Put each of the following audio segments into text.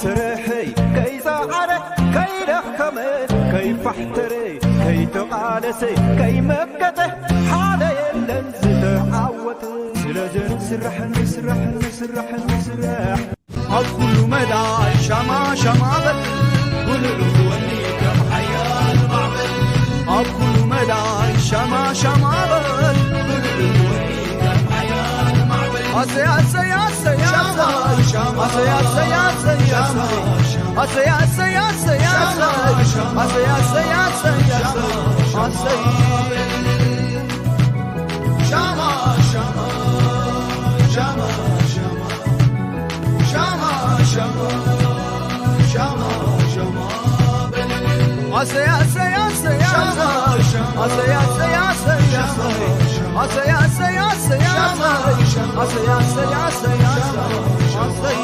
ስርሐይ ከይጸዓረ ከይደኸመ ከይፋሕተረ ከይተቓለሰ ከይመከተ ሓደ የለን ዝተዓወተ። ስለዚ ንስራሕ ንስራሕ ንስራሕ ንስራሕ ኣብ ኩሉ መዳይ ሻማ ሻማ በል ብልዑል ዝወኒ ከም ሓያል ማዕበል። ኣብ ኩሉ መዳይ ሻማ ሻማ በል ብልዑል ዝወኒ ከም ሓያል ማዕበል። ኣሰይ ኣሰይ ኣሰይ ኣሰይ ኣሰይ ኣሰይ ኣሰይ ኣሰይ ኣሰይ ኣሰይ ኣሰይ ኣሰይ ኣሰይ ኣሰይ ኣሰይ ኣሰይ ኣሰይ ኣሰይ ኣሰይ ሻማ ሻማ ሻማ ሻማ ሻማ ሻማ ሻማ ሻማ በል። ኣሰይ ኣሰይ ኣሰይ ኣሰይ ኣሰይ ኣሰይ ኣሰይ ኣሰይ ኣሰይ ኣሰይ ኣሰይ ኣሰይ ኣሰይ ኣሰይ ኣሰይ ኣሰይ ኣሰይ ኣሰይ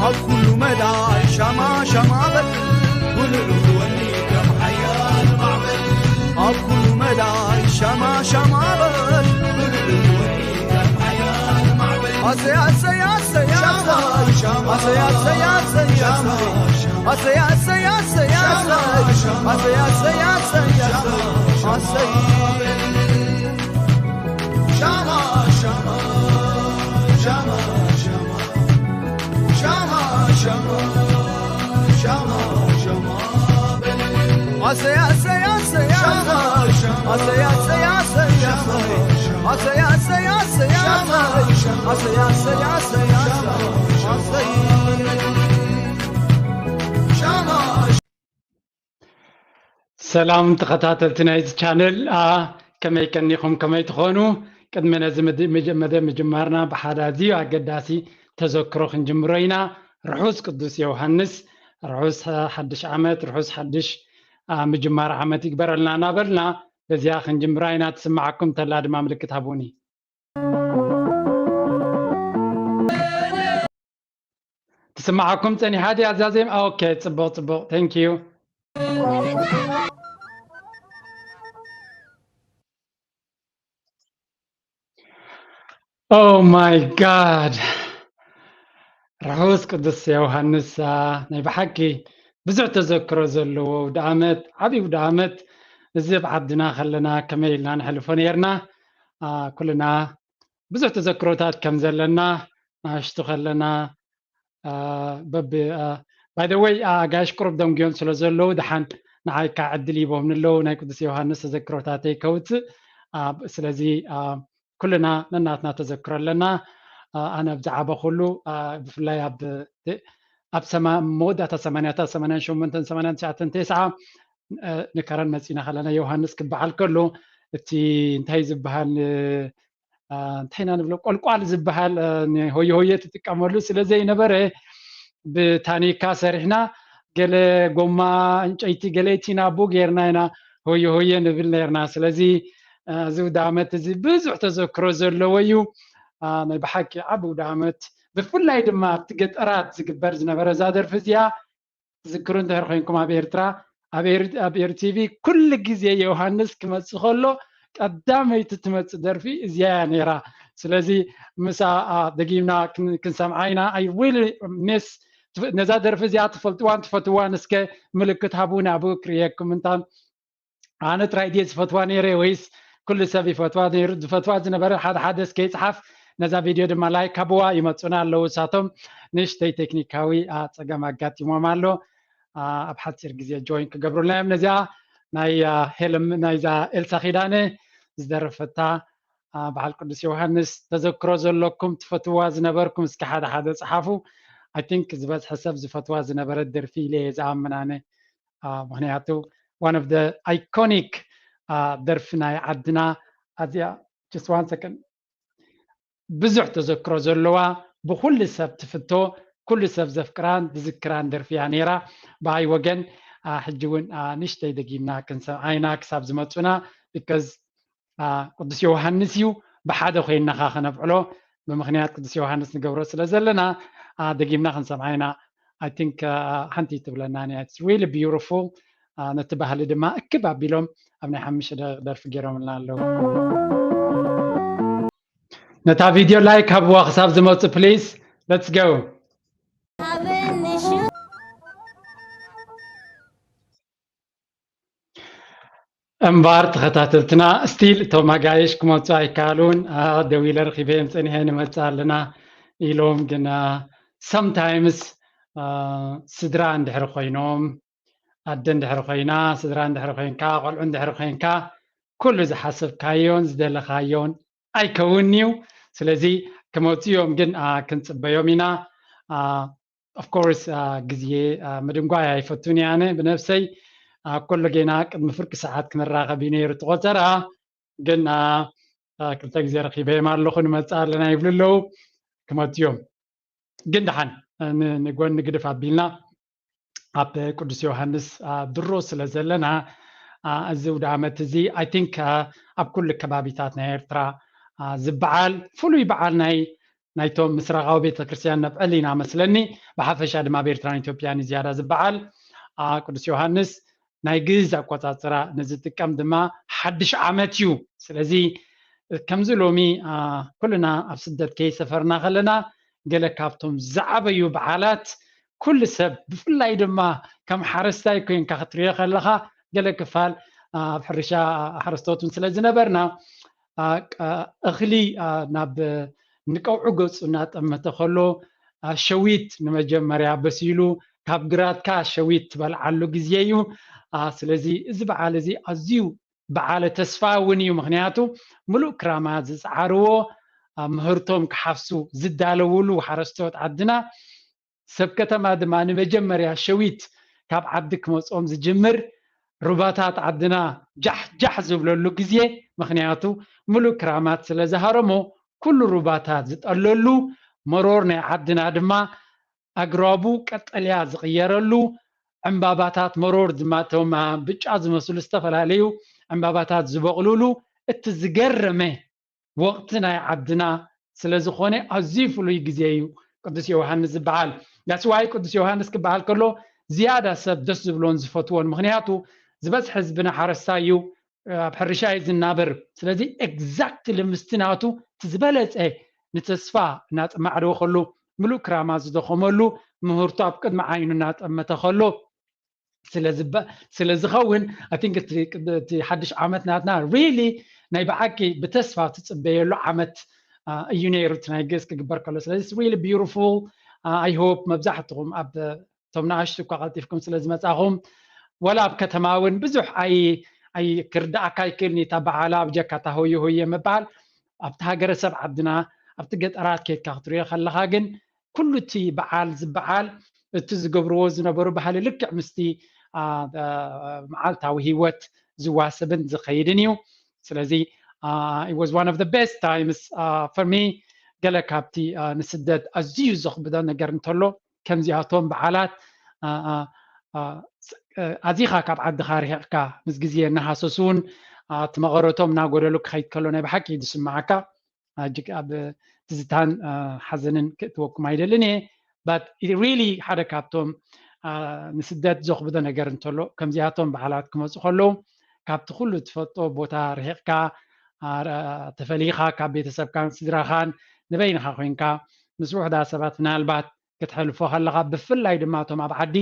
ኣብ ኩሉ መዳይ ሻማ ሻማ በል ብልዑል ዝወኒ ከም ሓያል ማዕበል። ኣብ ኩሉ መዳይ ሻማ ሻማ በል ብልዑል ዝወኒ ከም ሓያል ማዕበል። ኣሰይ ኣሰይ ኣሰይ ኣሰይ ኣሰይ ኣሰይ ኣሰይ ኣሰይ ኣሰይ ኣሰይ ኣሰይ ኣሰይ ኣሰይ ኣሰይ ኣሰይ ኣሰይ ኣሰይ ሻማ ሻማ ሻማ ሻማ ሻማ ሻማ ሻማ ሻማ በል። ኣሰይ ኣሰይ ኣሰይ ኣሰይ ኣሰይ ኣሰይ ኣሰይ ኣሰይ ኣሰይ ኣሰይ ኣሰይ ኣሰይ ኣሰይ ኣሰይ ኣሰይ ኣሰይ ኣሰይ ሻማ ሰላም ተኸታተልቲ ናይዚ ቻነል፣ አ፣ ከመይ ቀኒኹም፣ ከመይ ትኾኑ? ቅድሚ ነዚ መድ-፣ መጀ-፣ መደብ ምጅማርና ብሓደ ኣዝዩ ኣገዳሲ ተዘክሮ ክንጅምሮ ኢና። ርሑስ ቅዱስ ዮሃንስ፣ ርሑስ ሓድሽ ዓመት፣ ርሑስ ሓድሽ፣ አ፣ ምጅማር ዓመት ይግበረልና እናበልና በዚኣ ክንጅምራ ኢና። ትስምዓኩም ተላ ድማ ምልክት ሃቡኒ። ትስምዓኩም ጸኒሓ ድያ እዛ ዜማ? ኦኬ፣ ጽቡቕ፣ ጽቡቕ። Thank you። Oh my God። ርሑስ ቅዱስ ዮሃንስ፣ አ፣ ናይ ብሓቂ ብዙሕ ተዘክሮ ዘለዎ ኣውደ ዓመት፣ ዓብዪ ኣውደ ዓመት። እዚ ኣብ ዓድና ከለና ከመይ ኢልና ነሕልፎ ነይርና? አ፣ ኩልና ብዙሕ ተዘክሮታት ከም ዘለና፣ ንኣሽቱ ከለና፣ አ፣ በብ-፣ አ፣ by the way፣ አ፣ ኣጋይሽ ቁሩብ ደንጉዮም ስለ ዘለዉ፣ ደሓን ንዓይ ከዓ ዕድል ሂቦምኒ ኣለዉ፣ ናይ ቅዱስ ዮሃንስ ተዘክሮታተይ ከውፅእ። አ፣ ስለዚ፣ አ፣ ኩልና ነናትና ተዘክሮ ኣለና። አ፣ ኣነ ኣብ ዝዓበኹሉ፣ አ፣ ብፍላይ ኣብ፣ ኣብ ሰማ-፣ መወዳእታ ሰማንያታት፣ ሰማንያን ሸሞንተን፣ ሰማንያን ትሽዓተን፣ ተስዓ፣ አ፣ ንከረን መጺና ከለና፣ ዮሃንስ ክበሃል ከሎ፣ እቲ እንታይ ዝበሃል፣ አ፣ እንታይ ኢና ንብሎ፣ ቆልቋል ዝበሃል፣ አ፣ ንሆየ ሆየ ትጥቀመሉ ስለ ዘይነበረ፣ ብታኒካ ሰሪሕና፣ ገለ ጎማ ዕንጨይቲ፣ ገለ እቲ ናቡ ጌርና ኢና ሆየ ሆየ ንብል ነርና። ስለዚ፣ አ፣ እዚ ኣውደ ዓመት እዚ ብዙሕ ተዘክሮ ዘለዎ እዩ። አ፣ ናይ ብሓቂ ዓቢ ኣውደ ዓመት፣ ብፍላይ ድማ ኣብቲ ገጠራት ዝግበር ዝነበረ፣ እዛ ደርፊ እዚኣ ትዝክሩ እንድሕር ኮይንኩም፣ ኣብ ኤርትራ፣ ኣብ ኤር-፣ ኣብ ኤርቲቪ ኩሉ ግዜ ዮሃንስ ክመጽእ ከሎ ቀዳመይቲ ትመጽእ ደርፊ እዚኣ እያ ነይራ። ስለዚ ምስኣ፣ አ፣ ደጊምና ክን-፣ ክንሰምዓ ኢና። I really miss፣ ትፍ-፣ ነዛ ደርፊ እዚኣ ትፈልጥዋን ትፈትዋን እስከ ምልክት ሃቡኒ፣ ኣብኡ ክርእየኩም። እንታ ኣነ ጥራይ ድየ ዝፈትዋ ነይረ ወይስ ኩሉ ሰብ ይፈትዋ ነይሩ? ዝፈትዋ ዝነበረ ሓደ ሓደ እስከ ይጽሓፍ። ነዛ ቪድዮ ድማ ላይክ ሃብዋ፣ ይመጹና ኣለዉ። እሳቶም ንእሽተይ ቴክኒካዊ፣ አ፣ ጸገም ኣጋጢሞም ኣሎ። አ፣ ኣብ ሓጺር ግዜ ጆይን ክገብሩልና እዮም። ነዚኣ ናይ፣ አ፣ ሄለም፣ ናይዛ ኤልሳ ኪዳነ ዝደረፈታ፣ አ፣ በዓል ቅዱስ ዮሃንስ ተዘክሮ ዘለኩም ትፈትዋ ዝነበርኩም እስከ ሓደ ሓደ ጽሓፉ። I think ዝበዝሐ ሰብ ዝፈትዋ ዝነበረት ደርፊ ኢለ እየ ዝኣምን ኣነ። አ፣ ምኽንያቱ one of the iconic፣ አ፣ ደርፊ ናይ ዓድና ኣዚኣ፣ just one second፣ ብዙሕ ተዘክሮ ዘለዋ፣ ብኩሉ ሰብ ትፍቶ፣ ኩሉ ሰብ ዘፍቅራን ዝዝክራን ደርፊ እያ ነይራ። ብኣይ ወገን፣ አ፣ ሕጂ እውን፣ አ፣ ንእሽተይ ደጊምና ክንሰምዓ ኢና ክሳብ ዝመጹና፣ because፣ አ፣ ቅዱስ ዮሃንስ እዩ፣ ብሓደ ኮይንና ኸዓ ከነብዕሎ፣ ብምኽንያት ቅዱስ ዮሃንስ ንገብሮ ስለ ዘለና፣ አ፣ ደጊምና ክንሰምዓ ኢና። I think፣ አ፣ ሓንቲ ትብለና እያ። It's really beautiful። አ፣ ነቲ ባህሊ ድማ እክብ ኣቢሎም ኣብ ናይ ሓሙሽተ ደቂቕ ደርፊ ገይሮምልና ኣለዉ። ነታ ቪድዮ ላይክ ሃብዋ ክሳብ ዝመጹ ፕሊዝ። Let's go. እምባር ተኸታተልትና፣ ስቲል እቶም ኣጋይሽ ክመፁ ኣይከኣሉን። ደዊለ ረኺበዮም ፀኒሐ፣ ንመፅእ ኣለና ኢሎም፣ ግን ሰምታይምስ ስድራ እንድሕር ኮይኖም፣ ኣደ እንድሕር ኮይና፣ ስድራ እንድሕር ኮይንካ፣ ቆልዑ እንድሕር ኮይንካ፣ ኩሉ ዝሓሰብካዮን ዝደለኻዮን ኣይከውን እዩ። ስለዚ ክመፁ እዮም፣ ግን ክንፅበዮም ኢና። ኦፍኮርስ ግዜ ምድንጓይ ኣይፈቱን እየ ኣነ ብነብሰይ። ኩሉ ጌና ቅድሚ ፍርቂ ሰዓት ክንራኸብ እዩ ነይሩ ትቆፀራ። ግን ክልተ ግዜ ረኺበዮም ኣለኹ፣ ንመፅእ ኣለና ይብሉ ኣለዉ። ክመፁ እዮም፣ ግን ደሓን ንጎኒ ግድፍ ኣቢልና ኣብ ቅዱስ ዮሃንስ ድሮ ስለ ዘለና፣ እዚ ውደ ዓመት እዚ ኣይ ቲንክ ኣብ ኩሉ ከባቢታት ናይ ኤርትራ ዝበዓል ፍሉይ በዓል ናይ ናይቶም ምስራቃዊ ቤተክርስትያን ነብዕል ኢና መስለኒ። ብሓፈሻ ድማ ኣብ ኤርትራን ኢትዮጵያን ዝያዳ ዝበዓል ቅዱስ ዮሃንስ ናይ ግእዝ ኣቆጻጽራ ንዝጥቀም ድማ ሓድሽ ዓመት እዩ። ስለዚ ከምዚ ሎሚ ኩልና ኣብ ስደት ከይሰፈርና ከለና፣ ገለ ካብቶም ዝዓበዩ በዓላት ኩሉ ሰብ፣ ብፍላይ ድማ ከም ሓረስታይ ኮይንካ ክትሪኦ ከለኻ፣ ገለ ክፋል ኣብ ሕርሻ ሓረስቶት እውን ስለ ዝነበርና፣ እኽሊ ናብ ንቀውዒ ገጹ እናጠመተ ከሎ፣ ሸዊት ንመጀመርያ በሲሉ፣ ካብ ግራትካ ሸዊት ትበልዓሉ ግዜ እዩ። ስለዚ እዚ በዓል እዚ ኣዝዩ በዓለ ተስፋ እውን እዩ። ምኽንያቱ ምሉእ ክራማት ዝጸዓርዎ፣ ምህርቶም ክሓፍሱ ዝዳለውሉ ሓረስቶት ዓድና፣ ሰብ ከተማ ድማ ንመጀመርያ ሸዊት ካብ ዓዲ ክመጾም ዝጅምር፣ ሩባታት ዓድና ጃሕ ጃሕ ዝብለሉ ግዜ፣ ምኽንያቱ ምሉእ ክራማት ስለ ዝሃረሞ፣ ኩሉ ሩባታት ዝጠለሉ፣ መሮር ናይ ዓድና ድማ ኣግራቡ ቀጠልያ ዝቕየረሉ፣ ዕምባባታት መሮር ድማ እቶም ብጫ ዝመስሉ ዝተፈላለዩ ዕምባባታት ዝበቕሉሉ፣ እቲ ዝገረመ ወቕቲ ናይ ዓድና ስለ ዝኾነ ኣዝዩ ፍሉይ ግዜ እዩ ቅዱስ ዮሃንስ ዝበዓል። That's why ቅዱስ ዮሃንስ ክበሃል ከሎ ዝያዳ ሰብ ደስ ዝብሎን ዝፈትዎን፣ ምኽንያቱ ዝበዝሐ ህዝብና ሓረስታይ እዩ፣ ኣብ ሕርሻ እዩ ዝናበር። ስለዚ ኤግዛክትሊ ምስቲ ናቱ እቲ ዝበለጸ ንተስፋ እናጠማዕደወ ከሎ፣ ምሉእ ክራማት ዝደኸመሉ፣ ምህርቱ ኣብ ቅድሚ ዓይኑ እናጠመተ ከሎ ስለ ዝኸውን፣ ኣይ ቲንክ እቲ ሓድሽ ዓመት ናትና ሪሊ ናይ ብሓቂ ብተስፋ ትጽበየሉ ዓመት እዩ ነይሩ፣ እቲ ናይ ግእዝ ክግበር ከሎ። ስለዚ ሪሊ ቢዩቲፉል። ኣይ ሆፕ መብዛሕትኹም ኣብ እቶም ንኣሽቱ እኳ ቀልጢፍኩም ስለ ዝመጻኹም፣ ወላ ኣብ ከተማ እውን ብዙሕ ኣይ ኣይ ክርዳኣካ ይክእል ኒታ በዓላ ኣብ ጀካታ ሆየ ሆየ ምባል። ኣብቲ ሃገረሰብ ዓድና ኣብቲ ገጠራት ኬድካ ክትሪኦ ከለኻ ግን ኩሉ እቲ በዓል ዝበዓል እቲ ዝገብርዎ ዝነበሩ ባህሊ ልክዕ ምስቲ መዓልታዊ ህይወት ዝዋስብን ዝኸይድን እዩ። ስለዚ it was one of the best times for me። ገለ ካብቲ ንስደት ኣዝዩ ዘኽብዶ ነገር እንተሎ ከምዚኣቶም በዓላት ኣዚኻ ካብ ዓድኻ ርሒቕካ ምስ ግዜ እናሃሰሱን እቲ መቐረቶም እናጎደሉ ክኸይድ ከሎ ናይ ብሓቂ እዩ ዝስምዓካ። እጅግ ኣብ ትዝታን ሓዘንን ክእትወኩም ኣይደልን እየ። But really ሓደ ካብቶም ንስደት ዘኽብዶ ነገር እንተሎ ከምዚኣቶም በዓላት ክመፁ ከለዉ ካብቲ ኩሉ ትፈልጦ ቦታ ርሒቕካ ተፈሊኻ ካብ ቤተሰብካን ስድራኻን ንበይንኻ ኮይንካ ምስ ውሕዳት ሰባት ምናልባት ክትሕልፎ ከለኻ፣ ብፍላይ ድማ እቶም ኣብ ዓዲ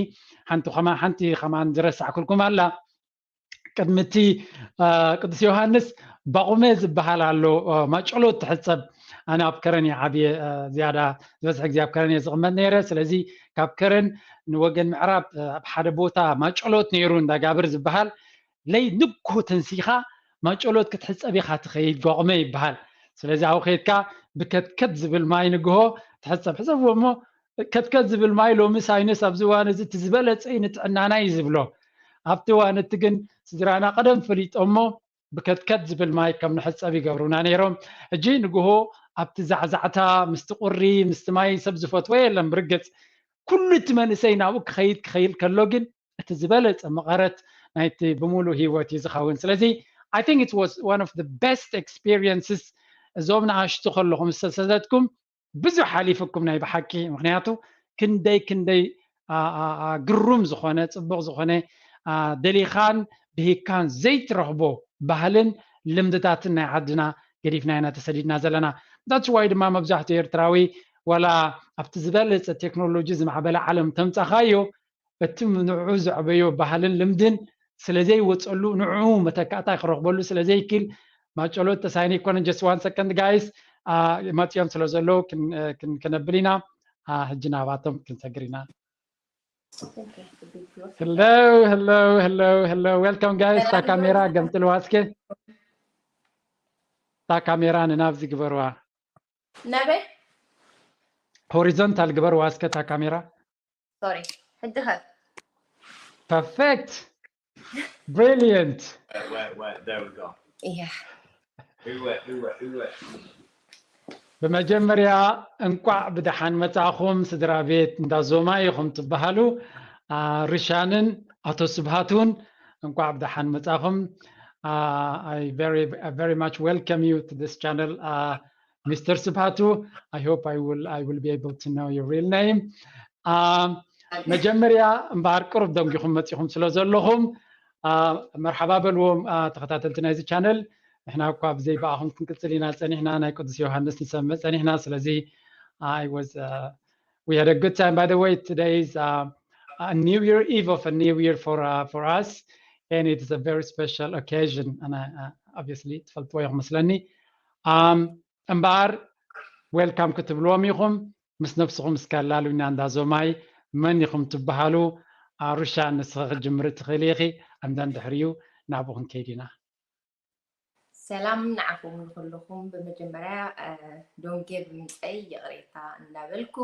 ሓንቲ ከማ ሓንቲ ከማን ዝረሳዕኩልኩም ኣላ። ቅድሚ እቲ ቅዱስ ዮሃንስ ባቑመ ዝበሃል ኣሎ፣ ማጨሎት ትሕጸብ። ኣነ ኣብ ከረን እየ ዓብየ፣ ዝያዳ ዝበዝሐ ግዜ ኣብ ከረን እየ ዝቕመጥ ነይረ። ስለዚ ካብ ከረን ንወገን ምዕራብ ኣብ ሓደ ቦታ ማጨሎት ነይሩ እንዳጋብር ዝበሃል፣ ለይ ንግሆ ተንሲኻ ማጨሎት ክትሕጸብ ኢኻ ትኸይድ፣ ጓቑመ ይበሃል። ስለዚ ኣብኡ ከይድካ ብከትከት ዝብል ማይ ንግሆ ትሕጸብ። ሕሰብዎ እሞ ከትከት ዝብል ማይ ሎሚ ሳይንስ ኣብዚ እዋን እዚ እቲ ዝበለጸ እዩ ንጥዕናና እዩ ዝብሎ። ኣብቲ እዋን እቲ ግን ስድራና ቀደም ፈሊጦሞ ብከትከት ዝብል ማይ ከም ንሕጸብ ይገብሩና ነይሮም። ሕጂ ንግሆ ኣብቲ ዛዕዛዕታ ምስቲ ቁሪ ምስቲ ማይ ሰብ ዝፈትዎ የለን። ብርግጽ ኩሉ እቲ መንእሰይ ናብኡ ክኸይድ ክኸይል ከሎ ግን እቲ ዝበለጸ መቐረት ናይቲ ብምሉእ ህይወት እዩ ዝኸውን። ስለዚ I think it was one of the best experiences። እዞም ንኣሽቱ ከለኹም ዝተሰደድኩም ብዙሕ ሓሊፍኩም ናይ ብሓቂ፣ ምኽንያቱ ክንደይ ክንደይ ግሩም ዝኾነ ጽቡቕ ዝኾነ ደሊኻን ብሂካን ዘይትረኽቦ ባህልን ልምድታትን ናይ ዓድና ገዲፍና ኢና ተሰዲድና ዘለና። That's why ድማ መብዛሕትኡ ኤርትራዊ ዋላ ኣብቲ ዝበለፀ ቴክኖሎጂ ዝማዕበለ ዓለም ተምፃኻዮ፣ እቲ ንዕኡ ዘዕበዮ ባህልን ልምድን ስለዘይወፀሉ፣ ንዕኡ መተካእታ ክረኽበሉ ስለዘይክል፣ ማጨሎት ተሳይነ ይኮነ። Just one second guys፣ መፂኦም ስለ ዘለዉ ክነብል ኢና። ሕጂ ናባቶም ክንሰግር ኢና። Hello, hello, hello, hello. Welcome guys። እታ ካሜራ ገምጥልዋ እስከ። እታ ካሜራ ንናብዚ ግበርዋ። ናበይ? ሆሪዞንታል ግበርዋ እስከ እታ ካሜራ። Sorry። ሕጂ ከ? Perfect። Brilliant። Wait, wait, wait. There we go. Yeah. Uwe, uwe, uwe. ብመጀመርያ እንቋዕ ብደሓን መጻእኹም ስድራ ቤት እንዳ ዞማ ኢኹም ትበሃሉ። ርሻንን ኣቶ ስብሃቱን እንቋዕ ብደሓን መጻእኹም። I very, I very much welcome you to this channel, Mister ስብሃቱ። I hope I will, I will be able to know your real name. መጀመርያ እምበኣር ቅሩብ ደንጊኹም መጺኹም ስለ ዘለኹም መርሓባ በልዎም ተኸታተልቲ ናይዚ ቻነል። ንሕና እኳ ብዘይ ብኣኹም ክንቅጽል ኢና ጸኒሕና፣ ናይ ቅዱስ ዮሃንስ ንሰምዕ ጸኒሕና። ስለዚ I was, we had a good time. By the way, today is a new year eve of a new year for, for us, and it's a very special occasion. And obviously ትፈልጥዎ ኢኹም መስለኒ። እምበኣር welcome ክትብልዎም ኢኹም። ምስ ነብስኹም እስከ ኣላሉና እንዳ ዞማይ፣ መን ኢኹም ትበሃሉ? ሩሻ ንስኺ ክትጅምሪ ትኽእሊ ኢኺ። And then ድሕሪኡ ናብኡ ክንከይድ ኢና። ሰላም ንዓኹም ንኹልኹም። ብመጀመርያ ዶንጌ ብምምፀይ ይቕሬታ እናበልኩ፣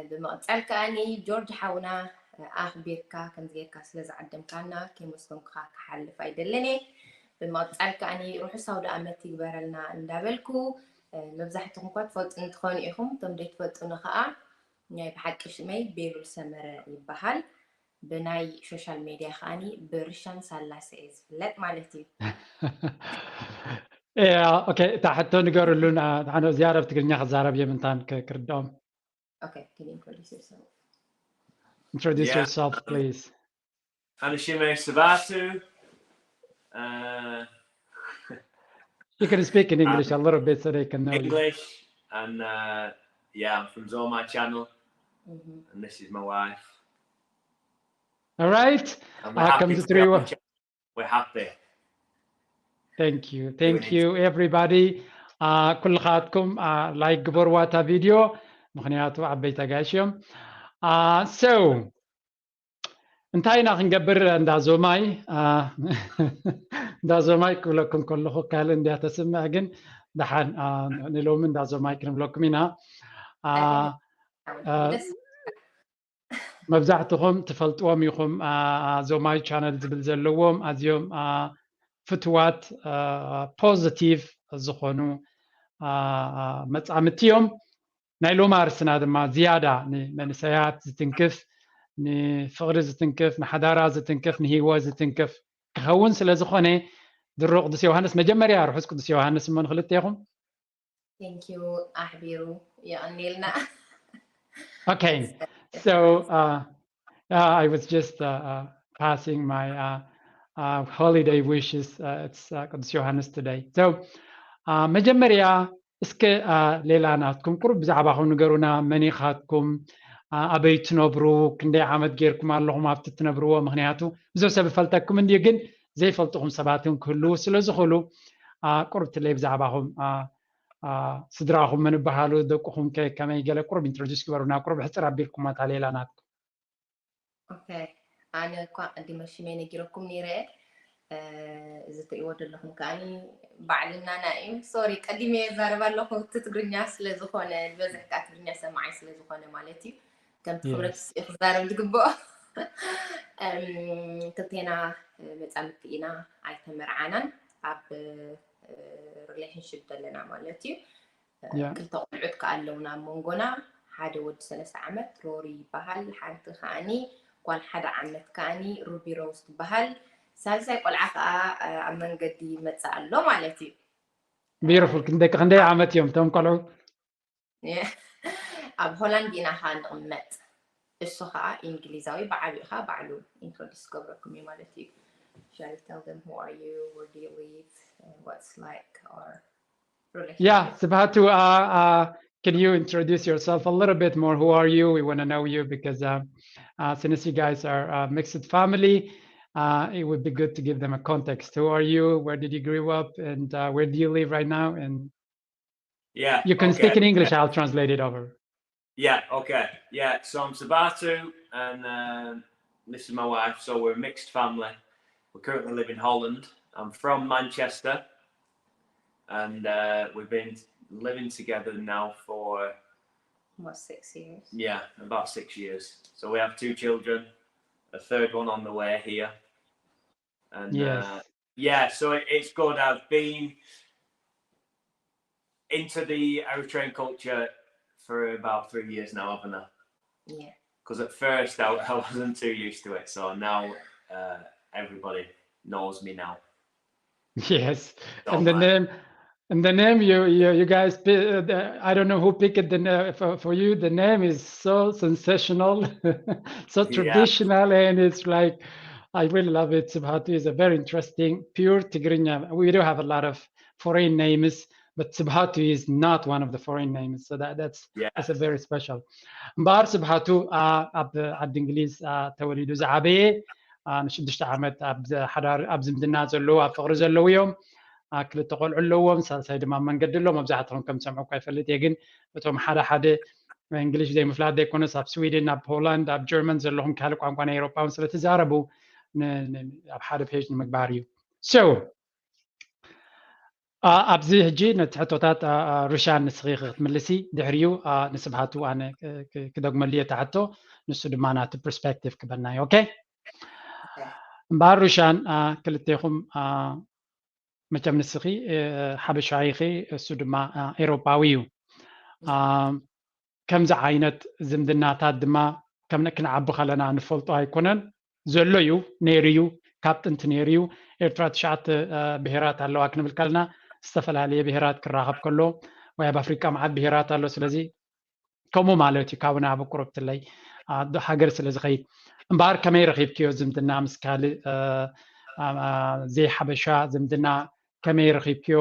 ብምቕፃል ከኣኒ ጆርጅ ሓውና ኣኽቢርካ ከምዚ ጌርካ ስለ ዝዓደምካና ከየመስገንኩኻ ክሓልፍ ኣይደልን እየ። ብምቕፃል ከኣኒ ርሑስ ኣውደ ኣመት ይግበረልና እንዳበልኩ፣ መብዛሕትኹም እኳ ትፈልጡ እንትኾኑ ኢኹም፣ እቶም ዘይትፈልጡኒ ከዓ ናይ ብሓቂ ሽመይ ቤሉል ሰመረ ይበሃል። ብናይ ሶሻል ሜድያ ከዓኒ ብርሻን ሳላሰ እየ ዝፍለጥ ማለት እዩ። Yeah, okay. እታ ሕቶ ንገርሉን ዝያዳ ብትግርኛ ክዛረብ እየ ምንታን ክርድኦም። Okay, can you introduce yourself? Introduce yourself, please. ኣነ ሽመይ ስባቱ። Uh, You can speak in English a little bit so they can know you. English, and uh, yeah, I'm from Zoma channel, Mhm. and this is my wife. All right. And we're Uh, happy come to to three be on one. the channel. We're happy. Thank you. Thank Great. You, everybody. Uh, ኩልኻትኩም uh, like ግበርዋ እታ ቪድዮ፣ ምኽንያቱ ዓበይቲ ኣጋይሽ እዮም። Uh, so እንታይ ኢና ክንገብር እንዳ ዞማይ? Uh, እንዳ ዞማይ ክብለኩም ከለኹ ካልእ እንድያ ተስምዕ፣ ግን ደሓን uh, ንሎሚ እንዳ ዞማይ ክንብለኩም ኢና። Uh, uh, ደስ መብዛሕትኹም ትፈልጥዎም ኢኹም። አ፣ ዞማይ ቻነል ዝብል ዘለዎም ኣዝዮም አ፣ ፍትዋት አ፣ ፖዚቲቭ ዝኾኑ አ፣ አ፣ መጻምድቲ እዮም። ናይ ሎሚ ኣርስና ድማ ዝያዳ ንመንእሰያት ዝትንክፍ፣ ንፍቕሪ ዝትንክፍ፣ ንሓዳራ ዝትንክፍ፣ ንህይወት ዝትንክፍ ክኸውን ስለ ዝኾነ ድሮ ቅዱስ ዮሃንስ መጀመርያ ርሑስ ቅዱስ ዮሃንስ እሞ ንክልቴኹም Thank you ኣሕቢሩ የቐንየልና። Okay, so uh, uh, I was just uh, uh, passing my uh, uh, holiday wishes. Uh, it's uh, ቅዱስ ዮሃንስ today. So uh, መጀመርያ እስከ uh, ሌላ ናትኩም ቁሩብ ብዛዕባኹም ንገሩና። መን ኢኻትኩም? Uh, ኣበይ ትነብሩ? ክንደይ ዓመት ጌርኩም ኣለኹም ኣብቲ ትነብርዎ? ምኽንያቱ ብዙሕ ሰብ ይፈልጠኩም እንድዩ፣ ግን ዘይፈልጥኹም ሰባት እውን ክህልዉ ስለ ዝኽእሉ uh, ቁሩብ ትለይ ብዛዕባኹም uh, uh, ስድራኹም መን ይበሃሉ? ደቅኹም ከ ከመይ? ገለ ቁሩብ ኢንትሮዲስ ግበሩና። ቁሩብ ሕፅር ኣቢልኩም እታ ሌላ ናትኩም። Okay፣ ኣነ እኳ ቀዲመ ሽመይ ነጊረኩም ነይረ። እዚ ትሪእዎ ዘለኹም ከዓኒ ባዕልናና እዩ። ሶሪ ቀዲመ የዛረብ ኣለኹ፣ እቲ ትግርኛ ስለ ዝኾነ፣ ዝበዝሕ ከዓ ትግርኛ ሰማዓይ ስለ ዝኾነ ማለት እዩ። ከምቲ Yes. ክብረት ክዛረብ ዝግብኦ። እም፣ ክልቴና መጻምድቲ ኢና፣ ኣይተመርዓናን፣ ኣብ ሪሌሽንሽፕ ዘለና ማለት እዩ። Yeah. ክልተ ቆልዑት ከኣ ኣለውና ኣብ መንጎና፣ ሓደ ወዲ ሰለስተ ዓመት ሮሪ ይበሃል፣ ሓንቲ ከኣኒ ጓል ሓደ ዓመት ከኣኒ ሩቢ ሮዝ ትበሃል፣ ሳልሳይ ቆልዓ ከኣ ኣብ መንገዲ ይመጽእ ኣሎ ማለት እዩ። ቢዩቲፉል። ክንደይ ክንደይ ዓመት እዮም እቶም ቆልዑ? ኣብ ሆላንድ ኢና ከኣ ንቕመጥ። እሱ ከኣ እንግሊዛዊ ብዓቢኡ ከኣ ባዕሉ ኢንትሮዲስ ክገብረኩም እዩ ማለት እዩ። Shall I tell them who are you? Where do you live? And what's like our relationship? Yeah, ስብሃቱ uh, uh, can you introduce yourself a little bit more? Who are you? We want to know you because uh, uh, since you guys are a mixed family, uh, it would be good to give them a context. Who are you? Where did you grow up? And uh, where do you live right now? And Yeah. You can speak Okay. in English. I'll translate it over. Yeah. Okay. Yeah. So I'm Sabatu, and um, this is my wife. So we're a mixed family. We currently live in Holland. I'm from Manchester, and uh, we've been living together now for Almost six years. Yeah, about six years. So we have two children, a third one on the way here. And Yes. uh, yeah, so it, it's good. I've been into the Eritrean culture for about three years now, haven't I? Yeah. Because at first I, I wasn't too used to it. So now uh, everybody knows me now. Yes. Don't And the mind. name, and the name you you, you guys, pi- uh, the, I don't know who picked the name for, for you. The name is so sensational, so Yeah. traditional, and it's like I really love it. Sibhatu is a very interesting, pure Tigrinya. We do have a lot of foreign names, but Sibhatu is not one of the foreign names. So that that's Yeah. that's a very special. እምበኣር ስብሃቱ ኣብ ዓዲ እንግሊዝ ተወሊዱ ዝዓበየ፣ ንሽዱሽተ ዓመት ኣብ ዝምድና ዘለዉ ኣብ ፍቕሪ ዘለዉ እዮም። ክልተ ቆልዑ ኣለዎም፣ ሳልሳይ ድማ ኣብ መንገዲ ኣሎ። መብዛሕትኹም ከም ትሰምዑ እኳ ይፈልጥ እየ፣ ግን እቶም ሓደ ሓደ እንግሊሽ ዘይምፍላጥ ዘይኮነስ ኣብ ስዊድን፣ ኣብ ሆላንድ፣ ኣብ ጀርመን ዘለኹም ካልእ ቋንቋ ናይ ኤውሮጳ እውን ስለትዛረቡ ኣብ ሓደ ፔጅ ንምግባር እዩ። So ኣብዚ ሕጂ ነቲ ሕቶታት ሩሻን ንስኺ ክትምልሲ፣ ድሕሪኡ ንስብሃቱ ኣነ ክደግመሉ እየ እቲ ሕቶ፣ ንሱ ድማ ናቱ ፐርስፔክቲቭ ክበና እዩ። ኦኬ። እምበኣር ሩሻን፣ ክልቴኹም መቸም ንስኺ ሓበሻዊ ኢኺ፣ እሱ ድማ ኤውሮጳዊ እዩ። ከምዚ ዓይነት ዝምድናታት ድማ ከም ክንዓቢ ከለና ንፈልጦ ኣይኮነን፣ ዘሎ እዩ፣ ነይሩ እዩ፣ ካብ ጥንቲ ነይሩ እዩ። ኤርትራ ትሽዓተ ብሄራት ኣለዋ ክንብል ከለና ዝተፈላለየ ብሄራት ክራኸብ ከሎ፣ ወይ ኣብ ኣፍሪቃ መዓት ብሄራት ኣሎ። ስለዚ ከምኡ ማለት እዩ፣ ካብኡ ናብ ቁርብትለይ ሃገር ስለ ዝኸይድ። እምበኣር ከመይ ረኺብክዮ ዝምድና ምስ ካልእ ዘይሓበሻ ዝምድና ከመይ ረኺብክዮ?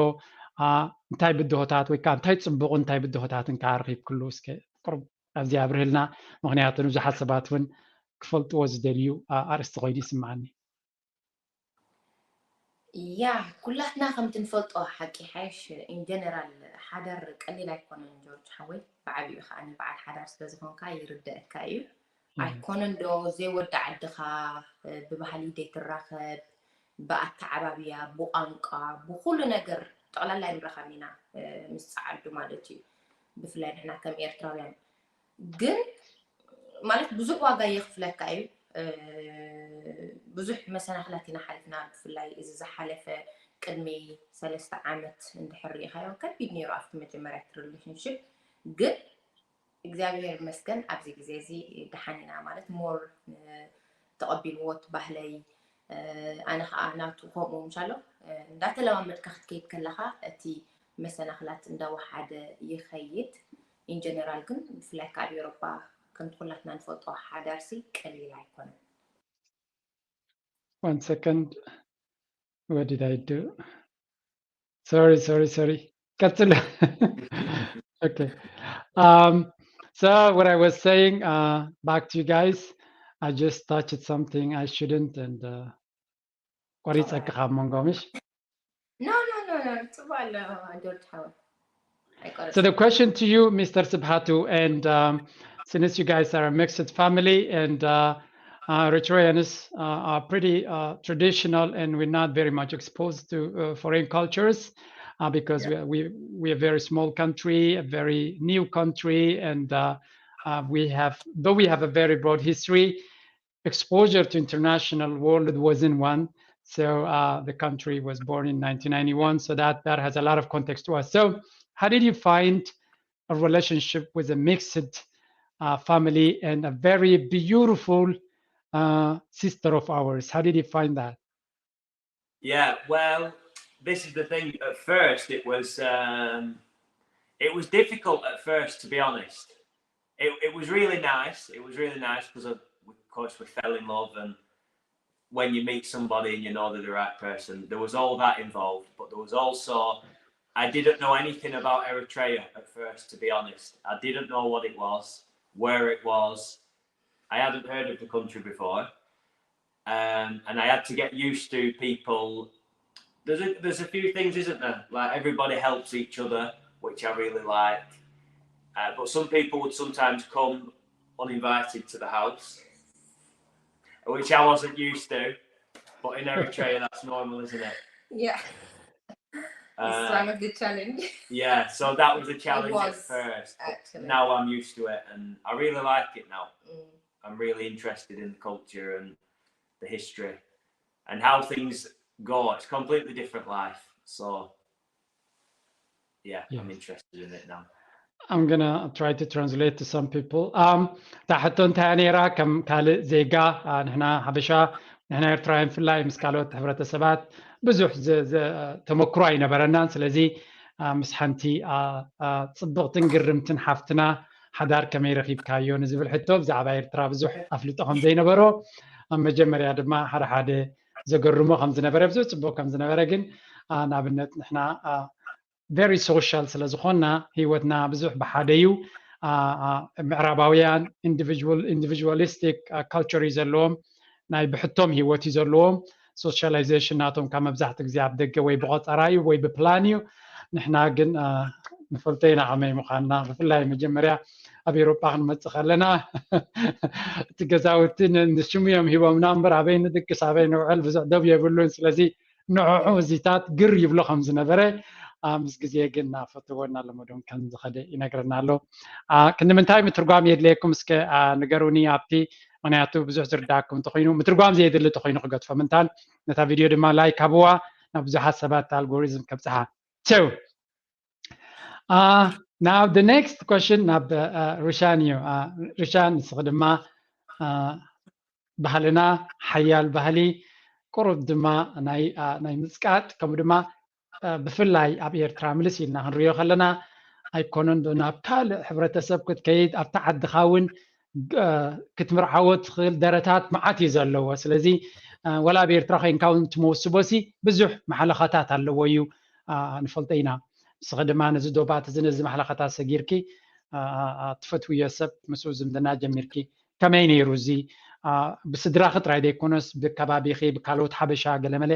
እንታይ ብድሆታት ወይ ከዓ እንታይ ፅቡቕን እንታይ ብድሆታትን ከዓ ረኺብክሉ? እስከ ቁሩብ ኣብዚ ኣብርህልና፣ ምኽንያቱ ንብዙሓት ሰባት እውን ክፈልጥዎ ዝደልዩ ኣርእስቲ ኮይኑ ይስምዓኒ። ያ፣ ኩላትና ከምቲ ንፈልጦ ሓቂ ሓይሽ፣ ኢንጀነራል ሓዳር ቀሊል ኣይኮነን ጆርጅ ሓወይ። ብዓቢኡ ከዓ ንበዓል ሓዳር ስለዝኾንካ ይርደአካ እዩ። ኣይኮነን ዶ ዘይወዲ ዓድኻ፣ ብባህሊ ዘይትራኸብ፣ ብኣተዓባብያ፣ ብቋንቋ፣ ብኩሉ ነገር ጠቕላላ ኣይንራኸብን ኢና ምስ ጸዓዱ ማለት እዩ። ብፍላይ ንሕና ከም ኤርትራውያን ግን ማለት ብዙሕ ዋጋ የኽፍለካ እዩ። ብዙሕ መሰናኽላት ኢና ሓሊፍና፣ ብፍላይ እዚ ዝሓለፈ ቅድሚ ሰለስተ ዓመት እንድሕር ርኢኻዮ ከቢድ ነይሩ ኣብቲ መጀመርያ እቲ ሪሌሽንሽፕ። ግን እግዚኣብሔር ይመስገን ኣብዚ ግዜ እዚ ደሓን ኢና ማለት ሞር ተቐቢልዎ እቲ ባህለይ፣ ኣነ ከዓ ናቱ ከምኡ ምሻሎ እንዳተለማመድካ ክትከይድ ከለኻ እቲ መሰናኽላት እንዳወሓደ ይኸይድ። ኢንጀነራል ግን ብፍላይ ካብ ኤውሮጳ ከምቲ ኩላትና ንፈልጦ ሓዳርሲ ቀሊል ኣይኮነን። One second. What did I do? Sorry, sorry, sorry. ቀጽል። Okay. Um, so what I was saying, uh, back to you guys, I just touched something I shouldn't, and uh, ቆሪጸኪ ካብ መንጎ፣ ምሽ? No, no, no, no. ጽቡቅ ኣሎ ጆርጅ ሓወይ። So the question to you, Mister Sibhatu, and um, since you guys are a mixed family, and uh, uh, Eritreans uh, are pretty uh, traditional, and we're not very much exposed to uh, foreign cultures uh, because we, we we are a very small country, a very new country, and uh, uh, we have, though we have a very broad history, exposure to international world wasn't one. So uh, the country was born in nineteen ninety-one. So that that has a lot of context to us. So how did you find a relationship with a mixed uh, family and a very beautiful uh, sister of ours? How did you find that? Yeah, well, this is the thing. At first, it was um, it was difficult at first, to be honest. It it was really nice. It was really nice because of, of course, we fell in love, and when you meet somebody and you know they're the right person, there was all that involved. But there was also I didn't know anything about Eritrea at first, to be honest. I didn't know what it was, where it was. I hadn't heard of the country before. Um, and I had to get used to people. There's a, there's a few things, isn't there? Like, everybody helps each other, which I really like. Uh, but some people would sometimes come uninvited to the house, which I wasn't used to. But in Eritrea, that's normal, isn't it? Yeah. It's Uh, one of the challenge. yeah, so that was a challenge at was, first. But actually. Now I'm used to it, and I really like it now. Mm. I'm really interested in the culture and the history and how things go. It's a completely different life. So, yeah, I'm Yes. interested in it now. I'm gonna try to translate to some people. Um, እታ ሕቶ እንታይ ነይራ? ከም ካልእ ዜጋ፣ አ፣ ንሕና ሓበሻ፣ ንሕና ኤርትራውያን ብፍላይ ምስ ካልኦት ሕብረተሰባት ብዙሕ ዝ-፣ ዝ-፣ ተመክሮ ኣይነበረናን። ስለዚ፣ አ፣ ምስ ሓንቲ፣ አ፣ አ፣ ጽብቕትን ግርምትን ሓፍትና ሓዳር ከመይ ረኺብካዮ ንዝብል ሕቶ፣ ብዛዕባ ኤርትራ ብዙሕ ኣፍልጦ ከም ዘይነበሮ፣ ኣብ መጀመርያ ድማ ሓደ ሓደ ዘገርሞ ከም ዝነበረ፣ ብዙሕ ጽቡቕ ከም ዝነበረ ግን፣ አ፣ ንኣብነት ንሕና፣ አ፣ very social ስለ ዝኾንና፣ ህይወትና ብዙሕ ብሓደ እዩ። አ፣ አ፣ ምዕራባውያን individual፣ individualistic፣ አ፣ culture እዩ ዘለዎም። ናይ ብሕቶም ህይወት እዩ ዘለዎም። Socialization ናቶም ካብ መብዛሕትኡ ግዜ ኣብ ደገ ወይ ብቆጸራ እዩ ወይ ብፕላን እዩ። ንሕና ግን፣ አ፣ ንፈልጦ ኢና ከመይ ምዃንና። ብፍላይ መጀመርያ ኣብ ኤውሮጳ ክንመጽእ ከለና፣ እቲ ገዛውቲ ን-፣ ንሽሙ እዮም ሂቦምና እምበር፣ ኣበይ ንድቅስ፣ ኣበይ ንውዕል ብዙሕ ደብ የብሉን። ስለዚ ንዕዑ እዚታት ግር ይብሎ ከም ዝነበረ፣ አ፣ ምስ ግዜ ግን እናፈተዎ እናለመዶም ከም ዝኸደ ይነግረና ኣሎ። አ፣ ክንዲ ምንታይ ምትርጓም የድልየኩም? እስከ፣ አ፣ ንገሩኒ ኣብቲ፣ ምኽንያቱ ብዙሕ ዝርዳእኩም እንተኾይኑ፣ ምትርጓም ዘየድሊ እንተኾይኑ ክገድፎ ምንታን፣ ነታ ቪድዮ ድማ ላይክ ሃብዋ፣ ናብ ብዙሓት ሰባት ኣልጎሪዝም ከብጽሓ። So, አ፣ now the next question ናብ፣ አ፣ ሩሻን እዩ። አ፣ ሩሻን፣ ንስኺ ድማ፣ አ፣ ባህልና ሓያል ባህሊ፣ ቁሩብ ድማ ናይ፣ አ፣ ናይ ምጽቃጥ፣ ከምኡ ድማ፣ አ፣ ብፍላይ ኣብ ኤርትራ ምልስ ኢልና ክንሪኦ ከለና፣ ኣይኮነን ዶ ናብ ካልእ ሕብረተሰብ ክትከይድ፣ ኣብቲ ዓድኻ እውን፣ አ፣ ክትምርዓዎ ትኽእል ደረታት መዓት እዩ ዘለዎ። ስለዚ፣ አ፣ ወላ ኣብ ኤርትራ ኮይንካ እውን እቲ መወስቦሲ ብዙሕ መሓለኻታት ኣለዎ እዩ፣ አ፣ ንፈልጦ ኢና። ንስኺ ድማ ነዚ ዶባት እዚ፣ ነዚ መሓለኻታት ሰጊርኪ፣ አ፣ አ፣ አ፣ ትፈትውዮ ሰብ ምስኡ ዝምድና ጀሚርኪ። ከመይ ነይሩ እዚ? አ፣ ብስድራኺ ጥራይ ዘይኮነስ ብከባቢኺ፣ ብካልኦት ሓበሻ ገለመለ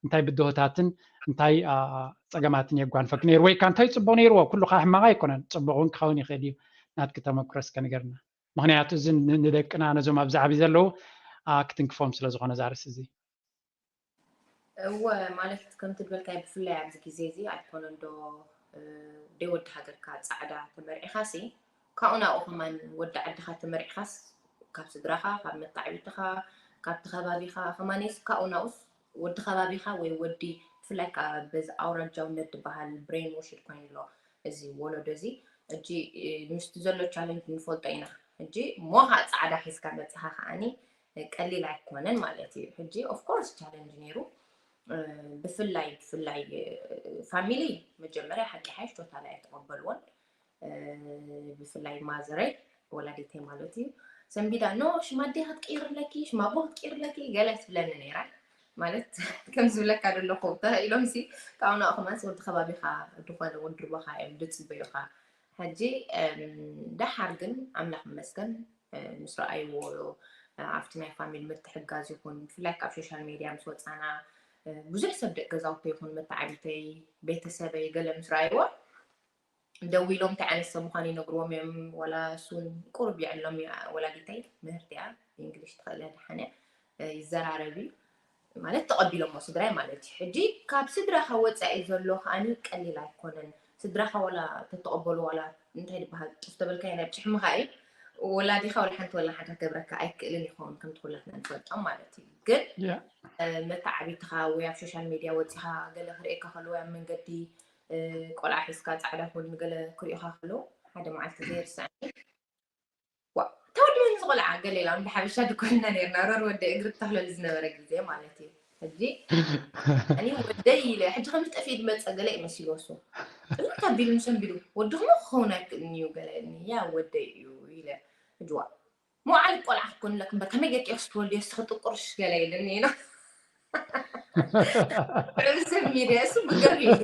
እንታይ ብድሆታትን እንታይ፣ አ፣ አ፣ ጸገማትን የጓንፈኪ ነይሩ? ወይ ከኣ እንታይ ጽቡቕ ነይርዎ? ኩሉ ከኣ ሕማቕ ኣይኮነን፣ ጽቡቕ እውን ክኸውን ይኽእል እዩ። ናትኪ ተመክሮ እስከ ንገርና። ምኽንያቱ እዚ ን-፣ ንደቅና፣ ነዞም ኣብዚ ዓቢ ዘለዉ፣ አ፣ ክትንክፎም ስለ ዝኾነ እዛ ርእሲ እዚ። እወ፣ ማለት ከምቲ ዝበልካዮ ብፍላይ ኣብዚ ግዜ እዚ ኣይኮነን ዶ፣ እ፣ ደይ ወዲ ሃገርካ ጻዕዳ ተመርዒኻሲ፣ ካብኡ ናብኡ ከማን ወዲ ዓድኻ ተመርዒኻስ ካብ ስድራኻ፣ ካብ መታዕቢትኻ፣ ካብቲ ከባቢኻ ከማንስ ካብኡ ናብኡስ ወዲ ከባቢኻ ወይ ወዲ ብፍላይ ከኣ በዚ ኣውራጃውነት ዝበሃል ብሬን ዎሽድ ኮይኑ ኣሎ እዚ ወለዶ እዚ። ሕጂ፣ እ፣ ምስቲ ዘሎ ቻለንጅ ንፈልጦ ኢና። ሕጂ እሞ ኸዓ ጻዕዳ ሒዝካ መጽኻ ከዓኒ ቀሊል ኣይኮነን ማለት እዩ። ሕጂ ኦፍ ኮርስ ቻለንጅ ነይሩ። እ፣ ብፍላይ፣ ብፍላይ፣ እ፣ ፋሚሊ መጀመርያ ሓቂ ሓይሽ ቶታሊ ኣይተቐበልዎን። እ፣ ብፍላይ ማዘረይ፣ ወላዲተይ ማለት እዩ። ሰንቢዳ፣ "ኖ፣ ሽም ኣዴ ክትቅይርለኪ፣ ሽም ኣቦ ክትቅይርለኪ" ገለ ትብለኒ ነይራ። ማለት ከም ዝብለካ ዘለኹ ተኸኢሎምሲ ካብኡ ናብኡ ከማንስ ወዲ ከባቢኻ ዝኾነ ወዲ ሩባኻ እዮም ዝጽበዩኻ። ሕጂ፣ እም፣ ደሓር ግን ኣምላኽ ይመስገን፣ እ፣ ምስ ረኣይዎ፣ እ፣ ኣብቲ ናይ ፋሚሊ ምትሕጋዝ ይኹን፣ ብፍላይ ካብ ሶሻል ሜድያ ምስ ወጻና፣ እ፣ ብዙሕ ሰብ ደቂ ገዛውተይ ይኹን መተዓቢተይ፣ ቤተሰበይ ገለ ምስ ረኣይዎ፣ ደዊሎም እንታይ ዓይነት ሰብ ምዃኑ ይነግርዎም እዮም። ዋላ እሱን ቁሩብ የዕሎም እዩ። ወላዲተይ ምህርቲ እያ፣ እንግሊሽ ትኽእል እያ፣ ደሓን እያ፣ እ፣ ይዘራረብ እዩ። ማለት ተቐቢሎሞ ስድራይ ማለት እዩ። ሕጂ ካብ ስድራኻ ወጻኢ ዘሎ ከኣኒ ቀሊል ኣይኮነን። ስድራኻ ዋላ ተተቐበሉ፣ ዋላ እንታይ ዝበሃል ጡፍ ተበልካዮ ናብ ጭሕምኻ እዩ። ወላዲኻ ዋላ ሓንቲ ዋላ ሓንቲ ክገብረካ ኣይክእልን ይኸውን፣ ከምቲ ኩላትና ንፈልጦም ማለት እዩ። ግን፣ ያ። እ፣ መተዓቢትኻ ወይ ኣብ ሶሻል ሜድያ ወጺኻ ገለ ክርእየካ ከሎ ወይ ኣብ መንገዲ፣ እ፣ ቆልዓ ሒዝካ ጻዕዳ ክውን ገለ ክርእዩኻ ከሎ ሓደ መዓልቲ ዘይርስዓኒ። ዋ፣ እታ ወዲ መን እዚ ቆልዓ? ገለ ኢላ፣ እንዳ ሓበሻ ድኮንና ነይርና፣ ረር ወደ እግሪ ተኽለሉ ዝነበረ ግዜ ማለት እዩ። ሕጂ፣ እኔ ወደይ ኢለ፣ ሕጂ ከም ዝጠፍኤ ዝመጸ ገለ እዩ መሲልዎ እሱ። ጥልቅ ኣቢሉ ምስ ኣንቢሉ፣ "ወድኹም ክኸውን ኣይክእልን እዩ" ገለ እኒ፣ "ያ ወደይ እዩ" ኢለ። ሕጂ ዋ፣ መውዓሊ ቆልዓ ክትኮንለክ እምበር፣ ከመይ ጌርኪ ኢኺ ክትወልድዮ እስኺ ጥቁርሽ ገለ ኢልኒ ኢሉ። ልዕሊ ሰብ ሚድያ እሱ ብገርሂ እዩ።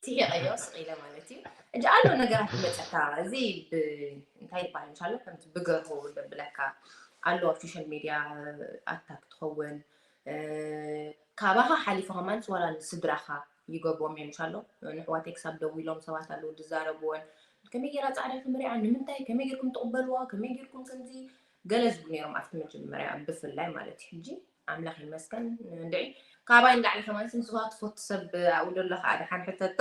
ትሂቐዮ ስቕ ኢለ ማለት እዩ። እጂ ኣሎ ነገራት ይመፀካ። እዚ ብ-፣ እንታይ ይበሃል? ምሻሎ ከምቲ ብገርሆ ዘብለካ ኣሎ ኣብ ሶሻል ሚድያ ኣታክ ትኸውን። እ፣ ካባኻ ሓሊፉ ከማን ዋላ ንስድራኻ ይገብሮም እዮም። ምሻሎ ንሕዋተይ ክሳብ ደዊሎም ሰባት ኣለዉ ዝዛረብወን። ከመይ ጌራ ፃዕዳ ትምርያ? ንምንታይ? ከመይ ጌርኩም ትቕበልዋ? ከመይ ጌርኩም ከምዚ? ገለ ዝብሉ ነይሮም ኣብቲ መጀመርያ ብፍላይ ማለት እዩ። ሕጂ ኣምላኽ ይመስገን እንድዒ ካባይ ንላዕሊ ከማን ስም ስዋ ትፈቱ ሰብ ኣብኡ ደሎ ከዓ ደሓን ሕተቶ።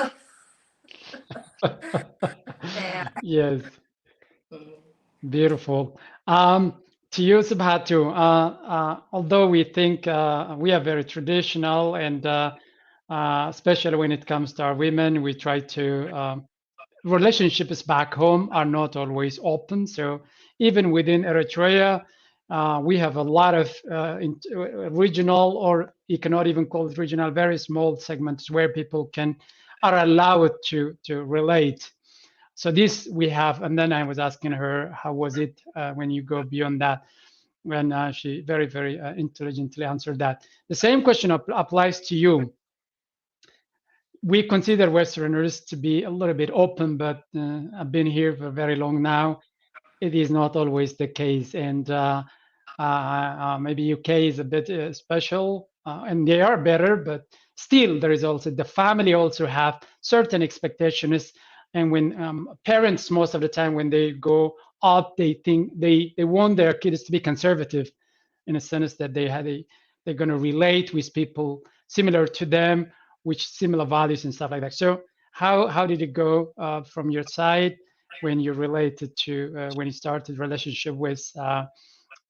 Yes, beautiful. Um, to you, Subhatu, uh, uh, although we think uh, we are very traditional and uh, uh, especially when it comes to our women, we try to, um, relationships back home are not always open. So even within Eritrea, uh, we have a lot of uh, in, uh, regional, or you cannot even call it regional, very small segments where people can are allowed to to relate. So this we have, and then I was asking her, how was it uh, when you go beyond that? And uh, she very, very uh, intelligently answered that. The same question ap- applies to you. We consider Westerners to be a little bit open, but uh, I've been here for very long now. It is not always the case, and uh, uh, uh, maybe U K is a bit uh, special, uh, and they are better, but still there is also, the family also have certain expectations, and when um, parents, most of the time when they go out, they think they they want their kids to be conservative, in a sense that they had a, they're going to relate with people similar to them, which similar values and stuff like that. So how how did it go uh, from your side when you related to uh, when you started relationship with uh,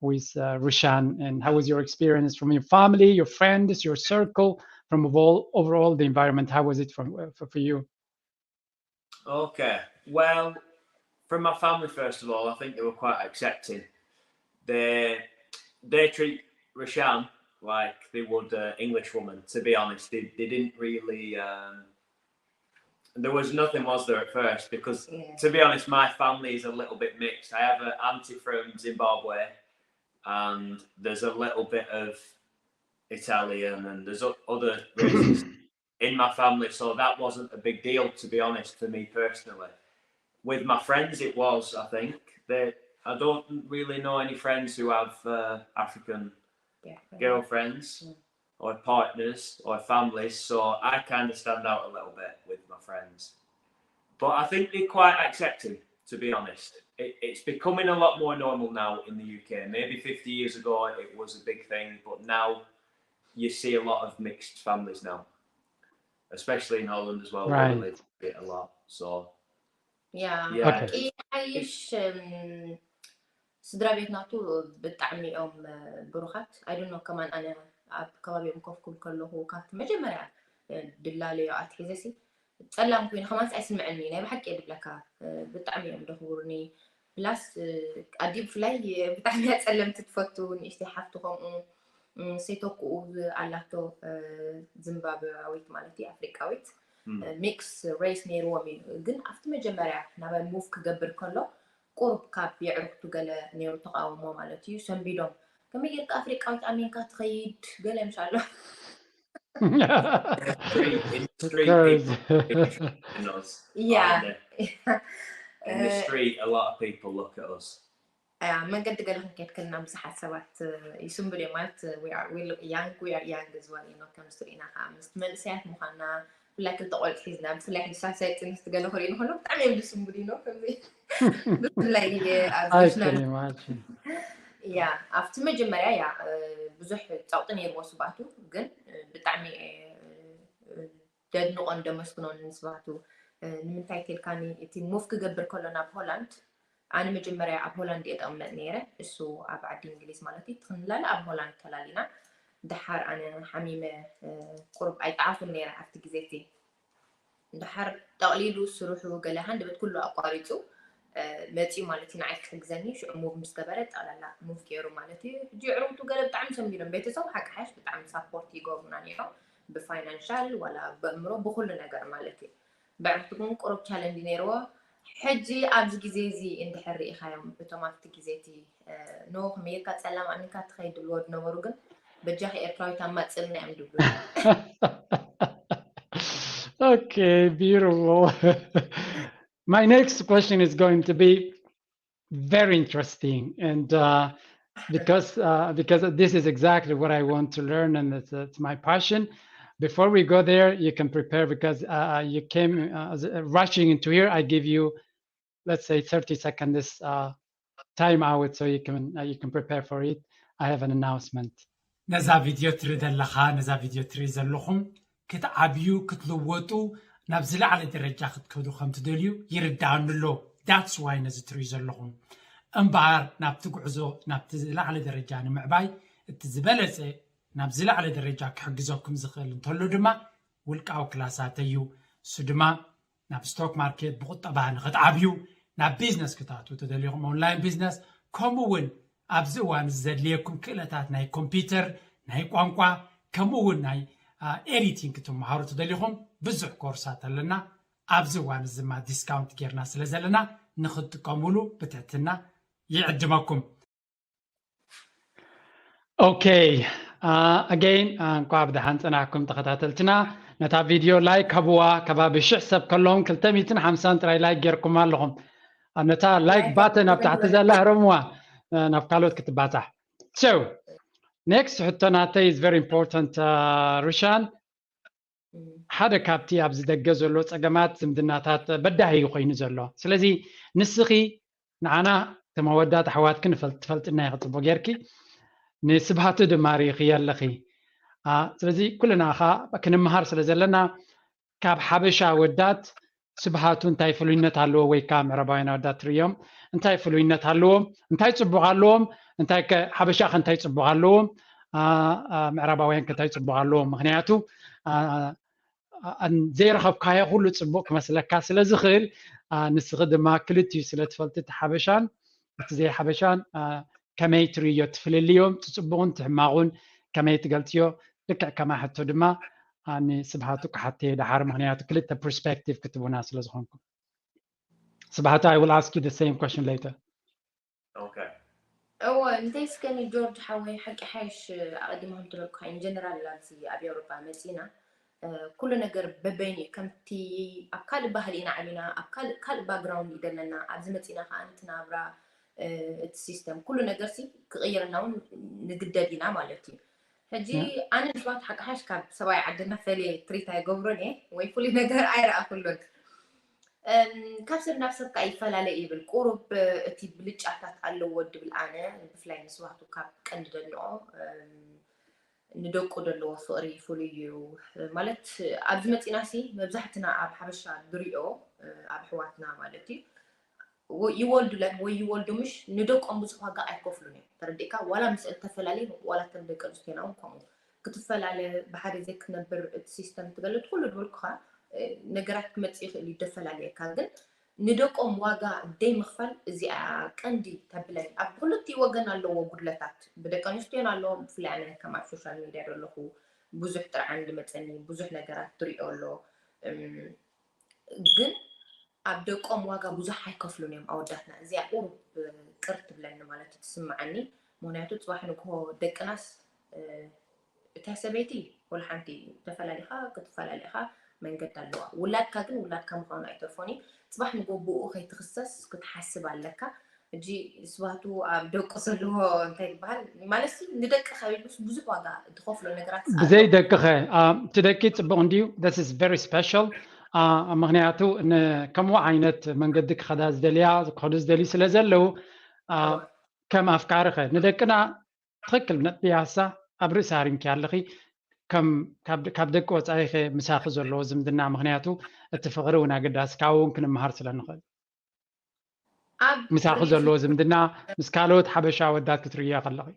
with uh, Rushan, and how was your experience from your family, your friends, your circle, from overall, overall the environment? How was it from uh, for, for you? Okay. Well, from my family, first of all, I think they were quite accepting. They they treat Rashan like they would an English woman. To be honest, they, they didn't really. Um, there was nothing, was there, at first? Because, yeah, to be honest, my family is a little bit mixed. I have an auntie from Zimbabwe, and there's a little bit of Italian, and there's other races in my family, so that wasn't a big deal, to be honest, for me personally. With my friends, it was, I think. They, I don't really know any friends who have uh, African, yeah, girlfriends, mm, or partners or families, so I kind of stand out a little bit with my friends. But I think they're quite accepting, to be honest. It, it's becoming a lot more normal now in the U K. Maybe fifty years ago it was a big thing, but now you see a lot of mixed families now, especially in Holland as well. Right. We live it a lot, so yeah. Yeah. Okay. ይሓይሽ፣ እም፣ ስድራ ቤት ናቱ ብጣዕሚ እዮም ብሩኻት። I don't know፣ ከማን ኣነ ኣብ ከባቢኦም ኮፍ ክብል ከለኹ ካብቲ መጀመርያ ድላለዮ ኣትሒዘሲ ጸላም ኮይኑ ከማንስ ኣይስምዐኒ፣ ናይ ብሓቂ እየ ድብለካ። ብጣዕሚ እዮም ደኽብሩኒ። ፕላስ ኣዲ ብፍላይ ብጣዕሚ እያ ጸለምቲ ትፈቱ፣ ንእሽተይ ሓፍቱ ከምኡ። ሴቶክኡ ኣላቶ፣ ዝምባብያዊት ማለት እዩ፣ ኣፍሪቃዊት፣ ሚክስ ሬስ ነይርዎም እዩ። ግን ኣብቲ መጀመርያ ናባይ ሙቭ ክገብር ከሎ ቁሩብ ካብ የዕሩኽቱ ገለ ነይሩ ተቃውሞ ማለት እዩ። ሰንቢዶም፣ ከመይ ጌርካ ኣፍሪቃዊት ኣሚንካ ትኸይድ ገለ ምሻሎ። Street, in the street, people in us. Yeah. In the street, a lot of people look at us. መንገዲ ገለ ክንከይድ ከለና ብዙሓት ሰባት ይስንብዱ እዮም። ማለት we are, we look young, we are young as well, you know፣ ከም ትርእና ከዓ ምስ መንእሰያት ምዃንና፣ ብፍላይ ክልተ ቆልዑ ሒዝና፣ ብፍላይ ሕጂ ሳልሳይ ጥንስቲ ገለ ክርእዩ እንከሎ ብጣዕሚ እዮም ዝስንብዱ፣ you know፣ ከምዚ ብፍላይ ኣብ I can imagine. ያ ኣብቲ መጀመርያ ያ ብዙሕ ጸቕጢ ነይርዎ ስባቱ፣ ግን ብጣዕሚ ደድንቆን ደመስግኖን ንስባቱ። ንምንታይ ተልካኒ፣ እቲ ሙቭ ክገብር ከሎ ናብ ሆላንድ፣ ኣነ መጀመርያ ኣብ ሆላንድ እየ ተቐመጥ ነይረ፣ እሱ ኣብ ዓዲ እንግሊዝ ማለት እዩ። ክንላለ ኣብ ሆላንድ ተላሊና። ደሓር ኣነ ሓሚመ፣ ቁሩብ ኣይጠዓኹን ነይረ ኣብቲ ግዜ እቲ። ደሓር ጠቕሊሉ ስርሑ ገለ ሃንደበት ኩሉ ኣቋሪፁ መፂኡ ማለት እዩ፣ ንዓይ ክሕግዘኒ። ሽዑ ሙቭ ምስ ገበረ ጠቕላላ ሙቭ ገይሩ ማለት እዩ። ሕጂ ኣዕሩኽቱ ገለ ብጣዕሚ ሰንቢዶም፣ ቤተሰቡ ሓቂ ሓሽ ብጣዕሚ ሳፖርት ይገብሩና ነይሮም፣ ብፋይናንሻል ዋላ በእምሮ ብኩሉ ነገር ማለት እዩ። ብዕርፍቲ ግን ቁሩብ ቻለንጅ ነይርዎ። ሕጂ ኣብዚ ግዜ እዚ እንድሕር ርኢኻዮም፣ እቶም ኣብቲ ግዜ እቲ ኖ ከመይ ጌርካ ጸላም ኣሚንካ ትኸይድ ድብልዎ ዝነበሩ ግን በጃኺ ኤርትራዊት ኣማጽእልና እዮም ድብሉ። Okay, beautiful. My next question is going to be very interesting, and uh, because uh, because this is exactly what I want to learn, and it's, it's my passion. Before we go there, you can prepare because uh, you came uh, as- uh, rushing into here. I give you, let's say, thirty seconds uh, time out, so you can uh, you can prepare for it. I have an announcement. ነዛ ቪድዮ ትርኢ ዘለኻ፣ ነዛ ቪድዮ ትርኢ ዘለኹም ክትዓብዩ፣ ክትልወጡ፣ ናብ ዝለዓለ ደረጃ ክትከዱ ከም ትደልዩ ይርዳኣኒ ኣሎ። That's why ነዚ ትርኢ ዘለኹም። እምበኣር ናብቲ ጉዕዞ፣ ናብቲ ዝለዓለ ደረጃ ንምዕባይ እቲ ዝበለጸ፣ ናብ ዝለዓለ ደረጃ ክሕግዘኩም ዝኽእል እንተሎ ድማ ውልቃዊ ክላሳት እዩ። እሱ ድማ ናብ ስቶክ ማርኬት ብቁጠባ ንክትዓብዩ፣ ናብ ቢዝነስ ክትኣትዉ ትደልኹም፣ ኦንላይን ቢዝነስ፣ ከምኡ እውን ኣብዚ እዋን እዚ ዘድልየኩም ክእለታት ናይ ኮምፒውተር፣ ናይ ቋንቋ፣ ከምኡ እውን ናይ ኤዲቲንግ ክትመሃሩ ትደልኹም፣ ብዙሕ ኮርሳት ኣለና። ኣብዚ እዋን እዚ ድማ ዲስካውንት ጌርና ስለ ዘለና ንክትጥቀሙሉ ብትሕትና ይዕድመኩም። Okay, uh, again, uh, እንኳዕ ብደሓን ጸናሕኩም ተኸታተልትና። ነታ ቪድዮ ላይክ ሃብዋ፣ ከባቢ ሽሕ ሰብ ከለዎም ክልተ ሚእትን ሓምሳን ጥራይ ላይክ ጌርኩም ኣለኹም። Uh, ነታ ላይክ ባተን ኣብ ታሕቲ ዘላ ህረምዋ፣ uh, ናብ ካልኦት ክትባጻሕ። So, next ሕቶ ናተይ is very important, uh, ሩሻን። ሓደ ካብቲ ኣብዚ ደገ ዘሎ ጸገማት ዝምድናታት በዳሂ እዩ ኮይኑ ዘሎ። ስለዚ ንስኺ ንዓና ከም ኣወዳት ኣሕዋትኪ ንፈልጥ-፣ ትፈልጥና ኢኺ ጽቡቕ ጌርኪ። ንስብሃቱ ድማ ርኢኺ ኣለኺ። ኣ፣ ስለዚ ኩልና ኸኣ ክንመሃር ስለ ዘለና ካብ ሓበሻ ኣወዳት ስብሃቱ እንታይ ፍሉይነት ኣለዎ ወይ ከዓ ምዕራባውያን ኣወዳት ትርእዮም እንታይ ፍሉይነት ኣለዎም፣ እንታይ ጽቡቕ ኣለዎም፣ እንታይ ከ ሓበሻ ከ እንታይ ጽቡቕ ኣለዎም፣ ኣ፣ ኣ፣ ምዕራባውያን ከ እንታይ ጽቡቕ ኣለዎም? ምኽንያቱ ኣ፣ ኣ፣ ዘይረኸብካዮ ኩሉ ጽቡቕ ክመስለካ ስለ ዝኽእል፣ ኣ፣ ንስኺ ድማ ክልቲኡ ስለ ትፈልጢ እቲ ሓበሻን እቲ ዘይሓበሻን፣ ኣ፣ ከመይ ትርእዮ፣ እቲ ፍልልዮም፣ እቲ ጽቡቕን እቲ ሕማቑን ከመይ ትገልጽዮ? ልክዕ ከማ ሕቶ ድማ፣ ኣ፣ ንስብሃቱ ክሓተዮ ደሓር፣ ምኽንያቱ ክልተ ፐርስፔክቲቭ ክትቡና ስለ ዝኾንኩም። ስብሃቱ፣ I will ask you the same question later. Okay. እወ እንተይስከኒ ጆርጅ ሓወይ ሓቂ ሓይሽ ኣቐዲመ ከም ትበልኩ ኢን ጀነራል ኣብዚ ኣብ ኤውሮጳ መፂና እ፣ ኩሉ ነገር በበይኑ እዩ ከምቲ ኣብ ካልእ ባህሊ ኢና ዓቢና ኣብ ካልእ ካልእ ባክግራውንድ እዩ ዘለና ኣብዚ መፂና ከዓ እቲ ናብራ እ፣ እቲ ሲስተም ኩሉ ነገር ሲ ክቕይረና እውን ንግደድ ኢና ማለት እዩ ሕጂ ኣነ ንስባት ሓቂ ሓይሽ ካብ ሰብኣይ ዓድና ፈልየ ትሪት ኣይገብሮን እየ ወይ ፍሉይ ነገር ኣይረኣኩሉን እም፣ ካብ ሰብ ናብ ሰብ ከዓ ይፈላለ ይብል ቁሩብ እቲ ብልጫታት ኣለዎ ድብል ኣነ ብፍላይ ንስባቱ ካብ ቀንዲ ደንኦ እም፣ ንደቁ ዘለዎ ፍቕሪ ፍሉይ እዩ ማለት ኣብዚ መፂና ሲ መብዛሕትና ኣብ ሓበሻ ንሪኦ ኣብ ኣሕዋትና ማለት እዩ ይወልዱለን ወይ ይወልዱ ምሽ ንደቆም ብዙሕ ዋጋ ኣይከፍሉን እዮም ተረዲእካ ዋላ ምስ እንተፈላለዩ ዋላ ከም ደቂ ኣንስትዮና እውን ከምኡ ክትፈላለ ብሓደ ዘይክትነብር እቲ ሲስተም ትገለድ ኩሉ ድበልኩኻ ነገራት ክመፅእ ይኽእል እዩ ደፈላለየካ ግን ንደቆም ዋጋ ደይ ምኽፋል እዚኣ ቀንዲ ተብለኒ ኣብ ክልቲ ወገን ኣለዎ ጉድለታት ብደቂ ኣንስትዮን ኣለዎ ብፍላይ ኣነ ከም ኣብ ሶሻል ሚድያ ዘለኹ ብዙሕ ጥርዓን ዝመፀኒ ብዙሕ ነገራት ትሪኦ ኣሎ ግን ኣብ ደቆም ዋጋ ብዙሕ ኣይከፍሉን እዮም ኣወዳትና እዚኣ ቁሩብ ቅር ትብለኒ ማለት ትስምዓኒ ምክንያቱ ፅባሕ ንግሆ ደቅናስ እታ ሰበይቲ ወላ ሓንቲ ተፈላሊኻ ክትፈላለኻ መንገዲ ኣለዋ ውላድካ ግን ውላድካ ምዃኑ ኣይተርፎን እዩ ፅባሕ ንግሆ ብኡ ከይትኽሰስ ክትሓስብ ኣለካ ሕጂ ስባቱ ኣብ ደቁ ዘለዎ እንታይ ይበሃል ማለት ንደቂ ከቢሉስ ብዙሕ ዋጋ ትኸፍሎ ነገራት ብዘይ ደቅኸ እቲ ደቂ ፅቡቕ እንድዩ this is very special ምክንያቱ ከምኡ ዓይነት መንገዲ ክኸዳ ዝደልያ ክኸዱ ዝደልዩ ስለ ዘለዉ ከም ኣፍቃሪ ኸ ንደቅና ትኽክል ነጥቢ ያሳ ኣብ ርእሲ ሃሪምኪ ኣለኺ ካብ ደቂ ወፃኢ ኸ ምሳኺ ዘለዎ ዝምድና ምክንያቱ እቲ ፍቕሪ እውን ኣገዳሲ ካብኡ እውን ክንመሃር ስለ ንኽእል ምሳኺ ዘለዎ ዝምድና ምስ ካልኦት ሓበሻ ወዳት ክትርእያ ከለኺ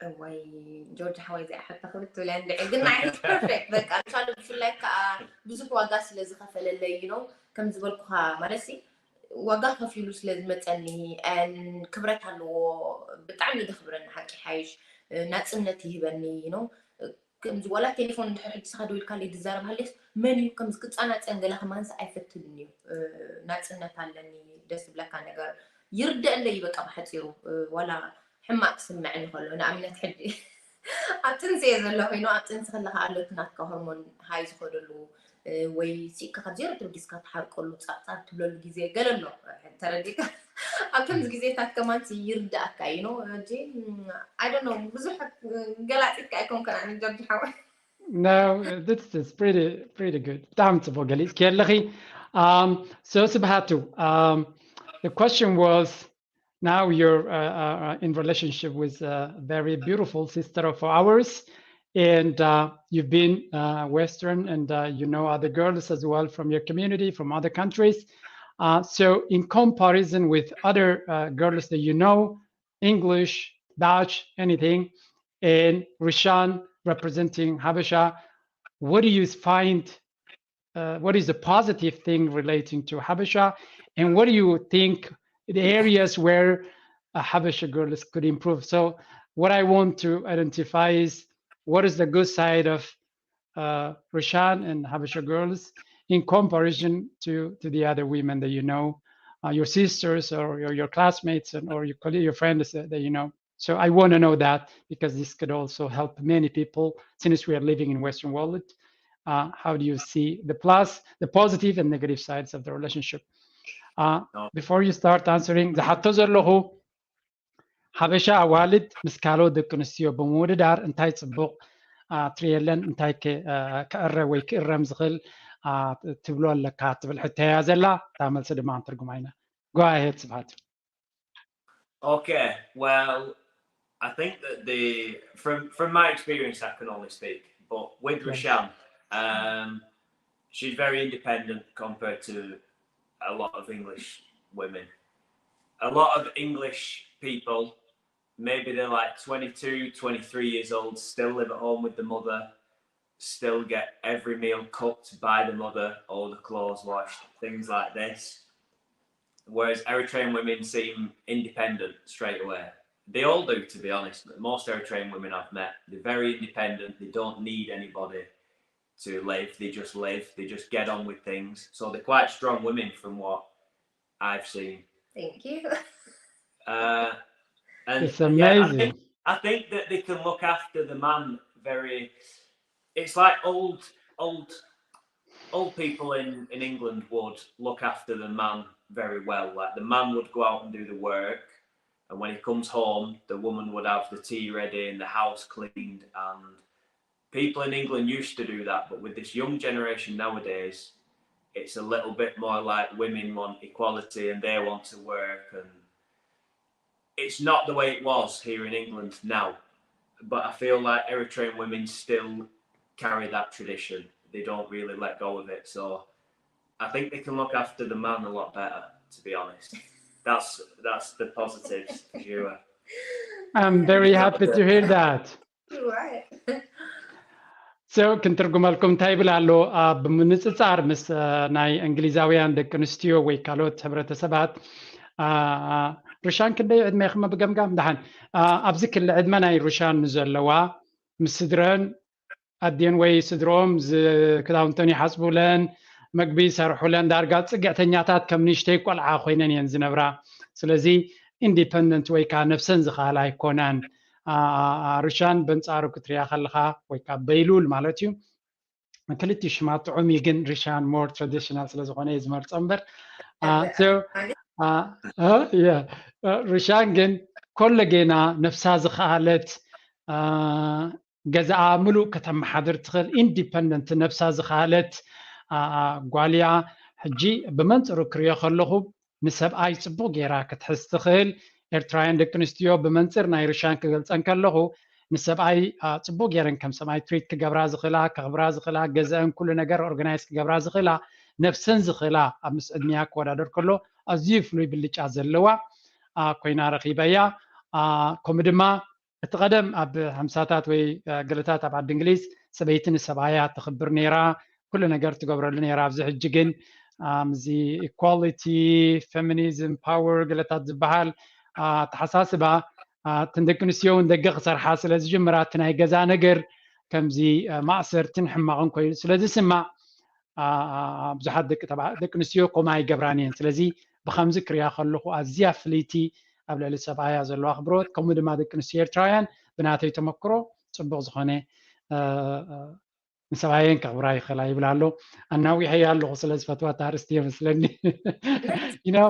እዋይ ጆርጅ ሓወይ እዚኣ ሕቶ ክብል ትብለ እንድዒ ግን ናይ ሕጂ ፐርፌክት በቃ ምሳሉ ብፍላይ ከዓ ብዙሕ ዋጋ ስለ ዝኸፈለለይ ዩ ነው ከም ዝበልኩኻ ማለት ሲ ዋጋ ከፊሉ ስለ ዝመፀኒ ክብረት ኣለዎ ብጣዕሚ ደኽብረኒ ሓቂ ሓይሽ ናፅነት ይህበኒ ነው ከምዚ ዋላ ቴሌፎን እንድሕር ሕጂ ስኻ ደዊልካለይ ዝዛረብ ሃልየስ መን እዩ ከምዚ ክፃናፀን ገለ ከማንስ ኣይፈትንን እዩ ናፅነት ኣለኒ ደስ ዝብለካ ነገር ይርደአለይ እዩ በቃ ብሓፂሩ ዋላ ሕማቅ ክስምዐኒ ከሎ ንኣብነት ሕጂ ኣብ ጥንሲ እየ ዘሎ ኮይኑ ኣብ ጥንሲ ከለካ ኣሎ እቲ ናትካ ሆርሞን ሃይ ዝኸደሉ ወይ ሲእካ ካብ ዜሮ ተበጊስካ ትሓርቀሉ ጻብጻብ ትብለሉ ግዜ ገለ ኣሎ። ተረዲካ ኣብ ከምዚ ግዜታት ከማን ይርዳእካ እዩ ነው እንጂ I don't know ብዙሕ ገላጺትካ ኣይኮንከን ኣነ ጃርጅ ሓወ No, this is pretty pretty good. ብጣዕሚ ጽቡቅ ገሊጽ ከለኺ። Um, so Sibhatu, um, the question was now you're uh, uh, in relationship with a very beautiful sister of ours, and uh, you've been uh, Western, and uh, you know other girls as well from your community, from other countries. Uh, so, in comparison with other uh, girls that you know, English, Dutch, anything, and Rishan representing Habesha, what do you find uh, what is the positive thing relating to Habesha, and what do you think the areas where uh, Habesha girls could improve? So what I want to identify is what is the good side of uh, Rishan and Habesha girls in comparison to, to the other women that you know, uh, your sisters or your, your classmates and, or your, your friends that, that you know. So I want to know that because this could also help many people since we are living in Western world. Uh, how do you see the plus, the positive and negative sides of the relationship? Uh, before you start answering, ዝሓቶ ዘለኹ ሓበሻ ኣዋልድ ምስ ካልኦት ደቂ ኣንስትዮ ብምውድዳር እንታይ ጽቡቕ ትርእየለን፣ እንታይ ክእረ ወይ ክእረም ዝኽእል ትብሎ ኣለካ ትብል ሕቶ እያ ዘላ። እታ መልሲ ድማ ክንትርጉማ ኢና። Go ahead ስብሃቱ። Okay, well, I think that the from from my experience, I can only speak, but with Rishan, um, she's very independent compared to a lot of English women. A lot of English people, maybe they're like twenty-two, twenty-three years old, still live at home with the mother, still get every meal cooked by the mother, all the clothes washed, things like this. Whereas Eritrean women seem independent straight away. They all do, to be honest. Most Eritrean women I've met, they're very independent. They don't need anybody to live. They just live. They just get on with things. So they're quite strong women from what I've seen. Thank you. Uh, and it's amazing. Yeah, I, think, I think that they can look after the man very. It's like old, old, old people in in England would look after the man very well. Like the man would go out and do the work, and when he comes home, the woman would have the tea ready and the house cleaned. And people in England used to do that, but with this young generation nowadays, it's a little bit more like women want equality and they want to work, and it's not the way it was here in England now. But I feel like Eritrean women still carry that tradition. They don't really let go of it. So I think they can look after the man a lot better, to be honest. That's that's the positives for sure. I'm very happy to hear that. Right. So ክንትርጉመልኩም እንታይ ይብል ኣሎ? ኣብ ምንፅፃር ምስ ናይ እንግሊዛውያን ደቂ ኣንስትዮ ወይ ካልኦት ሕብረተሰባት፣ ሩሻን ክንደይ ዕድመ ኢኹም ብገምጋም? ደሓን፣ ኣብዚ ክሊ ዕድመ ናይ ሩሻን ንዘለዋ ምስ ስድረን ኣዴን ወይ ስድሮም ክዳውንተን ይሓፅቡለን፣ መግቢ ይሰርሑለን፣ ዳርጋ ፅግዕተኛታት ከም ንእሽተይ ቆልዓ ኮይነን እየን ዝነብራ። ስለዚ ኢንዲፐንደንት ወይ ከዓ ነብሰን ዝኸኣላ ኣይኮናን። ሩሻን በንፃሩ ክትሪያ ከለካ ወይ ከዓ በይሉል ማለት እዩ። ክልቲኡ ሽማ ጥዑም እዩ፣ ግን ሪሻን ሞር ትራዲሽናል ስለዝኾነ እየ ዝመርፆ እምበር። ሩሻን ግን ኮለጌና ነብሳ ዝኸኣለት ገዛኣ ምሉእ ከተመሓድር ትኽእል ኢንዲፐንደንት ነብሳ ዝኸኣለት ጓል እያ። ሕጂ ብመንፅሩ ክሪኦ ከለኹ ንሰብኣይ ፅቡቕ ጌራ ክትሕዝ ትኽእል። ኤርትራውያን ደቂ ኣንስትዮ ብመንፅር ናይ ርሻን ክገልፀን ከለኹ ንሰብኣይ ፅቡቕ ጌረን ከም ሰብኣይ ትሪት ክገብራ ዝኽእላ፣ ከኽብራ ዝኽእላ፣ ገዘአን ኩሉ ነገር ኦርጋናይዝ ክገብራ ዝኽእላ፣ ነብሰን ዝኽእላ ኣብ ምስ ዕድሚያ ክወዳደር ከሎ ኣዝዩ ፍሉይ ብልጫ ዘለዋ ኮይና ረኺበያ። ከምኡ ድማ እቲ ቀደም ኣብ ሓምሳታት ወይ ገለታት ኣብ ዓዲ እንግሊዝ ሰበይቲ ንሰብኣያ ተኽብር ነይራ፣ ኩሉ ነገር ትገብረሉ ነይራ። ኣብዚ ሕጂ ግን እዚ ኢኳሊቲ፣ ፌሚኒዝም፣ ፓወር ገለታት ዝበሃል ኣተሓሳስባ እተን ደቂ ኣንስትዮ እውን ደገ ክሰርሓ ስለ ዝጅምራ እቲ ናይ ገዛ ነገር ከምዚ ማእሰርትን ሕማቕን ኮይኑ ስለ ዝስማዕ ብዙሓት ደቂ ኣንስትዮ ከምኡ ኣይገብራን እየን። ስለዚ ብከምዚ ክሪኣ ከለኹ ኣዝያ ፍልይቲ ኣብ ልዕሊ ሰብኣያ ዘለዋ ኣኽብሮት፣ ከምኡ ድማ ደቂ ኣንስትዮ ኤርትራውያን ብናተይ ተመክሮ ፅቡቕ ዝኾነ ንሰብኣየን ከኽብራ ይኽእላ ይብል ኣሎ። ኣናዊሐያ ኣለኹ ስለ ዝፈትዋ ኣርእስቲ እየ መስለኒ። You know,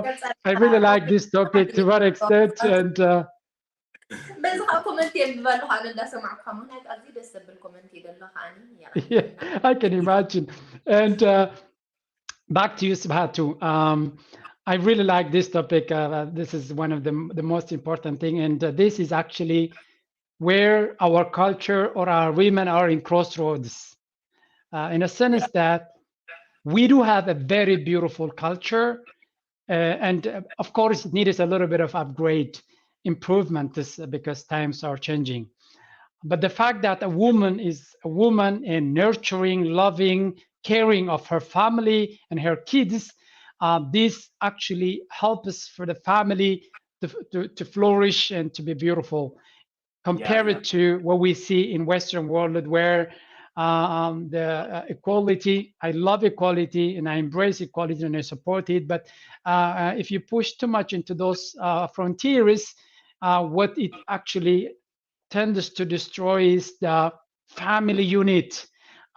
I really like this topic to what extent and uh, በዚ ከዓ ኮመንት የንብብ ኣለኹ ኣነ እንዳሰማዕኩካ፣ ምክንያቱ ኣዝዩ ደስ ዘብል ኮመንት እዩ ዘሎ ከዓኒ። I can imagine. And uh, back to you, Sibhatu. Um, I really like this topic. Uh, this is one of the, the most important thing, and uh, this is actually where our culture or our women are in crossroads. Uh, in a sense that we do have a very beautiful culture, uh, and uh, of course it needs a little bit of upgrade, improvement, this, uh, because times are changing. But the fact that a woman is a woman and nurturing, loving, caring of her family and her kids, uh, this actually helps for the family to, to, to flourish and to be beautiful. Compare it to what we see in Western world, where um, the uh, equality, I love equality and I embrace equality and I support it. But uh, uh, if you push too much into those uh, frontiers, uh, what it actually tends to destroy is the family unit.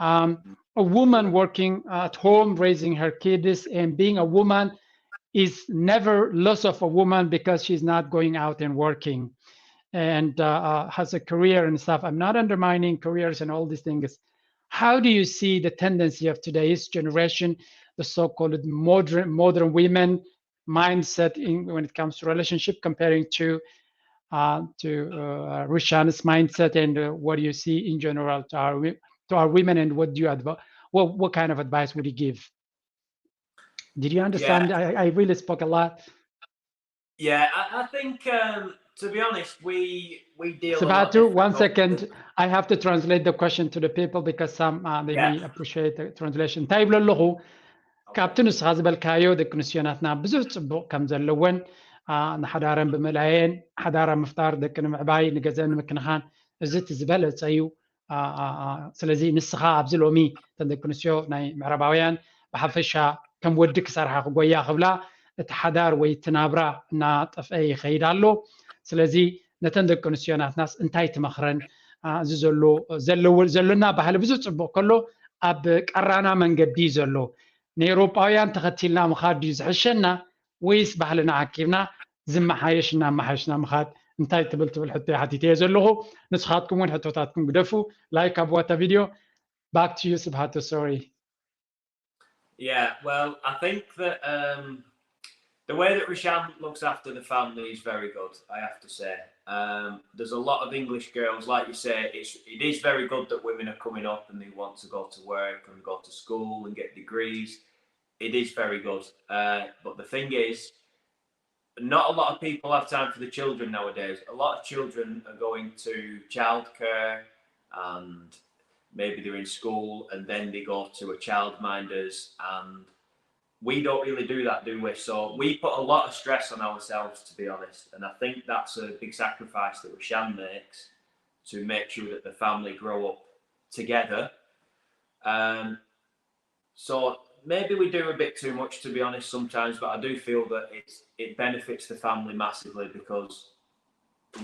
Um, a woman working at home, raising her kids, and being a woman is never loss of a woman because she's not going out and working and uh, uh, has a career and stuff. I'm not undermining careers and all these things. How do you see the tendency of today's generation, the so-called modern modern women mindset in, when it comes to relationship, comparing to uh, to uh, Rushan's mindset, and uh, what do you see in general to our to our women, and what do you advise? What what kind of advice would you give? Did you understand? Yeah. I, I really spoke a lot. Yeah, I, I think um, to be honest, we we deal. Sibhatu, one second. I have to translate the question to the people because some uh, they yeah. may appreciate the translation. እንታይ ይብሎ ኣለኹ? ካብቲ ንስኻ ዝበልካዮ ደቂ ኣንስትዮ ናትና ብዙሕ ፅቡቕ ከም ዘለወን ንሓዳረን ብምእላየን ሓዳራ ምፍጣር ደቂ ንምዕባይ ንገዘን ንምክንኻን እዚ እቲ ዝበለፀ እዩ። ስለዚ ንስኻ ኣብዚ ሎሚ እተን ደቂ ኣንስትዮ ናይ ምዕራባውያን ብሓፈሻ ከም ወዲ ክሰርሓ ክጎያ ክብላ እቲ ሓዳር ወይ እቲ ናብራ እናጠፍአ ይኸይድ ኣሎ። ስለዚ ነተን ደቂ ኣንስትዮ ናትናስ እንታይ ትመኽረን? እዚ ዘሎ ዘሎና ባህሊ ብዙሕ ፅቡቕ ከሎ ኣብ ቀራና መንገዲ እዩ ዘሎ። ንኤውሮጳውያን ተኸቲልና ምኻድ ድዩ ዝሕሸና ወይስ ባህልና ዓቂብና ዝመሓየሽ እናመሓየሽና ምኻድ? እንታይ ትብል ትብል ሕቶ ሓቲተ እየ ዘለኹ። ንስኻትኩም እውን ሕቶታትኩም ግደፉ። ላይክ ኣብዋታ ቪድዮ። Back to you, Sibhatu. Sorry. Yeah, well, I think that um, the way that Rishan looks after the family is very good, I have to say. Um, there's a lot of English girls, like you say, it's, it is very good that women are coming up and they want to go to work and go to school and get degrees. It is very good. Uh, but the thing is, not a lot of people have time for the children nowadays. A lot of children are going to childcare and maybe they're in school and then they go to a childminder's, and we don't really do that, do we? So we put a lot of stress on ourselves, to be honest. And I think that's a big sacrifice that Rishan makes to make sure that the family grow up together. Um, so maybe we do a bit too much, to be honest, sometimes, but I do feel that it's, it benefits the family massively because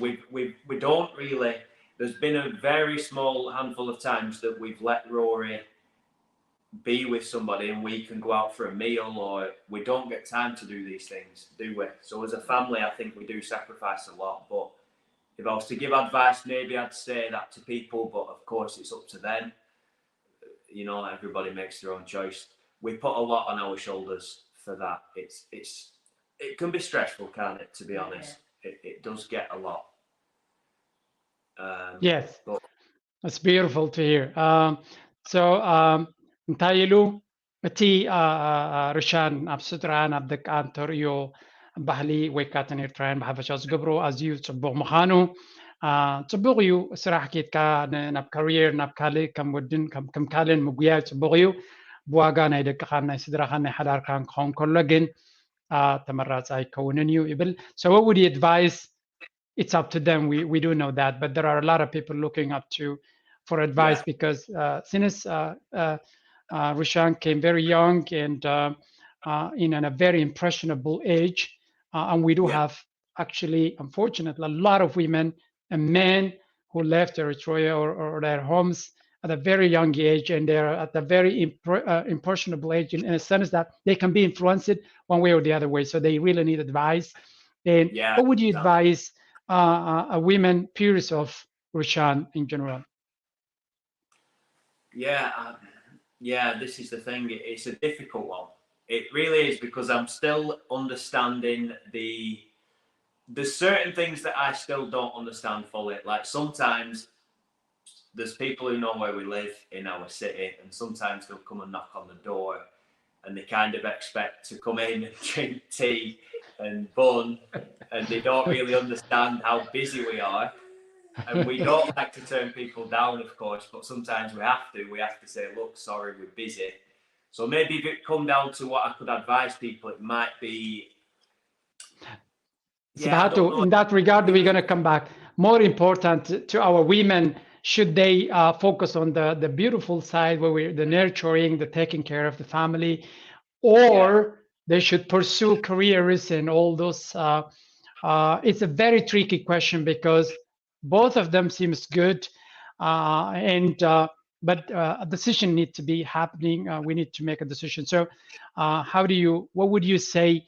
we we we don't really. There's been a very small handful of times that we've let Rory be with somebody and we can go out for a meal, or we don't get time to do these things, do we? So as a family, I think we do sacrifice a lot. But if I was to give advice, maybe I'd say that to people, but of course it's up to them. You know, everybody makes their own choice. We put a lot on our shoulders for that. It's it's it can be stressful, can't it? To be honest, it, it does get a lot. Um, yes, but... It's beautiful to hear. Um, so um, እንታይ ኢሉ እቲ ርሻን ኣብ ስድራን ኣብ ደቃን ተርእዮ ባህሊ ወይ ካተን ኤርትራውያን ብሓፈሻ ዝገብሮ ኣዝዩ ፅቡቕ ምዃኑ። ፅቡቕ እዩ፣ ስራሕ ኬድካ ናብ ካሪየር ናብ ካልእ ከም ወድን ከም ካልእን ምጉያይ ፅቡቕ እዩ። ብዋጋ ናይ ደቅኻን ናይ ስድራኻን ናይ ሓዳርካን ክኸውን ከሎ ግን ተመራፂ ኣይከውንን እዩ ይብል። So what would you advise? It's up to them. We, we do know that, but there are a lot of people looking up to for advice yeah. because uh, since uh, uh, uh, Rushan came very young and uh, uh, in an, a very impressionable age, uh, and we do yeah. have actually, unfortunately, a lot of women and men who left Eritrea or, or their homes at a very young age, and they're at a very impre- uh, impressionable age in, in a sense that they can be influenced one way or the other way. So they really need advice. And Yeah, what would you exactly. advise uh, uh, a women peers of Rushan in general? Yeah, um, yeah, this is the thing. It- It's a difficult one. It really is, because I'm still understanding the there's certain things that I still don't understand fully. Like, sometimes there's people who know where we live in our city, and sometimes they'll come and knock on the door, and they kind of expect to come in and drink tea and bun, and they don't really understand how busy we are. And we don't like to turn people down, of course, but sometimes we have to. We have to say, "Look, sorry, we're busy." So maybe if it come down to what I could advise people, it might be, yeah, I don't Sibhatu, know. In that regard, we're going to come back. More important to our women, should they uh, focus on the, the beautiful side, where we the nurturing, the taking care of the family, or they should pursue careers and all those? Uh, uh, it's a very tricky question, because both of them seems good, uh, and uh, but uh, a decision need to be happening. Uh, we need to make a decision. So, uh, how do you? What would you say,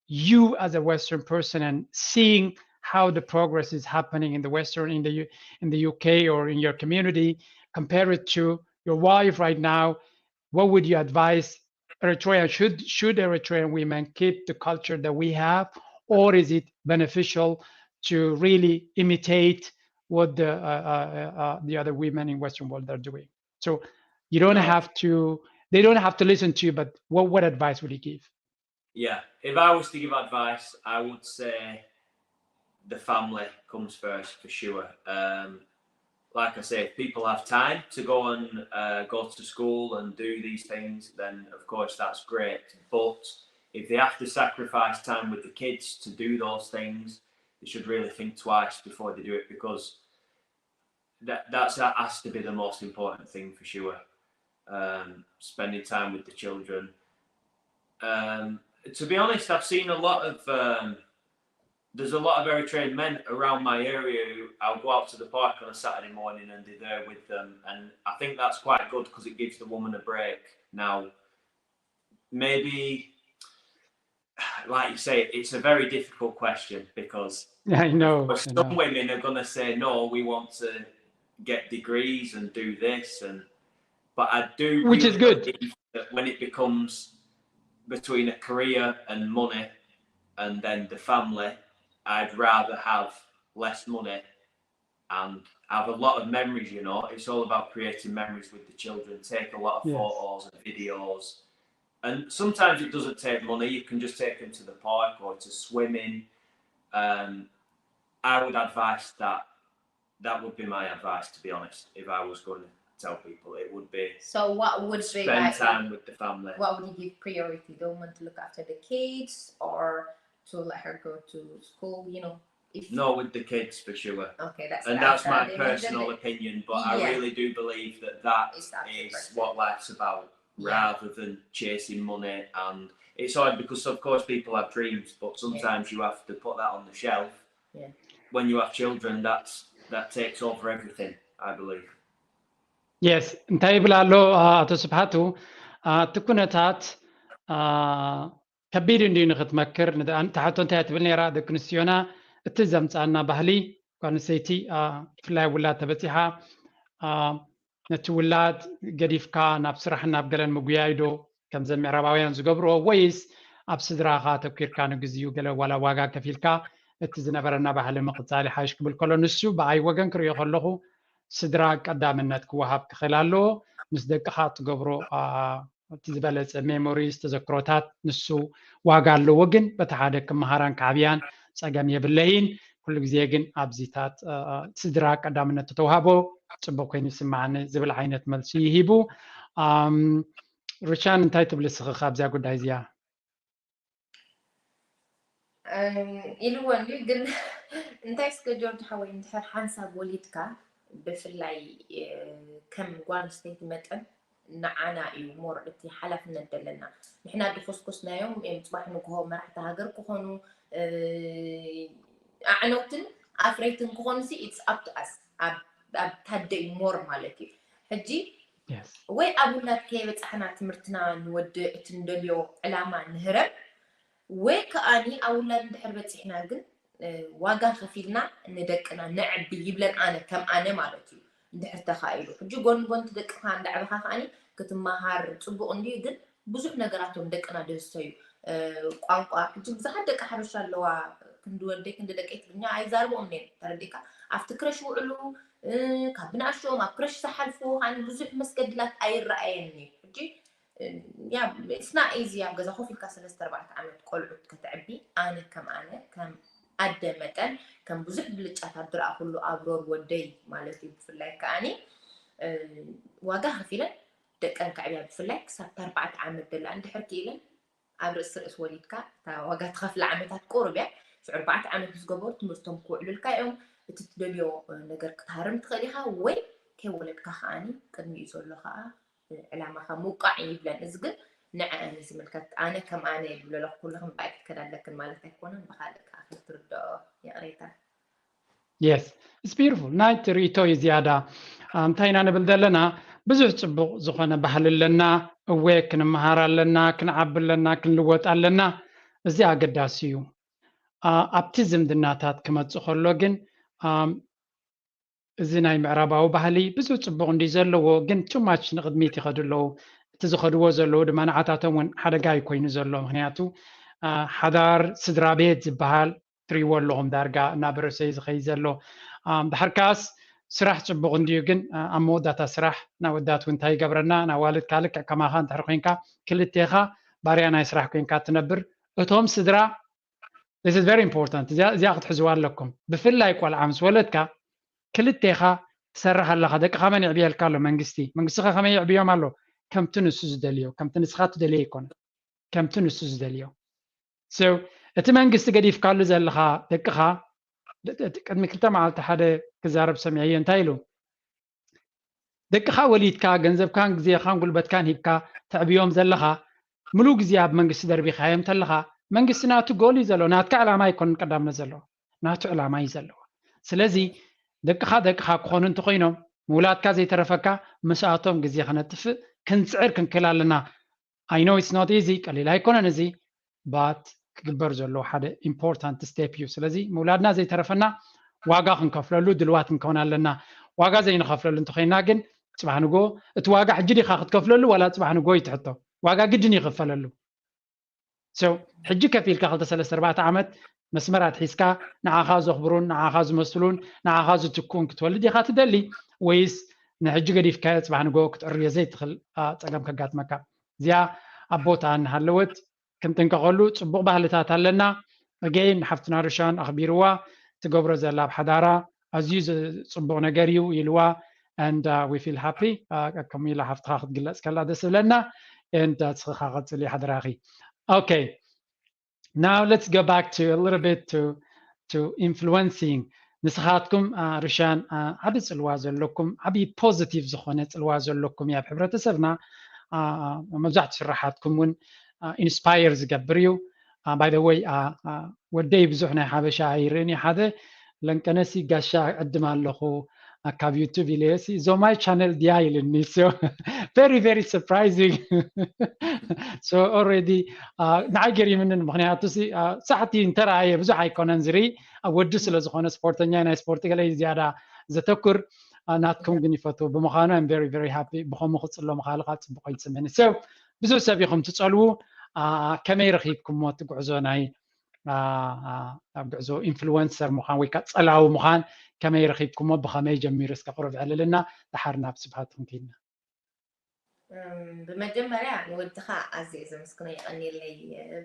you as a Western person and seeing how the progress is happening in the Western, in the U- in the U K or in your community, compare it to your wife right now? What would you advise Eritrean? Should should Eritrean women keep the culture that we have, or is it beneficial to really imitate what the uh, uh, uh, the other women in Western world are doing? So you don't No. have to. They don't have to listen to you. But what what advice would you give? Yeah, if I was to give advice, I would say the family comes first for sure. Um, like I say, if people have time to go and uh, go to school and do these things, then of course that's great. But if they have to sacrifice time with the kids to do those things, they should really think twice before they do it, because that that's that has to be the most important thing for sure. Um, spending time with the children. Um, to be honest, I've seen a lot of um, there's a lot of Eritrean men around my area who I'll go out to the park on a Saturday morning and they're there with them, and I think that's quite good because it gives the woman a break. Now, maybe, like you say, it's a very difficult question because I know. but I some know. women are going to say, "No, we want to get degrees and do this," and but I do Which really is good. believe that when it becomes between a career and money, and then the family, I'd rather have less money and have a lot of memories. You know, it's all about creating memories with the children. Take a lot of Yes. photos and videos, and sometimes it doesn't take money. You can just take them to the park or to swimming. Um, I would advise that. That would be my advice, to be honest. If I was going to tell people, it would be So what would be spend like time with the family. What would you give priority? The woman to look after the kids or to let her go to school? You know, if No, with the kids for sure. Okay, that's And the that's answer. my They mentioned personal it. opinion, but I Yeah. really do believe that that It's up to is person. what life's about, Yeah. rather than chasing money. And it's hard because, of course, people have dreams, but sometimes you have to put that on the shelf. Yeah. When you have children, that's that takes over everything, I believe. Yes, እንታይ ይብል ኣሎ? ኣቶ ስብሓቱ፣ እቲ ኩነታት ከቢድ እንድዩ ንክትመክር። ንትሓቶ እንታይ ትብል ነራ? ደቂ ኣንስትዮና እቲ ዘምፃና ባህሊ፣ ጓል ኣንስተይቲ ብፍላይ ውላድ ተበፂሓ፣ ነቲ ውላድ ገዲፍካ ናብ ስራሕን ናብ ገለን ምጉያይ ዶ ከምዘ ምዕራባውያን ዝገብርኦ፣ ወይስ ኣብ ስድራኻ ተኪርካ ንግዚኡ ገለ ዋላ ዋጋ ከፊልካ እቲ ዝነበረና ባህሊ ምቕፃል ይሓይሽ ክብል ከሎ፣ ንሱ ብኣይ ወገን ክሪኦ ከለኹ ስድራ ቀዳምነት ክወሃብ ክኽእል ኣለዎ። ምስ ደቅኻ እትገብሮ እቲ ዝበለፀ ሜሞሪስ፣ ተዘክሮታት፣ ንሱ ዋጋ ኣለዎ። ግን በቲ ሓደ ክመሃራን ክዓብያን ፀገም የብለይን። ኩሉ ግዜ ግን ኣብዚታት ስድራ ቀዳምነት ተተውሃቦ ፅቡቅ ኮይኑ ይስማዓኒ ዝብል ዓይነት መልሲ ይሂቡ። ሩቻን፣ እንታይ ትብል እስኺ ካብዚኣ ጉዳይ እዚኣ? ኢልወን ግን እንታይ እስከ ጆርጅ ሓወይ፣ እንድሕር ሓንሳብ ወሊድካ ብፍላይ ከም ጓል ኣንስተይቲ መጠን ንዓና እዩ ሞር እቲ ሓላፍነት ዘለና። ንሕና ድኹስኩስናዮም እዮም ፅባሕ ንግሆ መራሕቲ ሃገር ክኾኑ ኣዕነውትን ኣፍረይትን ክኾኑ ሲ it's up to us። ኣብ ታደ እዩ ሞር ማለት እዩ። ሕጂ ወይ ኣብ ውላድ ከይበፃሕና ትምህርትና ንወድእ፣ እቲ ንደልዮ ዕላማ ንህረም፣ ወይ ከዓኒ ኣብ ውላድ እንድሕር በፂሕና ግን ዋጋ ከፊልና ንደቅና ነዕቢ ይብለን፣ ኣነ ከም ኣነ ማለት እዩ። እንድሕር ተኻኢሉ ሕጂ ጎን ጎን ደቅኻ እንዳዕበኻ ከዓኒ ክትመሃር ፅቡቕ እንድዩ፣ ግን ብዙሕ ነገራቶም ደቅና ደስተዩ ቋንቋ። ሕጂ ብዙሓት ደቂ ሓበሻ ኣለዋ፣ ክንዲ ወደይ ክንዲ ደቀይ ትግርኛ ኣይዛርብኦም እየን፣ ተረዲእካ? ኣብቲ ክረሽ ውዕሉ ካብ ብንኣሽኦም ኣብ ክረሽ ዝሓልፉ ከዓኒ ብዙሕ መስገድላት ኣይረኣየን እዩ። ሕጂ ያ ስና ኢዚ ኣብ ገዛ ኮፍ ኢልካ ሰለስተ ኣርባዕተ ዓመት ቆልዑት ከተዕቢ፣ ኣነ ከም ኣነ ከም ኣደ መጠን ከም ብዙሕ ብልጫታት ዝረኣኹሉ ኣብ ሮር ወደይ ማለት እዩ። ብፍላይ ከዓኒ ዋጋ ከፊለን ደቀን ከዕብያ፣ ብፍላይ ክሳብ ኣርባዕተ ዓመት ደላ እንድሕር ክኢለን ኣብ ርእሲ ርእስ ወሊድካ እታ ዋጋ ትኸፍላ ዓመታት ቁሩብ እያ። ሽዑ ኣርባዕተ ዓመት ምስ ገበሩ ትምህርቶም ክውዕሉልካ እዮም። እቲ ትደልዮ ነገር ክትሃርም ትኽእል ኢኻ፣ ወይ ከይወለድካ ከዓኒ ቅድሚኡ ዘሎ ከዓ ዕላማኻ ምውቃዕ ይብለን። እዚ ግን ንዐኣን እዩ ዝምልከት። ኣነ ከም ኣነ እየ ዝብሎ ኣለኹ። ኩልኽን ብኣይ ክትከዳ ኣለክን ማለት ኣይኮነን፣ ብኻልእ ከዓ ክትርድኦ። ይቕሬታ። Yes, it's beautiful። ናይ ትርኢቶ እዩ ዝያዳ። እንታይ ኢና ንብል ዘለና? ብዙሕ ፅቡቕ ዝኾነ ባህሊ ኣለና። እወ፣ ክንመሃር ኣለና፣ ክንዓቢ ኣለና፣ ክንልወጥ ኣለና። እዚ ኣገዳሲ እዩ። ኣብቲ ዝምድናታት ክመፅእ ከሎ ግን እዚ ናይ ምዕራባዊ ባህሊ ብዙሕ ፅቡቕ እንዲ ዘለዎ፣ ግን too much ንቕድሚት ይኸዱ ኣለዉ። እቲ ዝኸድዎ ዘለዉ ድማ ንዓታቶም እውን ሓደጋ እዩ ኮይኑ ዘሎ። ምክንያቱ ሓዳር ስድራ ቤት ዝበሃል ትሪእዎ ኣለኹም ዳርጋ እናበረሰ እዩ ዝኸይድ ዘሎ። ድሓር ከዓስ ስራሕ ፅቡቕ እንድዩ፣ ግን ኣብ መወዳእታ ስራሕ ናብ ወዳት እውን እንታይ ይገብረና? ናብ ዋልድ ካልክዕ ከማኻ እንድሕር ኮይንካ ክልቴኻ ባርያ ናይ ስራሕ ኮይንካ ትነብር። እቶም ስድራ this is very important። እዚኣ ክትሕዝዋ ኣለኩም። ብፍላይ ቆልዓ ምስ ወለድካ ክልቴኻ ትሰርሕ ኣለኻ። ደቅኻ መን የዕብየልካ ኣሎ? መንግስቲ። መንግስቲ ከ ከመይ የዕብዮም ኣሎ? ከምቲ ንሱ ዝደልዮ፣ ከምቲ ንስኻ ትደልዮ ኣይኮነን፣ ከምቲ ንሱ ዝደልዮ። So እቲ መንግስቲ ገዲፍካሉ ዘለኻ ደቅኻ፣ ቅድሚ ክልተ መዓልቲ ሓደ ክዛረብ ሰሚዐዮ። እንታይ ኢሉ? ደቅኻ ወሊድካ፣ ገንዘብካን ግዜኻን ጉልበትካን ሂብካ ተዕብዮም ዘለኻ፣ ምሉእ ግዜ ኣብ መንግስቲ ደርቢኻዮም ተለኻ፣ መንግስቲ ናቱ ጎል እዩ ዘለዎ። ናትካ ዕላማ ኣይኮነን ቀዳምነት ዘለዎ፣ ናቱ ዕላማ እዩ ዘለዎ። ስለዚ ደቅኻ ደቅኻ ክኾኑ እንተኾይኖም፣ ምውላድካ ዘይተረፈካ ምስኣቶም ግዜ ከነጥፍእ ክንፅዕር ክንክእል ኣለና። I know it's not easy፣ ቀሊል ኣይኮነን እዚ፣ but ክግበር ዘለዎ ሓደ important step እዩ። ስለዚ ምውላድና ዘይተረፈና ዋጋ ክንከፍለሉ ድልዋት ክንከውን ኣለና። ዋጋ ዘይንኸፍለሉ እንተኾይና ግን ፅባሕ ንጎ እቲ ዋጋ ሕጂ ዲኻ ክትከፍለሉ ዋላ ፅባሕ ንጎ እዩ ትሕቶ። ዋጋ ግድን ይኽፈለሉ። So ሕጂ ከፊልካ ክልተ ሰለስተ ኣርባዕተ ዓመት መስመር ኣትሒዝካ ንዓኻ ዘኽብሩን ንዓኻ ዝመስሉን ንዓኻ ዝትክኡን ክትወልድ ኢኻ ትደሊ፣ ወይስ ንሕጂ ገዲፍካዮ ፅባሕ ንጎ ክትዕርዮ ዘይትኽእል ፀገም ከጋጥመካ? እዚኣ ኣብ ቦታ እናሃለወት ክንጥንቀቐሉ ፅቡቕ ባህልታት ኣለና። Again ሓፍትና ሩሻን ኣኽቢርዋ ትገብሮ ዘላ ኣብ ሓዳራ ኣዝዩ ጽቡቕ ነገር እዩ ኢልዋ። And we feel happy ከምኡ ኢላ ሓፍትኻ ክትግለፅ ከላ ደስ ዝብለና። And እስኻ ቀፅሊ ሓደራኺ። Okay, now let's go back to a little bit to to influencing። ንስኻትኩም ሩሻን ዓቢ ጽልዋ ዘለኩም፣ ዓቢ positive ዝኾነ ጽልዋ ዘለኩም እዩ ኣብ ሕብረተሰብና። መብዛሕትኡ ስራሓትኩም እውን inspire ዝገብር እዩ። By the way ወደይ ብዙሕ ናይ ሓበሻ ኣይርእን እዩ። ሓደ ለንቀነሲ ጋሻ ዕድም ኣለኹ ካብ YouTube ኢለዮ ሲ እዞማይ ቻነል ድያ ኢልኒ። So very very surprising። So already ንዓይ ገሪምንን ምክንያቱ ሳዕቲ እንተረኣየ ብዙሕ ኣይኮነን ዝርኢ ኣብ ወዲ ስለ ዝኾነ ስፖርተኛ ናይ ስፖርት ገለ ዝያዳ ዘተኩር ናትኩም ግን ይፈትዎ ብምዃኑ I'm very very happy። ብኸምኡ ክፅሎ ምኻሉ ካብ ፅቡቅ ይስምዕኒ። So ብዙሕ ሰብ ኢኹም ትፀልዉ። ከመይ ረኺብኩሞ እቲ ጉዕዞ ናይ ኣብ ጉዕዞ ኢንፍሉወንሰር ምዃን ወይ ከዓ ፀላዊ ምዃን ከመይ ረኺብኩሞ? ብኸመይ ጀሚሩ? እስከ ቁሩብ ዕልልና ድሓር ናብ ስብሃት ክንከይድና። ብመጀመርያ ንወድኻ ኣዝየ ዘመስግኖ የቐንየለይ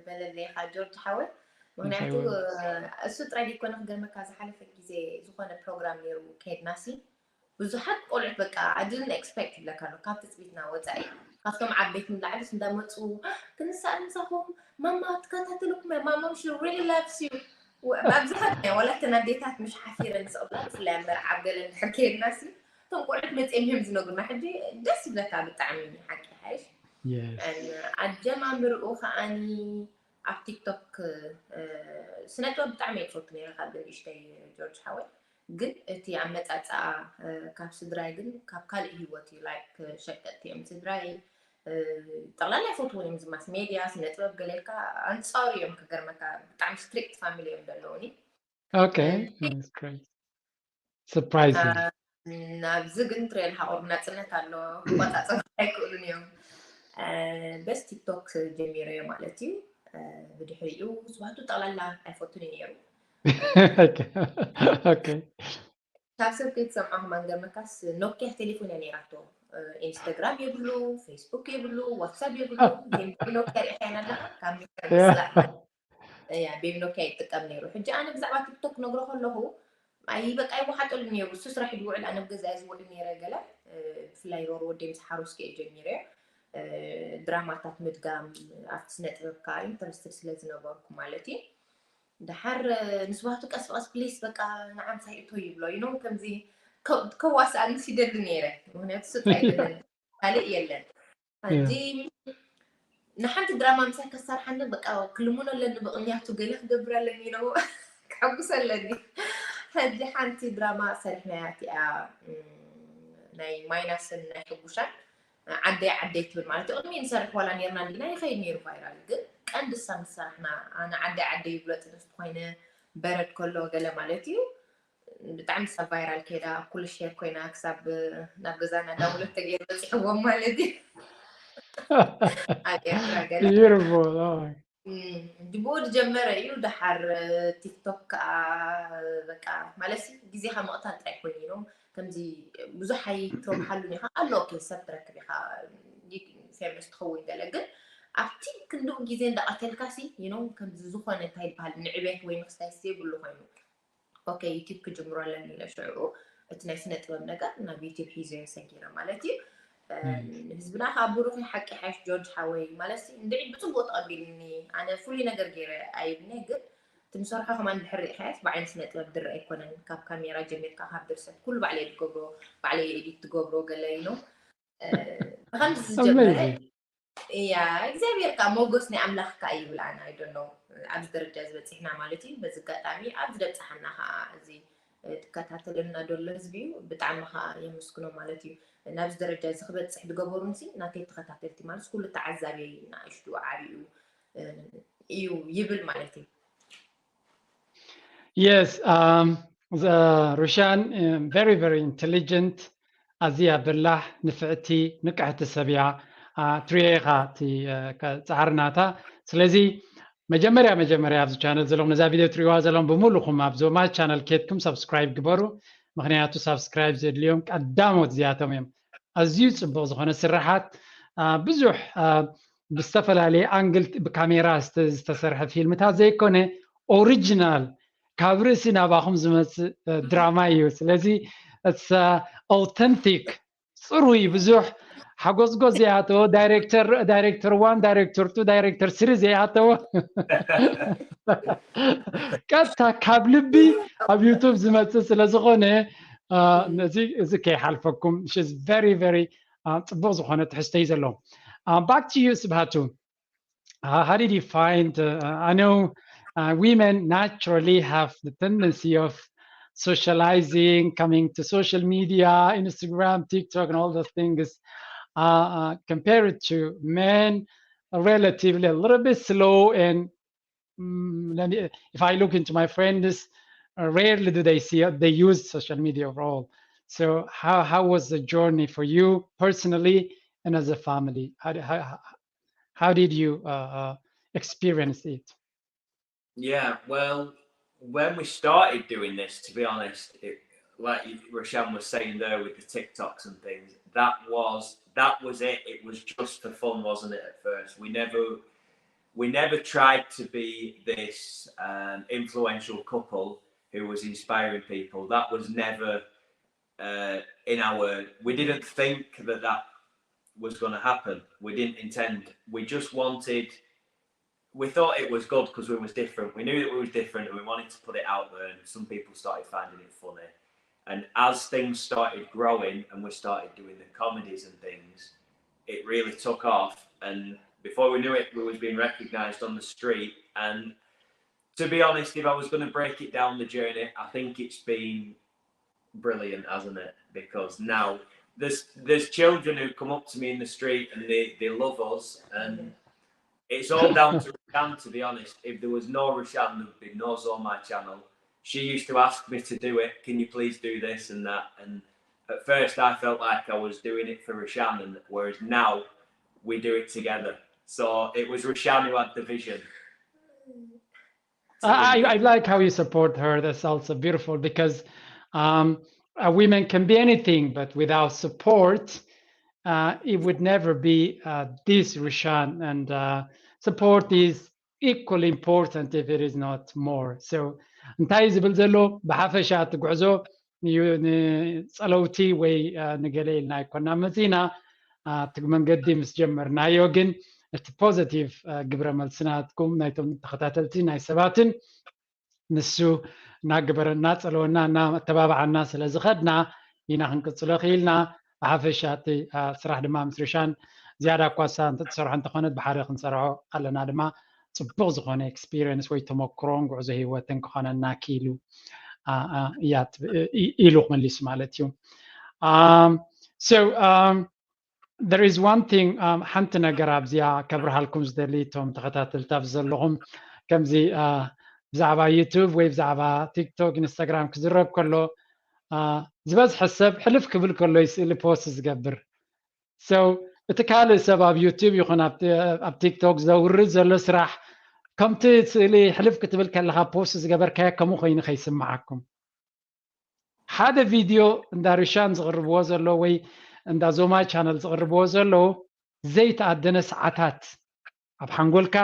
በለለይኻ ጆርጅ ሓወይ። ምክንያቱ እሱ ጥራይ ዘይኮነ ክገርመካ ዝሓለፈ ግዜ ዝኾነ ፕሮግራም ነይሩ ከይድናሲ ብዙሓት ቆልዑት በቃ I didn't expect ይብለካ ኣሎ ካብ ትፅቢትና ወፃኢ ካብቶም ዓበይቲ ንላዕሊስ እንዳመፁ ክንስኣል ምሳኹም ማማ ትከታተለኩም እያ ማማ she really loves you። ኣብዝሓ ወላተን ኣዴታት ምሽ ሓፊረን ዝቕብላ ብፍላይ ኣብ መርዓ ኣብ ገለ እንድሕር ከይድናሲ እቶም ቆልዑት መፅኦም እዮም ዝነግሩና። ሕጂ ደስ ይብለካ ብጣዕሚ ሓቂ ሓይሽ። ኣጀማምርኡ ከዓኒ ኣብ ቲክቶክ ስነ ጥበብ ብጣዕሚ እየ ዝፈቱ ነይረ ካብ ንእሽተይ ጆርጅ ሓወይ። ግን እቲ ኣመፃፅኣ ካብ ስድራይ ግን ካብ ካልእ ህይወት እዩ። ላይክ ሸቀጥቲ እዮም ስድራይ። ጠቕላላ ኣይፈትውን እዮም። እዚ ማስ ሜድያ፣ ስነ ጥበብ ገለ ኢልካ ኣንፃሩ እዮም። ክገርመካ ብጣዕሚ ስትሪክት ፋሚሊ እዮም ዘለውኒ። Okay, surprising. ናብዚ ግን ትሬል ሃቑር ናፅነት ኣሎ። ክቆፃፀሩ ኣይክእሉን እዮም። በስ ቲክቶክ ጀሚረዮ ማለት እዩ። ብድሕሪኡ ስባቱ ጠቕላላ ኣይፈቱን እዩ ነይሩ። Okay. ካብ ሰብ ከይትሰምዖ ከማን ገርመካስ ኖኪያ ቴሌፎን እያ ነይራቶ። ኢንስታግራም የብሉ፣ ፌስቡክ የብሉ፣ ዋትሳፕ የብሉ። ኖኪያ ሪኢኻየን ኣለኻ? ካብ ሚስጥር እያ ቤብ ኖኪያ ይጥቀም ነይሩ። ሕጂ ኣነ ብዛዕባ ቲክቶክ ነግሮ ከለኹ ኣይ በቃ ይወሓጠሉ ነይሩ። እሱ ስራሕ ድውዕል ኣነ ብገዛ ዝውዕል ነይረ። ገለ ብፍላይ ሮሮ ወደ ምስ ሓሩስ ከየ ጀሚረ ድራማታት ምድጋም ኣብቲ ስነ ጥበብ ከዓ ኢንተረስትድ ስለ ዝነበርኩ ማለት እዩ። ደሓር ንስባቱ ቀስ ብቀስ ፕሊስ በቃ ንዓምሳይ እቶ ይብሎ ይኖ ከምዚ ከዋስኣኒ ሲደሊ ነይረ። ምክንያቱ ስጥ ኣይደለን ካልእ የለን። ሕጂ ንሓንቲ ድራማ ምሳይ ከሳርሓኒ በቃ ክልምኖ ኣለኒ፣ ብቕንያቱ ገለ ክገብር ኣለኒ ኢለ ክሐጉስ ኣለኒ። ሕጂ ሓንቲ ድራማ ሰሪሕናያ እቲኣ ናይ ማይናስን ናይ ሕጉሻን ዓደይ ዓደይ ትብል ማለት እዩ። ቅድሚ ንሰርሕ ዋላ ነርና እንዲና ይኸይድ ነይሩ ቫይራል፣ ግን ቀንዲ እሳ ምስ ሰራሕና ኣነ ዓደይ ዓደይ ይብሎ ጥንስቲ ኮይነ በረድ ከሎ ገለ ማለት እዩ። ብጣዕሚ ሰብ ቫይራል ከይዳ ኩሉ ሼር ኮይና ክሳብ ናብ ገዛና ዳውንሎድ ተገይሩ በፂሕዎም ማለት እዩ። ኣብ ኤርትራ ገለ ድብኡ ዝጀመረ እዩ። ደሓር ቲክቶክ ከዓ በቃ ማለት ግዜካ ምቕታል ጥራይ ኮይኑ ኢሎም ከምዚ ብዙሕ ኣይትረብሓሉን ኢኻ ኣሎ። ኦኬ ሰብ ትረክብ ኢኻ ፌመስ ትኸውን ገለ፣ ግን ኣብቲ ክንድኡ ግዜ እንዳቐተልካ ሲ ይኖ ከምዚ ዝኾነ እንታይ ይበሃል ንዕቤት ወይ ንክስታይ የብሉ ኮይኑ ኦኬ ዩቲብ ክጅምሮ ኣለኒ ኢለ ሽዑ እቲ ናይ ስነ ጥበብ ነገር ናብ ዩቲብ ሒዘዮ ሰጊረ ማለት እዩ። ህዝብና ከዓ ብሩኽ ሓቂ ሓሽ ጆርጅ ሓወይ ማለት እንድዒ ብፅቡቅ ተቐቢልኒ ኣነ ፍሉይ ነገር ገይረ ኣይብልኒ፣ ግን እቲ ንሰርሖ ከማን ድሕር ሪእካያስ ብዓይኒ ስነ ጥበብ ድረ ኣይኮነን። ካብ ካሜራ ጀሚርካ ካብ ድርሰት ኩሉ ባዕለይ ዝገብሮ ባዕለይ ኤዲት ትገብሮ ገለ ኢኖ ብከምዚ ዝጀመረ እያ እግዚኣብሔር ከዓ ሞጎስ ናይ ኣምላኽ ከዓ ይብል ኣነ ኣይደኖ ኣብዚ ደረጃ ዝበፂሕና ማለት እዩ። በዚ ኣጋጣሚ ኣብ ዝበፅሓና ከዓ እዚ ትከታተለና ደሎ ህዝቢ እዩ ብጣዕሚ ከዓ የመስግኖ ማለት እዩ። ናብዚ ደረጃ እዚ ክበፅሕ ዝገበሩን ሲ ናተይ ተኸታተልቲ ማለት ኩሉ ተዓዛቢ ናእሽቱ ዓብዩ እዩ ይብል ማለት እዩ። Yes, um, the Rushan, um, very, very intelligent. ኣዝያ በላሕ ንፍዕቲ ንቅሕቲ ሰብ እያ። ትሪኦ ኢኻ እቲ ፃዕሪ ናታ። ስለዚ መጀመርያ መጀመርያ ኣብዚ ቻነል ዘለኹም ነዛ ቪድዮ ትሪእዋ ዘለኹም ብምሉኹም ኣብ ዞማ ቻነል ኬድኩም ሳብስክራይብ ግበሩ። ምክንያቱ ሳብስክራይብ ዘድልዮም ቀዳሞት እዚኣቶም እዮም። ኣዝዩ ፅቡቅ ዝኾነ ስራሓት ብዙሕ ብዝተፈላለየ ኣንግል ብካሜራ ዝተሰርሐ ፊልምታት ዘይኮነ ኦሪጂናል ካብ ርእሲ ናባኹም ዝመፅእ ድራማ እዩ። ስለዚ ኦተንቲክ ፅሩይ ብዙሕ ሓጎዝጎዝ ዘይኣተዎ ዳይሬክተር ዳይሬክተር ዋን ዳይሬክተር ቱ ዳይሬክተር ስሪ ዘይኣተዎ ቀጥታ ካብ ልቢ ኣብ ዩቱብ ዝመፅእ ስለዝኾነ ነዚ እዚ ከይሓልፈኩም very very ፅቡቅ ዝኾነ ትሕዝቶ እዩ ዘለዎ። Back to you ስብሃቱ. Uh, how did you find? Uh, I know uh, women naturally have the tendency of socializing, coming to social media, Instagram, TikTok, and all those things. Uh, uh, compared to men, relatively a little bit slow. And um, if I look into my friends, uh, rarely do they see they use social media overall. So how how was the journey for you personally and as a family? How how how did you uh, uh, experience it? Yeah, well, when we started doing this, to be honest, it, like Roshan was saying there with the TikToks and things, that was that was it. It was just for fun, wasn't it? At first, we never we never tried to be this um, influential couple who was inspiring people. That was never uh, in our. We didn't think that that was going to happen. We didn't intend. We just wanted. We thought it was good because we was different. We knew that we was different, and we wanted to put it out there. And some people started finding it funny. And as things started growing, and we started doing the comedies and things, it really took off. And before we knew it, we was being recognised on the street. And to be honest, if I was going to break it down the journey, I think it's been brilliant, hasn't it? Because now there's there's children who come up to me in the street and they, they love us, and it's all down to Rushan, to be honest. If there was no Rushan, there'd be no Zomai channel. She used to ask me to do it. Can you please do this and that? And at first, I felt like I was doing it for Rushan, and whereas now we do it together. So it was Rushan who had the vision. I, I like how you support her. That's also beautiful because um, a women can be anything, but without support, uh, it would never be uh, this, Rushan. And uh, support is equally important if it is not more. So እንታይ ዝብል ዘሎ ብሓፈሻ እቲ ጉዕዞ ንጸለውቲ ወይ ንገለ ኢልና ኣይኮና መፂና እቲ መንገዲ ምስ ጀመርናዮ ግን እቲ ፖዘቲቭ ግብረ መልሲ ናትኩም ናይቶም ተኸታተልቲ ናይ ሰባትን ንሱ እናገበረና እናፀለወና እናተባባዓና ስለ ዝኸድና ኢና ክንቅፅሎ ክኢልና። ብሓፈሻ እቲ ስራሕ ድማ ምስ ርሻን ዝያዳ እኳ እሳ እንተትሰርሖ እንተኾነት ብሓደ ክንሰርሖ ኣለና ድማ ፅቡቕ ዝኾነ ኤክስፒሪየንስ ወይ ተመክሮን ጉዕዞ ህይወትን ክኾነና ክኢሉ ኢሉ ክመሊሱ ማለት እዩ። So there is one thing ሓንቲ ነገር ኣብዚኣ ከብርሃልኩም ዝደሊ እቶም ተኸታተልቲ ኣብዚ ዘለኹም ከምዚ ብዛዕባ ዩቱብ ወይ ብዛዕባ ቲክቶክ ኢንስታግራም ክዝረብ ከሎ ዝበዝሐ ሰብ ሕልፍ ክብል ከሎ ስእሊ ፖስት ዝገብር ሰው እቲ ካልእ ሰብ ኣብ ዩቱብ ይኹን ኣብ ቲክቶክ ዘውርድ ዘሎ ስራሕ ከምቲ ስእሊ ሕልፍ ክትብል ከለካ ፖስት ዝገበርካዮ ከምኡ ኮይኑ ከይስምዓኩም ሓደ ቪድዮ እንዳ ርሻን ዝቕርብዎ ዘሎ ወይ እንዳ ዞማይ ቻነል ዝቕርብዎ ዘለዉ ዘይተኣደነ ሰዓታት ኣብ ሓንጎልካ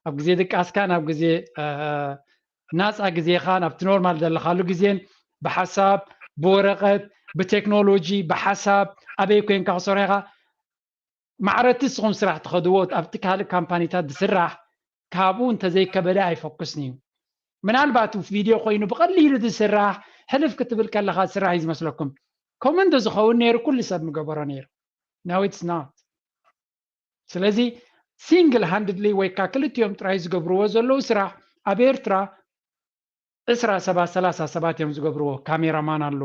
ኣብ ግዜ ድቃስካ ናብ ግዜ ናፃ ግዜኻ ናብቲ ኖርማል ዘለካሉ ግዜን ብሓሳብ ብወረቐት ብቴክኖሎጂ ብሓሳብ ኣበይ ኮይንካ ክሰርሖ ኢኻ ማዕረቲ ንስኹም ስራሕ ትኸድዎ ኣብቲ ካልእ ካምፓኒታት ዝስራሕ ካብኡ እንተዘይከበደ ኣይፈኩስን እዩ ምናልባት ቪድዮ ኮይኑ ብቐሊሉ ዝስራሕ ሕልፍ ክትብል ከለካ ዝስራሕ እዩ ዝመስለኩም ከምኡ እንተዝኸውን ነይሩ ኩሉ ሰብ ምገበሮ ነይሩ no it's not ስለዚ ሲንግል ሃንድድሊ ወይ ካ ክልቲኦም ጥራይ ዝገብርዎ ዘለዉ ስራሕ ኣብ ኤርትራ ዕስራ ሰባት ሰላሳ ሰባት እዮም ዝገብርዎ ካሜራማን ኣሎ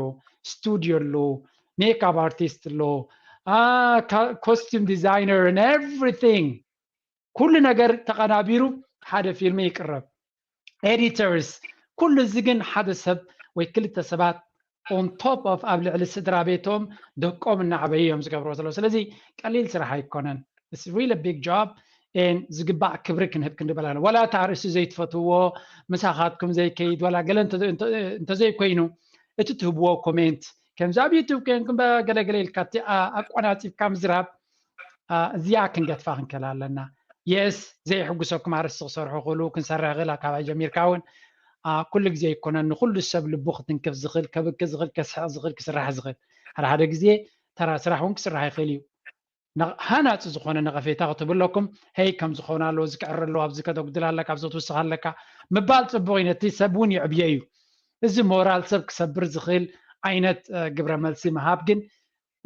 ስቱድዮ ኣሎ ሜክኣፕ ኣርቲስት ኣሎ ኮስቱም ዲዛይነር everything ኩሉ ነገር ተቐናቢሩ ሓደ ፊልም ይቅረብ ኤዲተርስ ኩሉ እዚ ግን ሓደ ሰብ ወይ ክልተ ሰባት on top of ኣብ ልዕሊ ስድራ ቤቶም ደቆም እናዕበዩ እዮም ዝገብርዎ ዘለዉ ስለዚ ቀሊል ስራሕ ኣይኮነን it's really big job and ዝግባእ ክብሪ ክንህብ ክንድበል ኣለና ዋላ እቲ ኣርእስቲ ዘይትፈትውዎ ምሳኻትኩም ዘይከይድ ዋላ ገለ እንተዘይኮይኑ እቲ ትህብዎ ኮሜንት ከምዚ ኣብ ዩቱብ ኮንኩም ገለገለ ኢልካ እቲ ኣቆናፂብካ ምዝራብ እዚኣ ክንገድፋ ክንክእል ኣለና የስ ዘይሕጉሰኩም ኣርእስቲ ክሰርሑ ክእሉ ክንሰርሕ ክእል ካባይ ጀሚርካ እውን ኩሉ ግዜ ኣይኮነን ንኩሉ ሰብ ልቡ ክትንክፍ ዝኽእል ከብክ ዝኽእል ከስሕቕ ዝኽእል ክስራሕ ዝኽእል ሓደ ሓደ ግዜ ተራ ስራሕ እውን ክስራሕ ይኽእል እዩ ሃናፂ ዝኾነ ነቐፌታ ክትብለኩም ሄይ ከም ዝኾነ ኣለዎ እዚ ክዕር ኣለዎ ኣብዚ ከተጉድል ኣለካ ኣብዚ ክትውስኽ ኣለካ ምባል ፅቡቕ እዩ ነቲ ሰብ እውን ይዕብዮ እዩ እዚ ሞራል ሰብ ክሰብር ዝኽእል ዓይነት ግብረ መልሲ ምሃብ ግን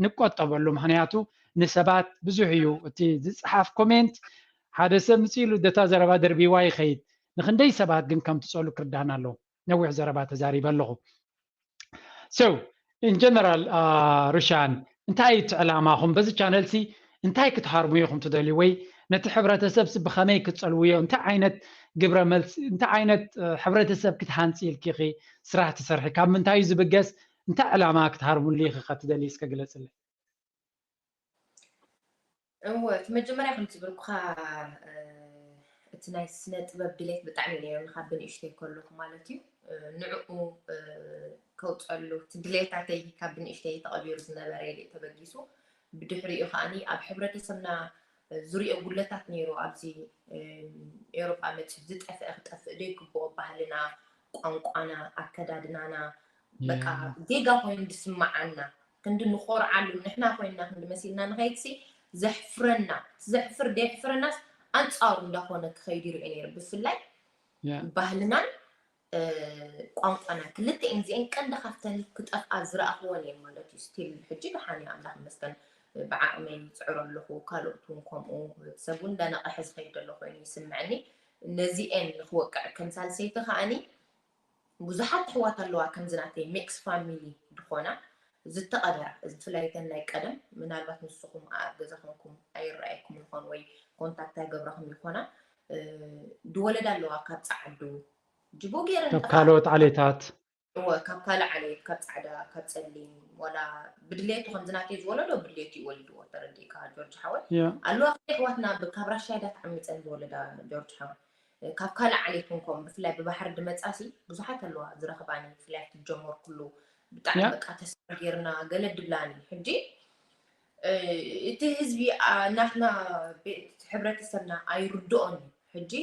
ንቆጠበሉ ምክንያቱ ንሰባት ብዙሕ እዩ እቲ ዝፅሓፍ ኮሜንት ሓደ ሰብ ምፅእ ኢሉ ደታ ዘረባ ደርቢዋ ይኸይድ ንክንደይ ሰባት ግን ከም ትፀሉ ክርዳና ኣለዎ ነዊሕ ዘረባ ተዛሪበ ኣለኹ so in general ሩሻን እንታይ እቲ ዕላማኹም በዚ ቻነል ሲ እንታይ ክትሃርሙ ኢኹም ትደልዩ ወይ ነቲ ሕብረተሰብ ሲ ብኸመይ ክትፀልውዮ እንታይ ዓይነት ግብረ መልሲ እንታይ ዓይነት ሕብረተሰብ ክትሃንፂ ኢልኪ ኢኺ ስራሕ ትሰርሒ ካብ ምንታይ እዩ ዝብገስ እንታይ ዕላማ ክትሃርሙሉ ኢኺ ከትደሊ እስከ ግለፅለይ እወ እቲ መጀመርያ ከምቲ ዝበልኩኻ እቲ ናይ ስነ ጥበብ ድሌት ብጣዕሚ ነይሩኒ ካብ ብንእሽተይ ከለኹ ማለት እዩ ንዕኡ ከውፀሉ እቲ ድሌታተይ ካብ ብንእሽተይ ተቐቢሩ ዝነበረ ኢለ ተበጊሱ ብድሕሪኡ ከዓኒ ኣብ ሕብረተሰብና ዝሪኦ ጉለታት ነይሩ ኣብዚ ኤሮጳ መፂኡ ዝጠፍአ ክጠፍእ ዘይግብኦ ባህልና ቋንቋና ኣከዳድናና በቃ ጌጋ ኮይኑ ዝስምዓና ክንዲ ንኾርዓሉ ንሕና ኮይንና ክንዲ መሲልና ንኸይድሲ ዘሕፍረና ዘሕፍር ደየሕፍረናስ ኣንፃሩ እንዳኾነ ክኸይድ ይርኦ ነይሩ ብፍላይ ባህልናን ቋንቋና ክልተኤን እዚአን ቀንዲ ካብተን ክጠፍኣ ዝረኣኽወን እየን ማለት እዩ ስቲል ሕጂ ደሓን እየ ኣምላኽ ይመስገን ብዓቕመይ ይፅዕሮ ኣለኹ ካልኦት እውን ከምኡ ሰብ እውን እንዳነቐሐ ዝኸይድ ዘሎ ኮይኑ ይስምዐኒ ነዚኤን ንክወቅዕ ከም ሳልሰይቲ ከዓኒ ብዙሓት ኣሕዋት ኣለዋ ከምዚ ናተይ ሚክስ ፋሚሊ ዝኾና ዝተቐበራ፣ እዚ ብፍላይ እተን ናይ ቀደም፣ ምናልባት ንስኹም ኣብ ገዛ ኮንኩም ኣይረኣየኩም ይኾን ወይ ኮንታክት ኣይገብራኹም ይኾና፣ እ፣ ዝወለዳ ኣለዋ ካብ ጻዕዱ ጅቦ ገይረን ካብ ጠፋ ካልኦት ዓሌታት። እወ፣ ካብ ካልእ ዓሌት፣ ካብ ጻዕዳ፣ ካብ ጸሊም፣ ወላ ብድሌቱ ከምዚ ናተይ ዝወለዶ ብድሌቱ እዩ ወሊድዎ፣ ተረዲእካ ጆርጅ ሓወይ። ያ ኣለዋ ክልተ ኣሕዋትና ብ-፣ ካብ ራሻ እያ ተዓሚፀን ዝወለዳ ጆርጅ ሓወይ። ካብ ካልእ ዓሌት እውን ከምኡ፣ ብፍላይ ብባሕሪ ድመጻሲ ብዙሓት ኣለዋ ዝረኽባኒ፣ ብፍላይ ኣብቲ ዝጀመርኩሉ ብጣዕሚ ያ በቃ ተስፋ ጌርና ገለ ድብላኒ። ሕጂ እ፣ እቲ ህዝቢ፣ ኣ፣ ናትና ቤ-፣ ሕብረተሰብና ኣይርድኦን እዩ። ሕጂ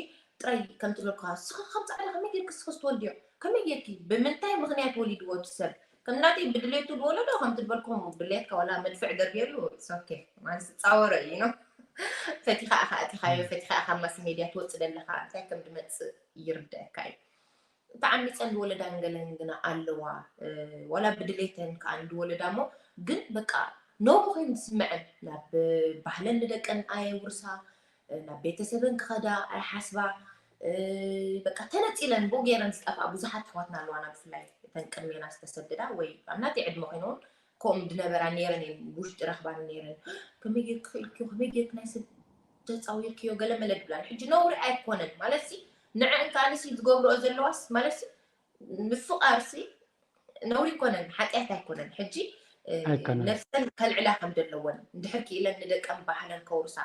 ጥራይ ከምቲ ዝበልኩኻ፣ ንስኺ ካብ ጻዕዳ ከመይ ጌርኪ ንስኺ ትወልድዮ? ከመይ ጌርኪ? ብምንታይ ምኽንያት ወሊድዎ እቲ ሰብ? ከም ናተይ ብድሌቱ ዝወለዶ፣ ከምቲ ዝበልኩም ድሌትካ ዋላ መድፍዕ ደርብየሉ፣ it's okay። ማንስ ጻወረ እዩ፣ you know? ፈቲኻ ኢኻ ኣቲኻዮ፣ ፈቲኻ ኢኻ ኣብ ማስ ሜድያ ትወጽእ ዘለኻ፣ እንታይ ከም ድመጽእ ይርድኣካ እዩ። ተዓሚጸን ዝወለዳን ገለን ግና ኣለዋ። እ፣ ዋላ ብድሌተን ከኣ ዝወለዳ እሞ፣ ግን በቃ ነውሪ ኮይኑ ዝስምዐን፣ ናብ ባህለን ንደቀን ኣየውርሳ፣ እ፣ ናብ ቤተሰበን ክኸዳ ኣይሓስባ። እ፣ በቃ ተነጺለን ብኡ ገይረን ዝጠፍኣ ብዙሓት ኣሕዋትና ኣለዋና፣ ብፍላይ እተን ቅድሜና ዝተሰደዳ ወይ ኣብ ናተይ ዕድመ ኮይነ እውን ከምኡ ዝነበራ ነይረን እየን፣ ብውሽጢ ረኽባኒ ነይረን። ከመይ ጌርኪ ክኢልክዮ፣ ከመይ ጌርኪ ናይ ሰብ ተጻዊርክዮ፣ ገለ መለ ድብላኒ። ሕጂ ነውሪ ኣይኮነን ማለት ሲ፣ ንዐን ከኣ ንሲ ዝገብርኦ ዘለዋስ ማለት ሲ፣ ምፍቓር ሲ ነውሪ ኣይኮነን፣ ሓጢኣት ኣይኮነን። ሕጂ፣ እ፣ ኣይኮነን። ነብሰን ከልዕላ ከም ዘለወን፣ እንድሕር ክኢለን ንደቀን ባህለን ከውርሳ፣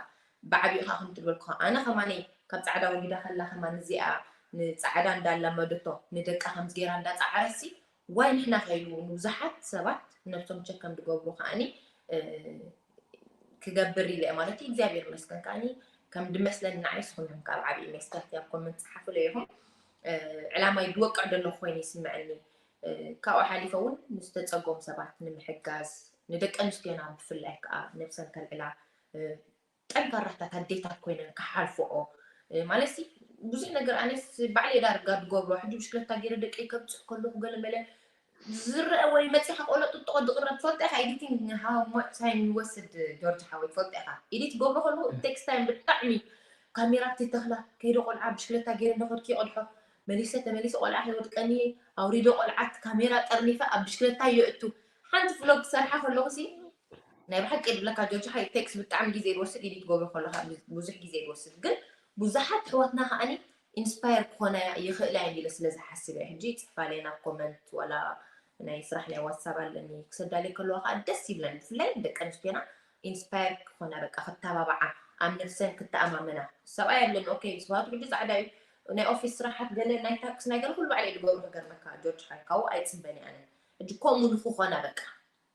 ብዓቢኡ ከኣ ከምቲ ዝበልኩ፣ ኣነ ከማነይ ካብ ጻዕዳ ወሊዳ ከላ ከማን እዚኣ ንጻዕዳ እንዳላመደቶ ንደቃ ከምዚ ገይራ እንዳጻዓረሲ፣ ዋይ ንሕና ከይሉ ንብዙሓት ሰባት ነብሶም ቸክ ከም ዝገብሩ ከኣኒ፣ እ፣ ክገብር ኢለ ማለት እዩ። እግዚኣብሔር ይመስገን ከኣኒ ከም ድመስለኒ ንዓይ ንስኹም ኢኹም ካብ ዓብዪ ሜስተርቲ ኣብ ኮመንት ጸሓፉለይ ኢኹም። እ፣ ዕላማይ ድወቅዕ ዘለኹ ኮይኑ ይስምዐኒ። እ፣ ካብኡ ሓሊፈ እውን ንዝተጸገሙ ሰባት ንምሕጋዝ፣ ንደቂ ኣንስትዮና ብፍላይ ከኣ ነብሰን ከልዕላ፣ እ፣ ጠንካራታት ኣዴታት ኮይነን ክሓልፍኦ፣ እ፣ ማለት ሲ ብዙሕ ነገር ኣነስ ባዕለይ ዳርጋ ዝገብሮ፣ ሕጂ ብሽክለታ ገይረ ደቀይ ከብጽሕ ከለኹ ገለ መለ ዝረአ ወይ መጺኻ ቆሎ ጥጥቆ ዝቕረብ ትፈልጦ ኢኻ። ኤዲቲንግ how much time ይወስድ ጆርጅ ሓወይ ትፈልጦ ኢኻ። ኤዲት ገብሮ ከለኹ ቴክስ ታይም ብጣዕሚ ካሜራ ትተኽላ ከይደ ቆልዓ ብሽክለታ ገይረ እንዳኸድኩ ይቐድሖ መሊሰ ተመሊሰ ቆልዓ ከይወድቀኒ ኣውሪደ ቆልዓት ካሜራ ጠርኒፈ ኣብ ብሽክለታ የእቱ ሓንቲ ፍሎግ ክሰርሓ ከለኹ ሲ ናይ ብሓቂ ድብለካ ጆርጅ ሓይ ቴክስ ብጣዕሚ ግዜ ዝወስድ ኤዲት ገብሮ ከለኻ ብዙሕ ግዜ ዝወስድ ግን ብዙሓት ኣሕዋትና ከኣኒ ኢንስፓየር ክኾና ይኽእላ እየን ኢለ ስለ ዝሓስብ እየ። ሕጂ ይፅሕፋለይ ናብ ኮመንት ዋላ ናይ ስራሕ ናይ ዋትሳብ ኣለኒ ክሰዳለይ ከለዋ ከዓ ደስ ይብለን። ብፍላይ ደቂ ኣንስትዮና ኢንስፓየር ክኾና በቃ ክተባብዓ ኣብ ነፍሰን ክተኣማመና። ሰብኣይ ኣለኒ ኦኬ ስባቱ ሕጂ ፃዕዳ እዩ ናይ ኦፊስ ስራሓት ገለ ናይ ታክስ ናይ ገለ ኩሉ ባዕለ ዝገብሩ ክገርመካ ጆርጅ ሓይ ካብኡ ኣይፅበን እየ ኣነ። ሕጂ ከምኡ ንክኾና በቃ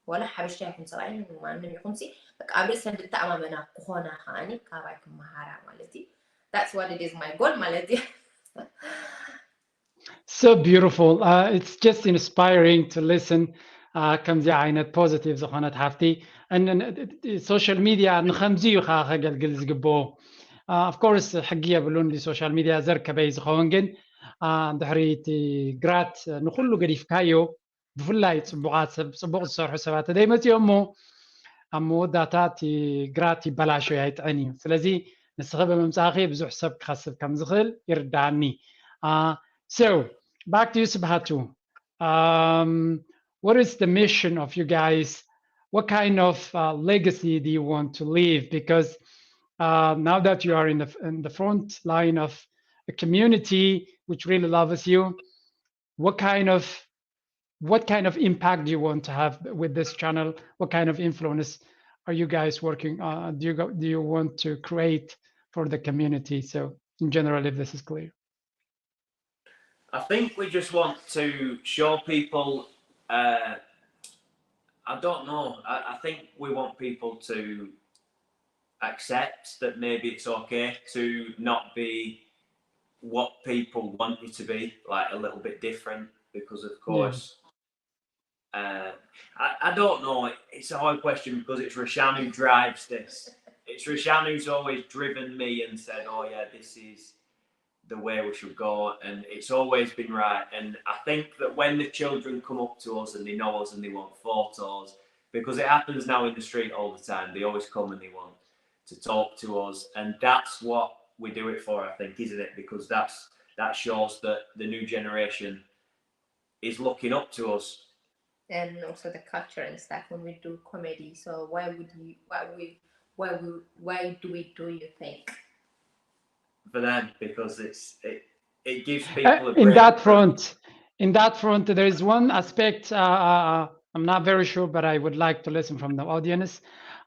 ዋላ ሓበሻ ይኹን ሰብኣይ ማንም ይኹን ሲ በቃ ኣብ ርእሰን ዝተኣማመና ክኾና ከዓኒ ካባይ ክመሃራ ማለት እዩ። That's what it is my goal ማለት እዩ። So beautiful. Uh, it's just inspiring to listen. Uh, ከምዚ ዓይነት ፖዚቲቭ ዝኾነት ሓፍቲ social media ንኸምዚ እዩ ከዓ ከገልግል ዝግብኦ። Of course ሕጊ የብሉን ብሶሻል ሚድያ ዘርከበይ ዝኸውን ግን ድሕሪ እቲ ግራት ንኩሉ ገዲፍካዮ ብፍላይ ፅቡቃት ሰብ ፅቡቅ ዝሰርሑ ሰባት ተደይመፅኦም እሞ ኣብ መወዳእታ እቲ ግራት ይበላሾ ኣይጥዕን እዩ። ስለዚ ንስኺ ብምምፃእኺ ብዙሕ ሰብ ክኸስብ ከም ዝኽእል ይርዳኣኒ። So back to you ስብሃቱ. Um, what is the mission of you guys? What kind of uh, legacy do you want to leave? Because uh, now that you are in the in the front line of a community which really loves you, what kind of what kind of impact do you want to have with this channel? What kind of influence are you guys working on? Do you go, do you want to create for the community? So in general, if this is clear. I think we just want to show people. Uh, I don't know. I, I think we want people to accept that maybe it's okay to not be what people want you to be, like a little bit different, because of course, uh, I, I don't know. It's a hard question because it's Rashan who drives this. It's Rashan who's always driven me and said, "Oh yeah, this is the way we should go," and it's always been right. And I think that when the children come up to us and they know us and they want photos, because it happens now in the street all the time, they always come and they want to talk to us, and that's what we do it for, I think, isn't it? Because that's that shows that the new generation is looking up to us. and also the culture and stuff when we do comedy. So why would you, why we, why we, why do we do, you think? For them, because it's it, it gives Uh, people a in break. that front, in that front, there is one aspect. Uh, uh, I'm not very sure, but I would like to listen from the audience.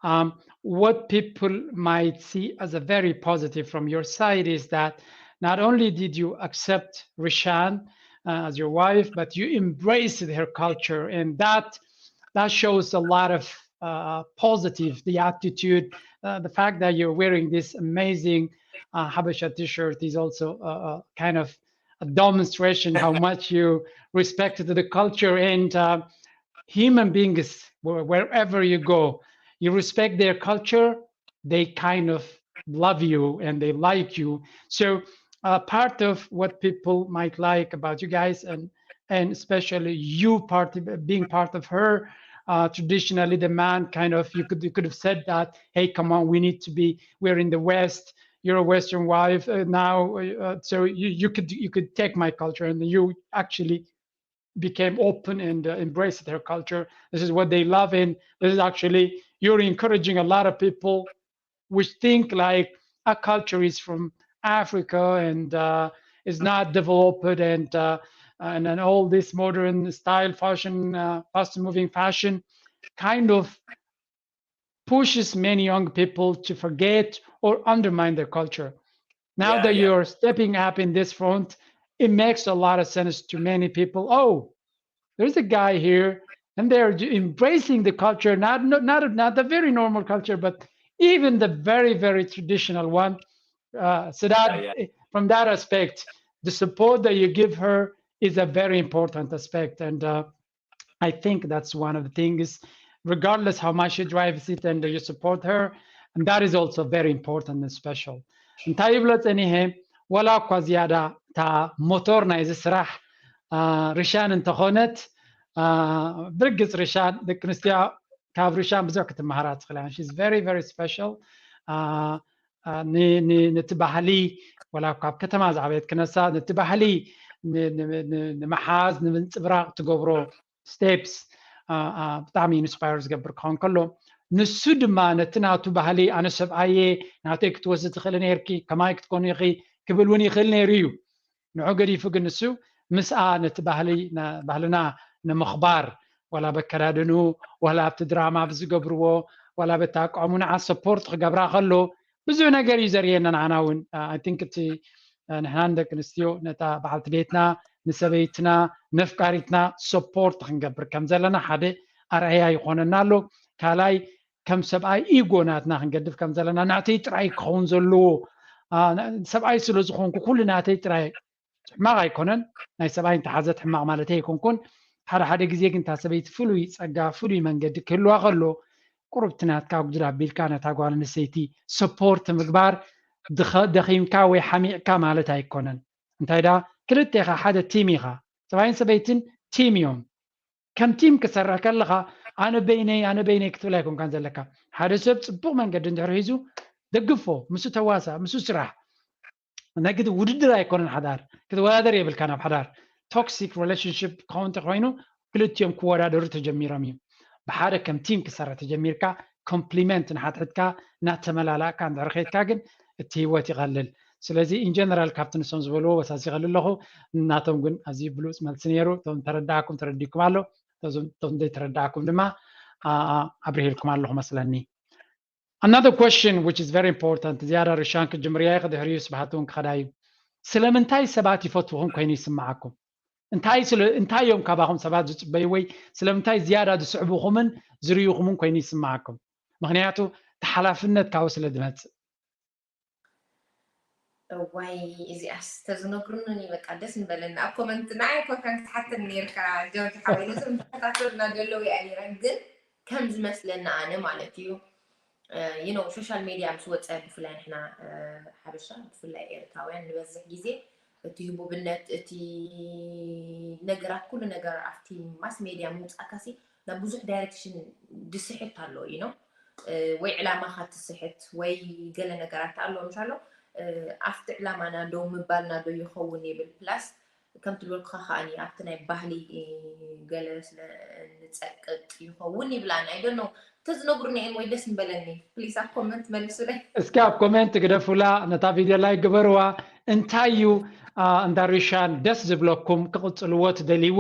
Um, what people might see as a very positive from your side is that not only did you accept Rishan uh, as your wife, but you embraced her culture, and that that shows a lot of uh, positive, the attitude, uh, the fact that you're wearing this amazing uh, Habesha t-shirt is also uh, uh, kind of a demonstration how much you respect the culture and uh, human beings, where- wherever you go, you respect their culture, they kind of love you and they like you. So uh, part of what people might like about you guys, and and especially you part being part of her, uh, traditionally the man kind of, you could, you could have said that, hey, come on, we need to be, we're in the West, you're a Western wife uh, now, uh, so you, you could, you could take my culture, and you actually became open and uh, embraced her culture. This is what they love, and this is actually, you're encouraging a lot of people which think like a culture is from Africa and uh, is not developed, and uh, and, and all this modern style fashion, uh, fast moving fashion, kind of pushes many young people to forget or undermine their culture. Now Yeah, that yeah. You're stepping up in this front, it makes a lot of sense to many people. Oh, there's a guy here, and they're ju- embracing the culture, not not not, not the very normal culture, but even the very, very traditional one. Uh, so that Yeah, yeah. From that aspect, the support that you give her is a very important aspect, and uh, I think that's one of the things, regardless how much she drives it and you support her, and that is also very important and special. እንታይ ይብሎ ጸኒሐ፣ ወላ እኳ ዝያዳ እታ ሞቶር ናይዚ ስራሕ አ፣ ሪሻን እንተኾነት፣ አ፣ ብርግጽ ሪሻን፣ ደቂ ኣንስትዮ ካብ ሪሻን ብዙሕ ክትመሃራ ትኽእላ። She's very, very special. አ፣ አ፣ ን- ን- ነቲ ባህሊ፣ ወላ ካብ ከተማ ዝዓበየት ክነሳ፣ ነቲ ባህሊ ን- ን- ን- ንምሓዝ፣ ንምንጽብራቕ ትገብሮ ስቴፕስ ብጣዕሚ ኢንስፓየር ዝገብር ክኸውን ከሎ፣ ንሱ ድማ ነቲ ናቱ ባህሊ፣ ኣነ ሰብኣየ፣ ናተይ ክትወስዲ ትኽእሊ ነርኪ፣ ከማይ ክትኮኒ ኢኺ ክብል እውን ይኽእል ነይሩ እዩ። ንዑ ገዲፉ ግን ንሱ ምስኣ ነቲ ባህሊ፣ ና- ባህልና ንምኽባር፣ ዋላ በከዳድንኡ፣ ዋላ ኣብቲ ድራማ ብዝገብርዎ፣ ዋላ በቲ ኣቋሙንዓ ሰፖርት ክገብራ ከሎ፣ ብዙሕ ነገር እዩ ዘርእየና። ንዓና እውን፣ I think፣ እቲ ንሕና ንደቂ ኣንስትዮ ነታ በዓልቲ ቤትና፣ ንሰበይትና፣ ነፍቃሪትና ሰፖርት ክንገብር ከም ዘለና ሓደ ኣርኣያ ይኾነና ኣሎ። ካልኣይ፣ ከም ሰብኣይ ኢጎ ናትና ክንገድፍ ከም ዘለና፣ ናተይ ጥራይ ክኸውን ዘለዎ፣ አ፣ ሰብኣይ ስለ ዝኾንኩ ኩሉ ናተይ ጥራይ፣ ሕማቕ ኣይኮነን። ናይ ሰብኣይ እንተሓዘት ሕማቕ ማለተይ ኣይኮንኩን። ሓደ ሓደ ግዜ ግን እታ ሰበይቲ ፍሉይ ጸጋ፣ ፍሉይ መንገዲ ክህልዋ ከሎ፣ ቁሩብ እቲ ናትካ ጉድል ኣቢልካ ነታ ጓል ኣንስተይቲ ሰፖርት ምግባር፣ ድኸ- ደኺምካ ወይ ሓሚቕካ ማለት ኣይኮነን። እንታይ ደኣ፣ ክልቴኻ ሓደ ቲም ኢኻ። ሰብኣይን ሰበይትን ቲም እዮም። ከም ቲም ክሰርሕ ከለኻ፣ ኣነ በይነይ፣ ኣነ በይነይ ክትብል ኣይኮንካን ዘለካ። ሓደ ሰብ ጽቡቕ መንገዲ እንድሕር ሒዙ፣ ደግፎ፣ ምስኡ ተዋሳእ፣ ምስኡ ስራሕ። ናይ ግድ ውድድር ኣይኮነን ሓዳር፣ ክትወዳደር የብልካን ኣብ ሓዳር። ቶክሲክ ሪሌሽንሽፕ ክኸውን እንተኮይኑ፣ ክልቲኦም ክወዳደሩ ተጀሚሮም እዩ። ብሓደ ከም ቲም ክሰርሕ ተጀሚርካ፣ ኮምፕሊመንት ንሓትሕትካ እናተመላላእካ እንድሕር ከይድካ ግን፣ እቲ ህይወት ይቐልል። ስለዚ ኢንጀነራል ካብቲ ንሶም ዝበልዎ ወሳሲኸሉ ኣለኹ። ናቶም ግን ኣዝዩ ብሉፅ መልሲ ነይሩ። እቶም ተረዳእኩም ተረዲእኩም ኣሎ፣ እቶም ዘይተረዳእኩም ድማ ኣ- ኣ- ኣብርሂልኩም ኣለኹ መስለኒ። Another question which is very important፣ ዝያዳ ርሻን ክጅምርያ ኢኺ፣ ድሕሪኡ ስብሓት እውን ክኸዳ እዩ። ስለምንታይ ሰባት ይፈትውኹም ኮይኑ ይስምዓኩም? እንታይ ስለ እንታይ እዮም ካባኹም ሰባት ዝጽበዩ ወይ ስለምንታይ ዝያዳ ዝስዕቡኹምን ዝርእዩኹምን ኮይኑ ይስምዓኩም? ምኽንያቱ እቲ ሓላፍነት ካብኡ ስለ ዝመጽእ። እዋይ፣ እዚኣስ ተዝነግሩኒ በቃ ደስ ምበለኒ። ኣብ ኮመንት ንዓይ ኮንካ ክትሓተኒ ነርካ ጆርጅ ሓወይ፣ ነዞም ዝከታተሉና ዘለዉ እያ ነይረን፣ ግን ከም ዝመስለኒ ኣነ ማለት እዩ፣ you know፣ ሶሻል ሜድያ ምስ ወፀ ብፍላይ ንሕና ሓበሻ ብፍላይ ኤርትራውያን ንበዝሕ ግዜ እቲ ህቡብነት፣ እቲ ነገራት፣ ኩሉ ነገር ኣብቲ ማስ ሜድያ ምውፃእካሲ ናብ ብዙሕ ዳይሬክሽን ድስሕት ኣሎ፣ you know፣ ወይ ዕላማኻ ትስሕት ወይ ገለ ነገራት ኣሎ ምሻሎ። ኣብቲ ዕላማና ደው ምባልና ዶ ይኸውን ይብል። ፕላስ ከም ትብልካ ከዓኒ ኣብቲ ናይ ባህሊ ገለ ስለ ንጸቅጥ ይኸውን ይብላኒ። I don't know። ተዝነግሩኒ እየን ወይ ደስ ምበለኒ። ፕሊስ ኣብ ኮመንት መልሱለይ። እስኪ ኣብ ኮሜንት ግደፉላ፣ ነታ ቪድዮ ላይክ ግበርዋ። እንታይ እዩ እንዳ ሪሻን ደስ ዝብለኩም ክቕጽልዎ ትደልይዎ?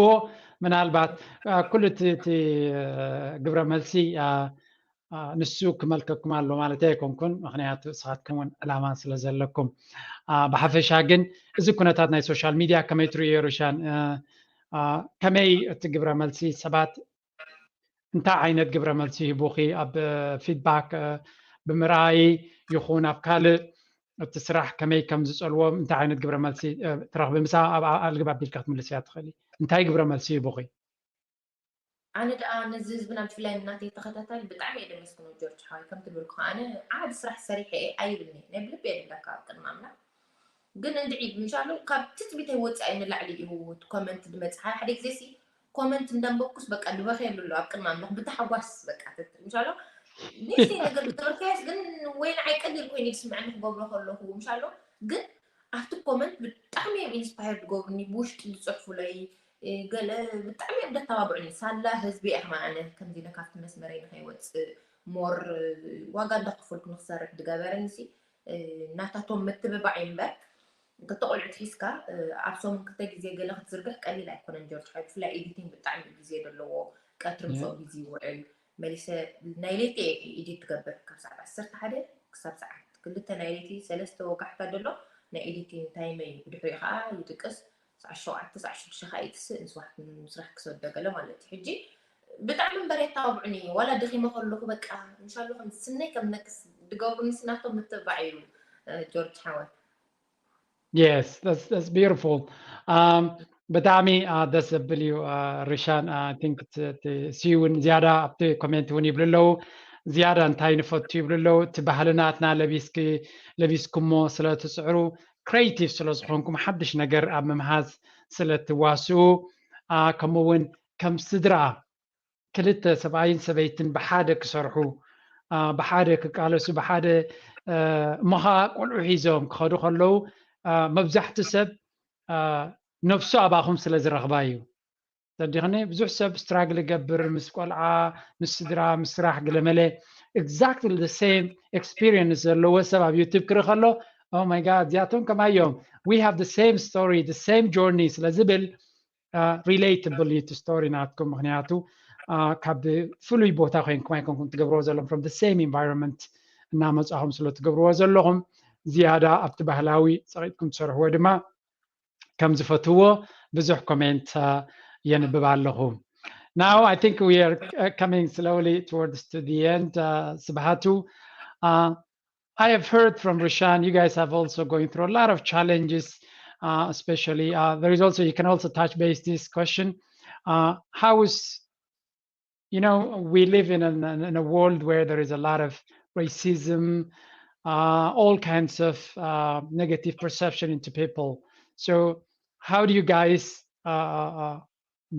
ምናልባት ኩሉ እቲ ግብረ መልሲ ንሱ ክመልከኩም ኣሎ ማለት ኣይኮንኩን፣ ምክንያቱ ንስኻትኩም እውን ዕላማ ስለ ዘለኩም። ብሓፈሻ ግን እዚ ኩነታት ናይ ሶሻል ሚድያ ከመይ ትርእዮ ሪሻን? ከመይ እቲ ግብረ መልሲ ሰባት እንታይ ዓይነት ግብረ መልሲ ይህቡኺ? ኣብ ፊድባክ ብምርኣይ ይኹን ኣብ ካልእ እቲ ስራሕ ከመይ ከም ዝጸልዎም እንታይ ዓይነት ግብረ መልሲ ትረኽቢ? ምሳ ኣብ ኣልግብ ኣቢልካ ክትምልስያ ትኽእሊ። እንታይ ግብረ መልሲ ይህቡኺ? ኣነ ደኣ ነዚ ህዝብና ብፍላይ ናተይ ተኸታታሊ ብጣዕሚ እየ ደመስግኖ ጆርጅ ሓወይ። ከም ትብልኩ ኣነ ዓቢ ስራሕ ሰሪሐ እየ ኣይብልኒ ናይ ብልቢ እየ ድብለካ ኣብ ቅድሚ ኣምላኽ። ግን እንድዒ ምሻሎ ካብ ትጽቢተይ ወጻኢ ንላዕሊ እዩ እቲ ኮመንት ድመጽሓ። ሓደ ግዜ ሲ ኮመንት እንዳንበብኩስ በቃ ድበኽየሉ ኣሎ ኣብ ቅድሚ ኣምላኽ ብታሕጓስ በቃ ምሻሎ ንእሽተይ ነገር ዝገበርካዮስ ግን ወይ ንዓይ ቀሊል ኮይኑ ድስምዐኒ ክገብሮ ከለኹ ምሻሎ ግን ኣብቲ ኮመንት ብጣዕሚ እዮም ኢንስፓየር ዝገብሩኒ ብውሽጢ ዝፅሕፉለይ ገለ ብጣዕሚ እዮም ደተባብዑኒ። ሳላ ህዝቢ እየ ከማን ኣነ ከምዚ ኢለ ካብቲ መስመረይ ንኸይወፅእ ሞር ዋጋ እንዳኸፈልኩ ንክሰርሕ ዝገበረኒ ሲ ናታቶም ምትብባዕ እዩ እምበር ክልተ ቆልዑት ሒዝካ ኣብ ሰሙን ክልተ ግዜ ገለ ክትዝርግሕ ቀሊል ኣይኮነን ጆርጅ ሓወይ። ብፍላይ ኤዲቲንግ ብጣዕሚ እዩ ግዜ ዘለዎ። ቀትሪ ምስኦም ግዜ ይውዕል መሊሰ ናይ ለይቲ እየ ኤዲት ትገብር ካብ ሰዓት ዓሰርተ ሓደ ክሳብ ሰዓት ክልተ ናይ ለይቲ ሰለስተ ወጋሕታ ደሎ ናይ ኤዲቲንግ ታይመይ እዩ። ብድሕሪኡ ከዓ ይድቅስ ሰዓት ሸውዓተ ሰዓት ሽዱሽተ ከዓ ይጥስእ ንስራሕ ክሰዶ ገለ ማለት እዩ። ሕጂ ብጣዕሚ እምበር የተባብዑኒ ዋላ ደኺመ ከለኹ በቃ ምሻሉ ከም ስነይ ከም ነክስ ድገብሩኒ ስናቶም ምትብባዕ እዩ ጆርጅ ሓወይ። Yes, that's that's beautiful. Um, ብጣዕሚ ደስ ዘብል እዩ ሪሻን። I think ሲዩ እውን ዝያዳ ኣብቲ ኮሜንት እውን ይብሉ ኣለዉ። ዝያዳ እንታይ ንፈቱ ይብሉ ኣለዉ። እቲ ባህልናትና ለቢስኪ ለቢስኩሞ ስለ ትፅዕሩ ክሬቲቭ ስለ ዝኾንኩም ሓድሽ ነገር ኣብ ምምሃዝ ስለ ትዋስኡ ከምኡ እውን ከም ስድራ ክልተ ሰብኣይን ሰበይትን ብሓደ ክሰርሑ ብሓደ ክቃለሱ ብሓደ እሞ ከዓ ቆልዑ ሒዞም ክኸዱ ከለዉ መብዛሕቲ ሰብ ነብሱ ኣባኹም ስለ ዝረኽባ እዩ። ተዲኽኒ ብዙሕ ሰብ ስትራግል ይገብር ምስ ቆልዓ ምስ ስድራ ምስ ስራሕ ግለመለ exactly the same experience ዘለዎ ሰብ ኣብ ዩቱብ ክርኢ ከሎ oh my god እዚኣቶም ከማዮም we have the same story the same journey ስለ ዝብል ሪሌትብል እዩ እቲ ስቶሪ ናትኩም ምክንያቱ ካብ ፍሉይ ቦታ ኮይንኩም ኣይኮንኩም ትገብርዎ ዘለኹም from the same environment እናመፃኹም ስለ ትገብርዎ ዘለኹም ዝያዳ ኣብቲ ባህላዊ ፀቂጥኩም ትሰርሕዎ ድማ ከም ዝፈትዎ ብዙሕ ኮሜንት የንብብ ኣለኹ Now I think we are coming slowly towards to the end. Uh, Sibhatu, uh, I have heard from Rishan, you guys have also going through a lot of challenges, uh, especially uh, there is also, you can also touch base this question. Uh, how is, you know, we live in, an, in a world where there is a lot of racism, uh, all kinds of uh, negative perception into people. So how do you guys uh, uh,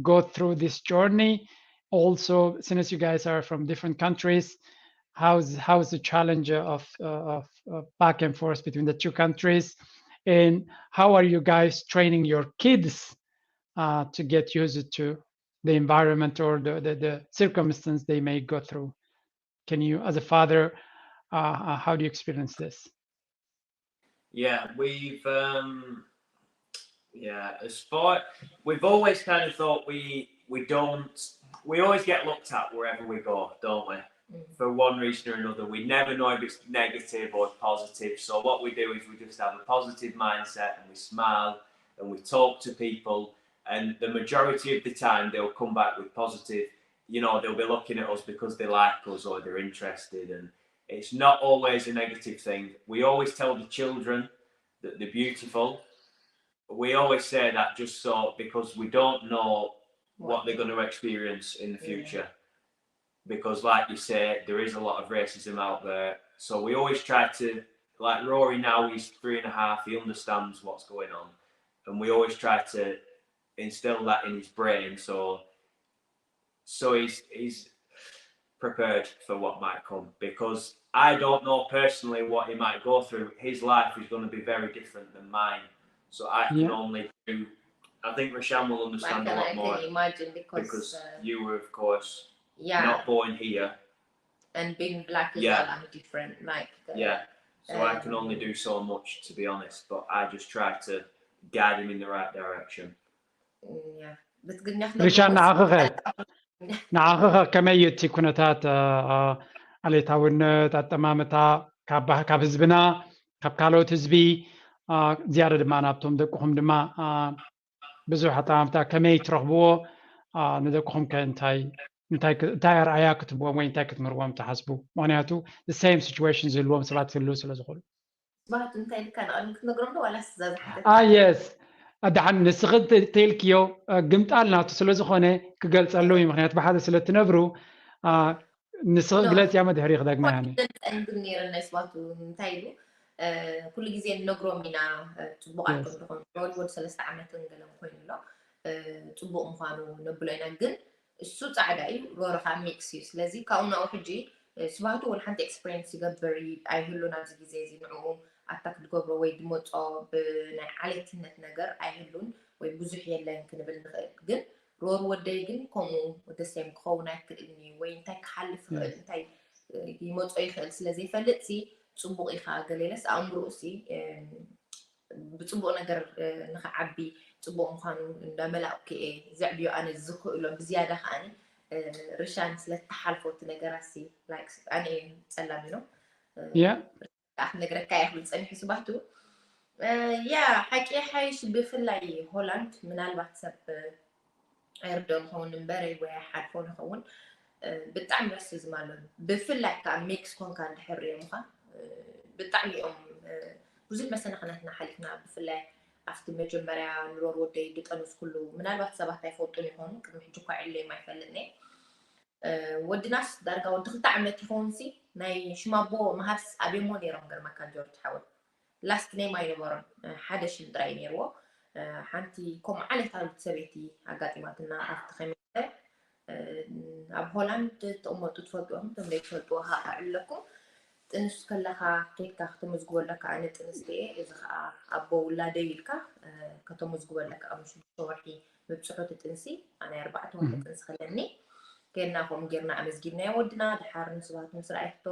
go through this journey? Also, since you guys are from different countries, how's how's the challenge of, uh, of uh, back and forth between the two countries, and how are you guys training your kids uh, to get used to the environment or the, the, the circumstance they may go through? Can you, as a father, uh, uh, how do you experience this? Yeah, we've um, yeah, as far we've always kind of thought we we don't we always get looked at wherever we go, don't we? Mm. For one reason or another, we never know if it's negative or positive. So what we do is we just have a positive mindset and we smile and we talk to people, and the majority of the time they'll come back with positive. You know, they'll be looking at us because they like us or they're interested, and it's not always a negative thing. We always tell the children that they're beautiful. We always say that just so because we don't know what they're going to experience in the future. Yeah. Because, like you say, there is a lot of racism out there. So we always try to, like Rory now, he's three and a half, he understands what's going on. And we always try to instill that in his brain. So, so he's, he's prepared for what might come, because I don't know personally what he might go through. His life is going to be very different than mine. So I can yeah. only do I think Rashan will understand a lot more because you were, of course, not born here. And being black as well, I'm different. Like, yeah. So I can only do so much, to be honest, but I just try to guide him in the right direction. ሪሻን፣ ንዓኸኸ ንዓኸኸ ከመይ እዩ እቲ ኩነታት? ዓሌታውነት፣ ኣጠማምታ፣ ካብ ህዝብና፣ ካብ ካልኦት ህዝቢ፣ ዝያዳ ድማ ናብቶም ደቅኹም ድማ ብዙሕ ኣጠማምታ ከመይ ትረኽብዎ? ንደቅኹም ከ እንታይ እንታይ ኣርኣያ ክትብዎም ወይ እንታይ ክትምህርዎም ትሓስቡ? ምክንያቱ the same situation ዝህልዎም ሰባት ክህልው ስለ ዝኽእሉ። ስብሃቱ እንታይ ኢልካ ንቐድሚ ክትነግሮም ዶ ዋላስ እዛ ዝሓተት? የስ ኣድሓን ንስኺ ተልክዮ ግምጣል ናቱ ስለ ዝኾነ ክገልጸሉ እዩ። ምክንያቱ ብሓደ ስለ ትነብሩ ንስኺ ግለጽ ያመ ድሕሪ ክደግማ ያኒ ግን ነይረ ናይ ስብሃቱ እንታይ ኢሉ ኩሉ ግዜ ንነግሮም ኢና ጽቡቃት ከም ዝኾኑ ወዲ ሰለስተ ዓመትን ገለን ኮይኑ ኣሎ ጽቡቅ ምዃኑ ነብሎ ኢና ግን እሱ ፃዕዳ እዩ ሮሮ ከዓ ሚክስ እዩ ስለዚ ካብኡ ናብኡ ሕጂ ስባቱ ወላ ሓንቲ ኤክስፐሪንስ ይገብር ኣይህሉን ኣብዚ ግዜ እዚ ንዕኡ ኣታክ ዝገብሮ ወይ ዝመፆ ብናይ ዓሌትነት ነገር ኣይህሉን ወይ ብዙሕ የለን ክንብል ንኽእል ግን ሮር ወደይ ግን ከምኡ ደሴም ክኸውን ኣይክእልን እዩ ወይ እንታይ ክሓልፍ ይኽእል እንታይ ይመፆ ይኽእል ስለዘይፈልጥ ሲ ፅቡቅ እዩ ከዓ ገሌለስ ኣእምርኡ ሲ ብፅቡቅ ነገር ንክዓቢ ፅቡቅ ምኳኑ እንዳመላእኩ እየ ዘዕብዮ ኣነ ዝኽእሎ ብዝያዳ ከዓኒ ርሻን ስለተሓልፎ እቲ ነገራት ሲ ኣነ እየ ፀላሚ ነው ክነግረካ እየ ክብል ፀኒሑ ስባቱ ያ ሓቂ ሓይሽ ብፍላይ ሆላንድ ምናልባት ሰብ ኣይርዶ ንኸውን እምበር ወይ ኣይሓልፎ ንኸውን ብጣዕሚ ደስ ዝማሎም ብፍላይ ከዓ ሚክስ ኮንካ እንድሕር ሪኦምካ ብጣዕሚ እዮም ብዙሕ መሰናኽናትና ሓሊፍና ብፍላይ ኣብቲ መጀመርያ ንሮር ወደይ ድጠንስ ኩሉ ምናልባት ሰባት ኣይፈልጡን ይኾኑ ቅድሚ ሕጂ እኳ ዕለዮም ኣይፈልጥኒ ወድናስ ዳርጋ ወዲ ክልተ ዓመት ይኸውን ሲ ናይ ሽማቦ መሃብስ ኣብዮሞ ነይሮም ገርመካ ጆርጅ ሓወይ ላስት ኔም ኣይነበሮን ሓደ ሽም ጥራይ ነይርዎ ሓንቲ ከምኡ ዓሌታዊት ሰበይቲ ኣጋጢማትና ኣብቲ ከሚተ ኣብ ሆላንድ ትቕመጡ ትፈልጡ ኢኹም እቶም ዘይትፈልጥዎ ከዓ ኣለኩም ጥንስ ከለካ ኬድካ ከተመዝግቦ ኣለካ ኣነ ጥንስ እየ እዚ ከዓ ኣቦ ውላደይ ኢልካ ከተመዝግቦ ኣለካ ቅድሚ ሽዱሽተ ወርሒ ምብፅሑ እቲ ጥንሲ ኣነ ኣርባዕተ ወርሒ ጥንሲ ከለኒ ጌርና ከምኡ ጌርና ኣመዝጊብናዮ ወድና ድሓር ንስባት ምስ ረኣይቶ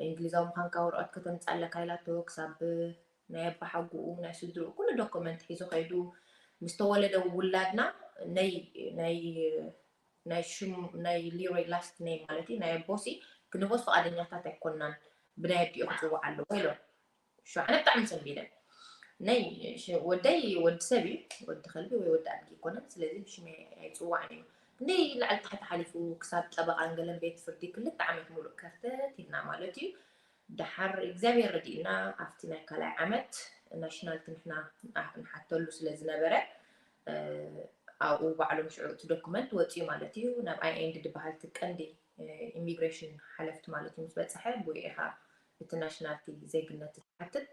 እንግሊዛዊ ምዃንካ ወረቐት ከተምፅእ ኣለካ ኢላቶ ክሳብ ናይ ኣባሓጉኡ ናይ ስድርኡ ኩሉ ዶኩመንት ሒዙ ከይዱ ምስ ተወለደ ውላድና ናይ ናይ ናይ ሽም ናይ ሊሮይ ላስት ኔም ማለት እዩ ናይ ኣቦሲ ክንቦስ ፍቓደኛታት ኣይኮናን ብናይ ኣዲኡ ክፅዋዕ ኣለዎ ኢሎም ሸዓነ ብጣዕሚ ሰንቢደ ናይ ወደይ ወዲ ሰብ እዩ ወዲ ከልቢ ወይ ወዲ ኣድጊ ኣይኮነን ስለዚ ብሽመይ ኣይፅዋዕን እዩ ክንደይ ላዕሊ ታሕቲ ሓሊፉ ክሳብ ጠበቓን ገለን ቤት ፍርዲ ክልተ ዓመት ሙሉእ ከርተት ኢልና ማለት እዩ ደሓር እግዚኣብሔር ረዲእና ኣብቲ ናይ ካልኣይ ዓመት ናሽናልቲ ንሕና ንሓተሉ ስለ ዝነበረ ኣብኡ ባዕሎም ሽዑ እቲ ዶኩመንት ወፂኡ ማለት እዩ ናብ ኣይኤንድ ዝበሃል እቲ ቀንዲ ኢሚግሬሽን ሓለፍቲ ማለት እዩ ምስ በፅሐ ብኡ ኢኻ እቲ ናሽናልቲ ዜግነት ትሓትት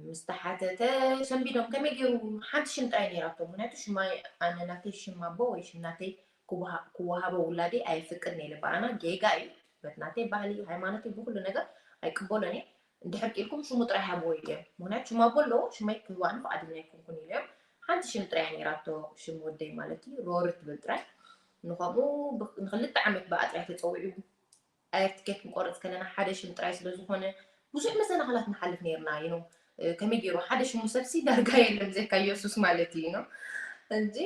ምስ ተሓተተ ሰንቢዶም ከመይ ገይሩ ሓንቲ ሽም ጥራይ ነይራቶ ምክንያቱ ሽማይ ኣነ ናተይ ሽም ኣቦ ወይ ሽም ናተይ ክወሃቦ ውላደይ ኣየፍቅድን ኢለ ብኣና ጌጋ እዩ በቲ ናተይ ባህሊ ሃይማኖተይ ብኩሉ ነገር ኣይቅበሎን እየ እንድሕር ክኢልኩም ሽሙ ጥራይ ሃብዎ ኢለዮም ምክንያቱ ሽም ኣቦ ኣለዎ ሽመይ ክህባኒ ፍቓደኛ ኣይኮንኩን ኢለዮም ሓንቲ ሽም ጥራይ ነይራቶ ሽም ወደይ ማለት እዩ ሮሪ ትብል ጥራይ ንኸምኡ ንክልተ ዓመት ብኣ ጥራይ ተፀዊዑ ኣየር ትኬት ክንቆርፅ ከለና ሓደ ሽም ጥራይ ስለ ዝኾነ ብዙሕ መሰናኽላት ንሓልፍ ነይርና እዩ ከመይ ገይሩ ሓደ ሽሙ ሰብሲ ዳርጋ የለን ብዘይካ የሱስ ማለት እዩ ነው እንጂ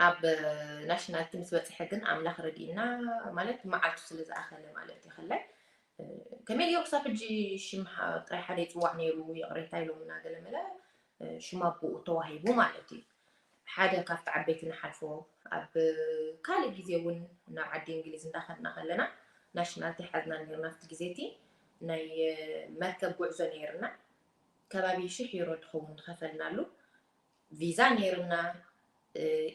ኣብ ናሽናልቲ ምስ በፅሐ ግን ኣምላኽ ረዲእና ማለት መዓልቱ ስለ ዝኣኸለ ማለት እዩ ከላይ ከመይ ገይሩ ክሳብ ሕጂ ሽም ጥራይ ሓደ ይፅዋዕ ነይሩ ይቕሬታ ኢሎምና ገለመለ ሽም ኣቦኡ ተዋሂቡ ማለት እዩ ሓደ ካብቲ ዓበይቲ ንሓልፎ ኣብ ካልእ ግዜ እውን ናብ ዓዲ እንግሊዝ እንዳኸድና ከለና ናሽናልቲ ሓዝና ነርና ኣብቲ ግዜ እቲ ናይ መርከብ ጉዕዞ ነይርና ከባቢ ሽሕ ዩሮ ትኸውን ዝኸፈልናሉ ቪዛ ነይርና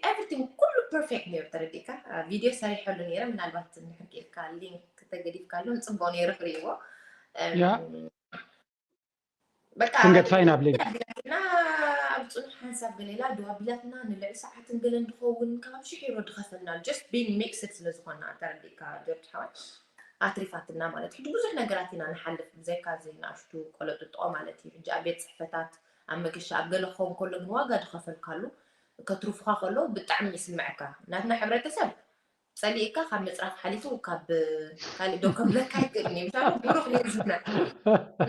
everything ኩሉ perfect ነይሩ ተረዲእካ ቪድዮ ሰሪሐሉ ነይረ ምናልባት ንሕርቂ ኢልካ ሊንክ ተገዲፍካሉ ንፅቦ ነይሩ ክርእይዎ ክንገድፋ ኢና ብሊንክ ኣብ ፅኑሕ ሓንሳብ ገሌላ ደው ኣቢላትና ንልዕሊ ሰዓትን ገለን ዝኸውን ካብ ሽሕ ዩሮ ዝኸፈልና just being mixed ስለ ዝኾና ተረዲእካ ጆርጅ ሓዋይ ኣትሪፋትና ማለት ሕጂ ብዙሕ ነገራት ኢና ንሓልፍ ብዘይካ እዚ ንኣሽቱ ቆለጥጦ ማለት እዩ ሕጂ ኣብ ቤት ፅሕፈታት ኣብ መገሻ ኣብ ገለ ክኸውን ከሎ ግን ዋጋ ዝኸፈልካሉ፣ ከትርፉኻ ከሎ ብጣዕሚ ይስምዐካ። ናትና ሕብረተሰብ ጸሊእካ ካብ ምጽራፍ ሓሊፉ ካብ ካልእ ዶ ከብለካ ኣይክእልን እዩ። ምሻሉ ብሩኽ ሊዝና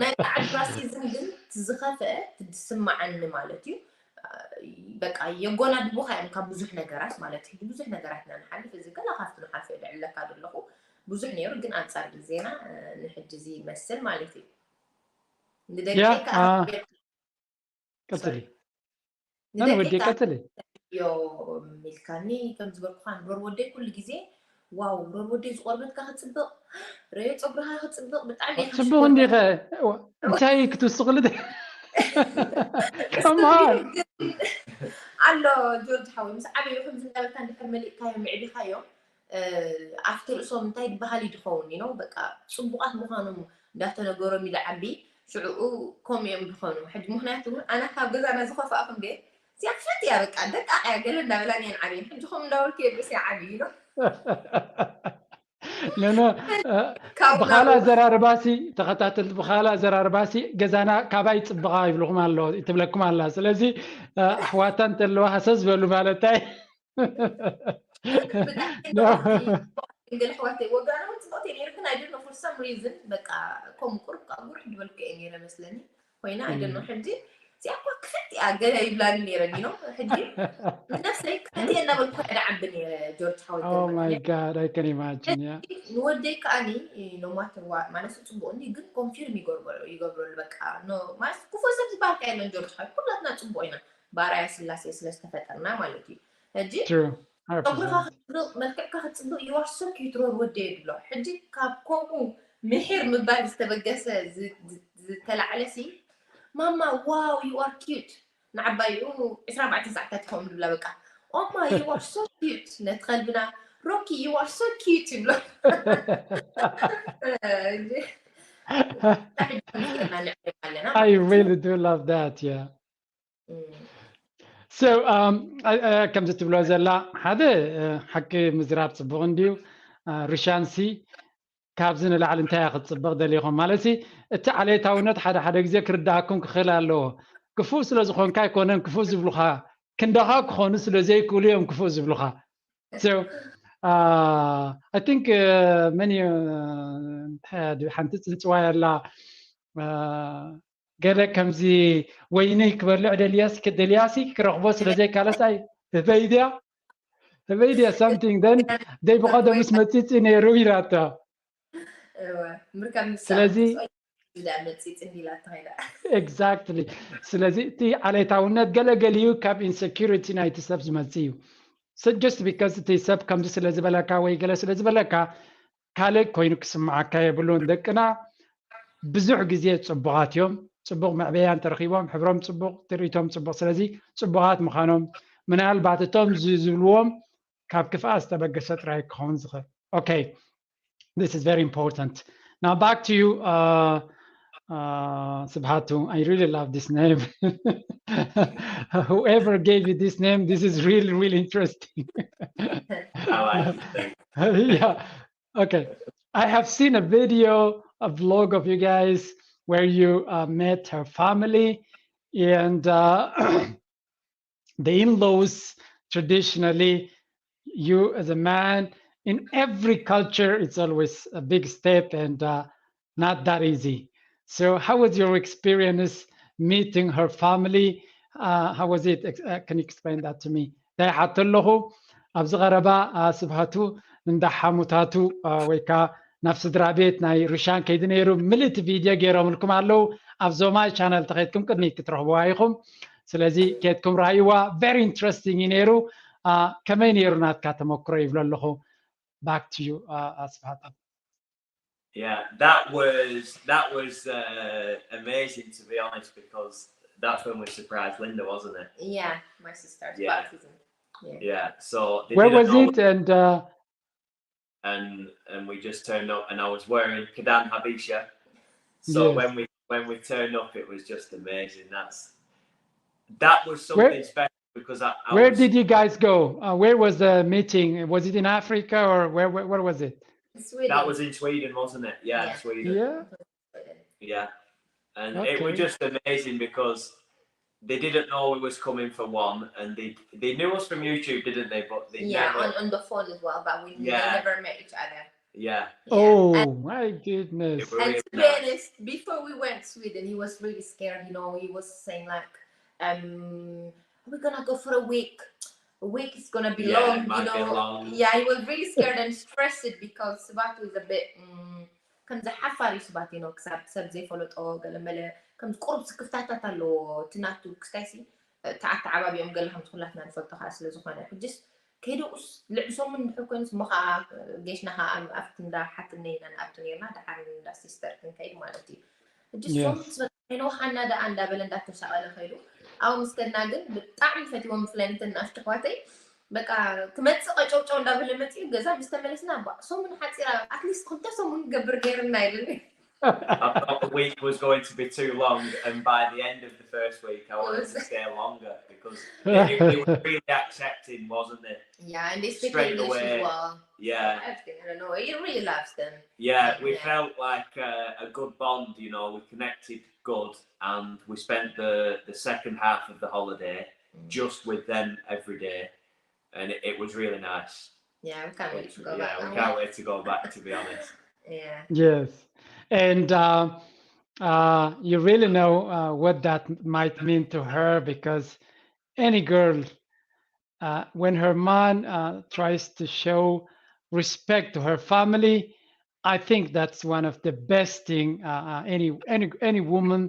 ናይ ጻዕድ ራሲዝም ግን እቲ ዝኸፍአ እቲ ዝስምዓኒ ማለት እዩ። በቃ የጎናድቡኻ እዮም ካብ ብዙሕ ነገራት ማለት እዩ። ብዙሕ ነገራት ኢና ንሓልፍ። እዚ ገለ ካብቲ ንሓልፎ የድዕለካ ዘለኹ ብዙሕ ነይሩ፣ ግን ኣንጻር ግዜና ንሕጂ እዚ ይመስል ማለት እዩ። ንደቂ ያ ከኣ አ፣ ቀጽሊ ሶሪ ነነ ወዲ ንደቂ ከኣ ቀጽሊ ዮ ኢልካኒ ከም ዝበልኩኻ ንሮር ወደይ ኩሉ ግዜ ዋው ሮር ወደይ ዝቆርበትካ ክጽብቕ ረዮ ጸጉርኻ ክጽብቕ ብጣዕሚ እየ ጽቡቅ ከሽኮርካ እንዲኸ እንታይ ክትውስኽሉ ደ- come ጽቡቅ on ግን ኣሎ ጆርጅ ሓወይ ምስ ዓበዩ ከምዚ እንዳበልካ እንድሕር መሊእካዮም ምዕቢኻዮም ኣብቲ ርእሶም እንታይ ዝበሃል እዩ ዝኸውን ነው በቃ ጽቡቃት ምዃኖም እንዳተነገሮም ይልዓቢ ሽዕኡ ከምኡ እዮም ዝኾኑ ሕጂ ምክንያቱ እውን ኣነ ካብ ገዛና ዝኸፍኣኹ እንደ እዚኣ ክፈት እያ በቃ ደቃቅ እያ ገለ እንዳበላን እየን ዓብየን ሕጂ ከም እንዳበልኩ እዮም ርእሲ ዓብዩ ነው ነነ ካብ ብኻላ ናብ ኣዘራርባሲ ተኸታተልቲ ብኻላ ኣዘራርባሲ ገዛና ካባይ ጽብቓ ይብልኹም ኣሎ ትብለኩም ኣላ ስለዚ ኣሕዋታ እንተለዋ ሃሰስ ዝበሉ ማለታይ ብጣዕሚ ጽብቕቲ ገለ ኣሕዋተይ ወጋና እውን ጽብቕቲ እየ ነይሩ ግን ኣይደኖ for some reason በቃ ከምኡ ቁሩብ ከዓ ጉርሕ ዝበልኩ እየ ነይረ መስለኒ ኮይና ኣይደኖ ሕጂ እዚኣ እኳ ክፍት እያ ገለ ይብላኒ ነይረን you know ሕጂ ንነብሰይ ክፍት እየ እናበልኩ ሓደ ዓቢ ነይረ ጆርጅ ሓወይ Oh ገርመካ my God, I can imagine, yeah. ንወደይ ከዓኒ no matter what ማለት ጽቡቅ እንዲ ግን confirm ይገብረሉ በቃ ማለት ክፉእ ሰብ ዝበሃል ከ የለን ጆርጅ ሓወይ ኩላትና ጽቡቅ ኢና ብኣርኣያ ስላሴ ስለዝተፈጠርና ማለት እዩ ሕጂ True. I ጸጉርኻ represent. ክትጽብቕ መልክዕካ ክትጽብቕ you are so cute ሮር ወደየ ይብሎ ሕጂ ካብ ከምኡ ምሒር ምባል ዝተበገሰ ዝተላዕለ ሲ ማማ wow you are cute ንዓባይኡ ዕስራ ኣርባዕተ ሰዓታት ይኸውን ዝብላ በቃ ኦማ you are so cute ነቲ ከልብና ሮኪ you are so cute ይብሎ I really do love that, yeah. So um, ከምዚ ትብሎ ዘላ ሓደ ሓቂ ምዝራብ ፅቡቅ እንድዩ። ሩሻንሲ ካብዚ ንላዕሊ እንታይ ክትፅበቕ ደሊኹም ማለት እቲ ዓሌታውነት ሓደ ሓደ ግዜ ክርዳእኩም ክኽእል ኣለዎ። ክፉእ ስለ ዝኾንካ ኣይኮነን ክፉእ ዝብሉኻ፣ ክንዳኻ ክኾኑ ስለ ዘይክእሉ እዮም ክፉእ ዝብሉኻ። So uh, I think uh, many uh, ሓንቲ ፅንፅዋይ ኣላ ገለ ከምዚ ወይኒ ክበልዕ ደልያሲ ደልያሲ ክረኽቦ ስለ ዘይካለስ ኣይ ህበይ ድያ ህበይ ድያ something then ደይ ብቐደሙስ መፂፂ ነይሩ ኢላታ ምርካብ ምስ ስለዚ መፂፂ እንዲላታ ኢላ exactly ስለዚ እቲ ዓሌታውነት ገለገሊኡ ካብ insecurity ናይቲ ሰብ ዝመፅእ እዩ። So just because እቲ ሰብ ከምዚ ስለ ዝበለካ ወይ ገለ ስለ ዝበለካ ካልእ ኮይኑ ክስምዓካ የብሉን። ደቅና ብዙሕ ግዜ ፅቡቓት እዮም። ፅቡቕ መዕበያ እንተረኺቦም ሕብሮም ፅቡቕ፣ ትርኢቶም ፅቡቕ። ስለዚ ፅቡቓት ምዃኖም ምናልባት እቶም ዝ- ዝብልዎም ካብ ክፍኣት ዝተበገሰ ጥራይ ክኸውን ዝኽእል። Okay, this is very important. Now back to you, uh, uh, Sibhatu. I really love this name. Whoever gave you this name, this is really, really interesting. I like it. Thank you. Yeah. Okay. I have seen a video, a vlog of you guys where you uh, met her family, and uh, the in-laws traditionally, you as a man, in every culture, it's always a big step and uh, not that easy. So, how was your experience meeting her family? Uh, how was it? Ex- Uh, can you explain that to me? እንታይ ሓቶ ኣለኹ ኣብዚ ቀረባ uh, ስብሃቱ እንዳ ሓሙታቱ uh, ወይ ከዓ ናብ ስድራ ቤት ናይ ሩሻን ከይዱ ነይሩ። ምልእቲ ቪድዮ ገይሮምልኩም ኣለዉ። ኣብ ዞማይ ቻነል ተኸይድኩም ቅድሚት ክትረኽብዋ ኢኹም። ስለዚ ከይድኩም ረኣይዋ። Very interesting እዩ ነይሩ። Uh, ከመይ ነይሩ ናትካ ተመክሮ ይብሎ ኣለኹ። Back to you, uh, uh, ስብሃቱ። Yeah, that was that was uh, amazing, to be honest, because that's when we surprised Linda, wasn't it? Yeah, my sister's Yeah. baptism. Yeah. Yeah. So they Where didn't was know, it? And uh, and and we just turned up, and I was wearing Kadan Habesha. So Yes. when we when we turned up, it was just amazing. That's that was Where- something special because I, I Where was, did you guys go? Uh, where was the meeting? Was it in Africa or where? Where, where was it? Sweden. That was in Sweden, wasn't it? Yeah, Yeah. Sweden. Yeah. Yeah, and it was Okay. just amazing because they didn't know we was coming for one, and they they knew us from YouTube, didn't they? But they Yeah, never, on, on the phone as well, but we Yeah. they never met each other. yeah, Yeah, Oh and my they goodness. were and really to be nice. honest, before we went to Sweden, he was really scared. You know, he was saying like, um, "Are we gonna go for a week? A week is gonna be Yeah, long. it might You be know, long. yeah, he was really scared and stressed because Sabatu is a bit um, ከምዚ ሓፋር እዩ Sabatu, you know, ክሳብ ሰብ ዘይፈለጦ ገለ መለ ከምዚ ቁሩብ ስክፍታታት ኣለዎ። እቲ ናቱ ክስታይሲ እቲ ኣተዓባቢኦም ገለ ከምዚ ኩላትና ንፈልጦ ከዓ ስለ ዝኾነ ሕጅስ ከይደቁስ ልዕሊ ሰሙን እንድሕር ኮይኑስ እሞ ከዓ ጌሽና ከዓ ኣብቲ እንዳ ሓትነ ኢና ንኣቱ ነርና፣ ደሓር እንዳ ሲስተር ክንከይድ ማለት እዩ። ሕጂ Yes. ሰሙን ስበ ከይነውሓና ደኣ እንዳበለ እንዳተሳቐለ ከይዱ። ኣብኡ ምስ ከድና ግን ብጣዕሚ ፈትዎም፣ ብፍላይ ነተን ንኣሽቱ ኣሕዋተይ በቃ ክመጽእ ቀጨውጨው እንዳበለ መጺኡ ገዛ ምስ ተመለስና፣ "እባ ሰሙን ሓጺራ፣ ኣትሊስት ክልተ ሰሙን ገብር ገይርና" ኢሉኒ። I thought the week was going to be too long, and by the end of the first week, I wanted to stay longer because they, they were really accepting, wasn't it? Yeah, and they speak Straight English away. As well. Yeah. Everything, I don't know. He really loves them. Yeah, we Yeah. felt like a, a good bond, you know, we connected good, and we spent the, the second half of the holiday Mm. just with them every day, and it, it was really nice. Yeah, we can't wait to go Yeah, back. we Aren't can't we? Wait to go back, to be honest. Yeah. Yes. And uh, uh, you really know uh, what that might mean to her, because any girl, uh, when her mom uh, tries to show respect to her family, I think that's one of the best thing uh, uh, any any any woman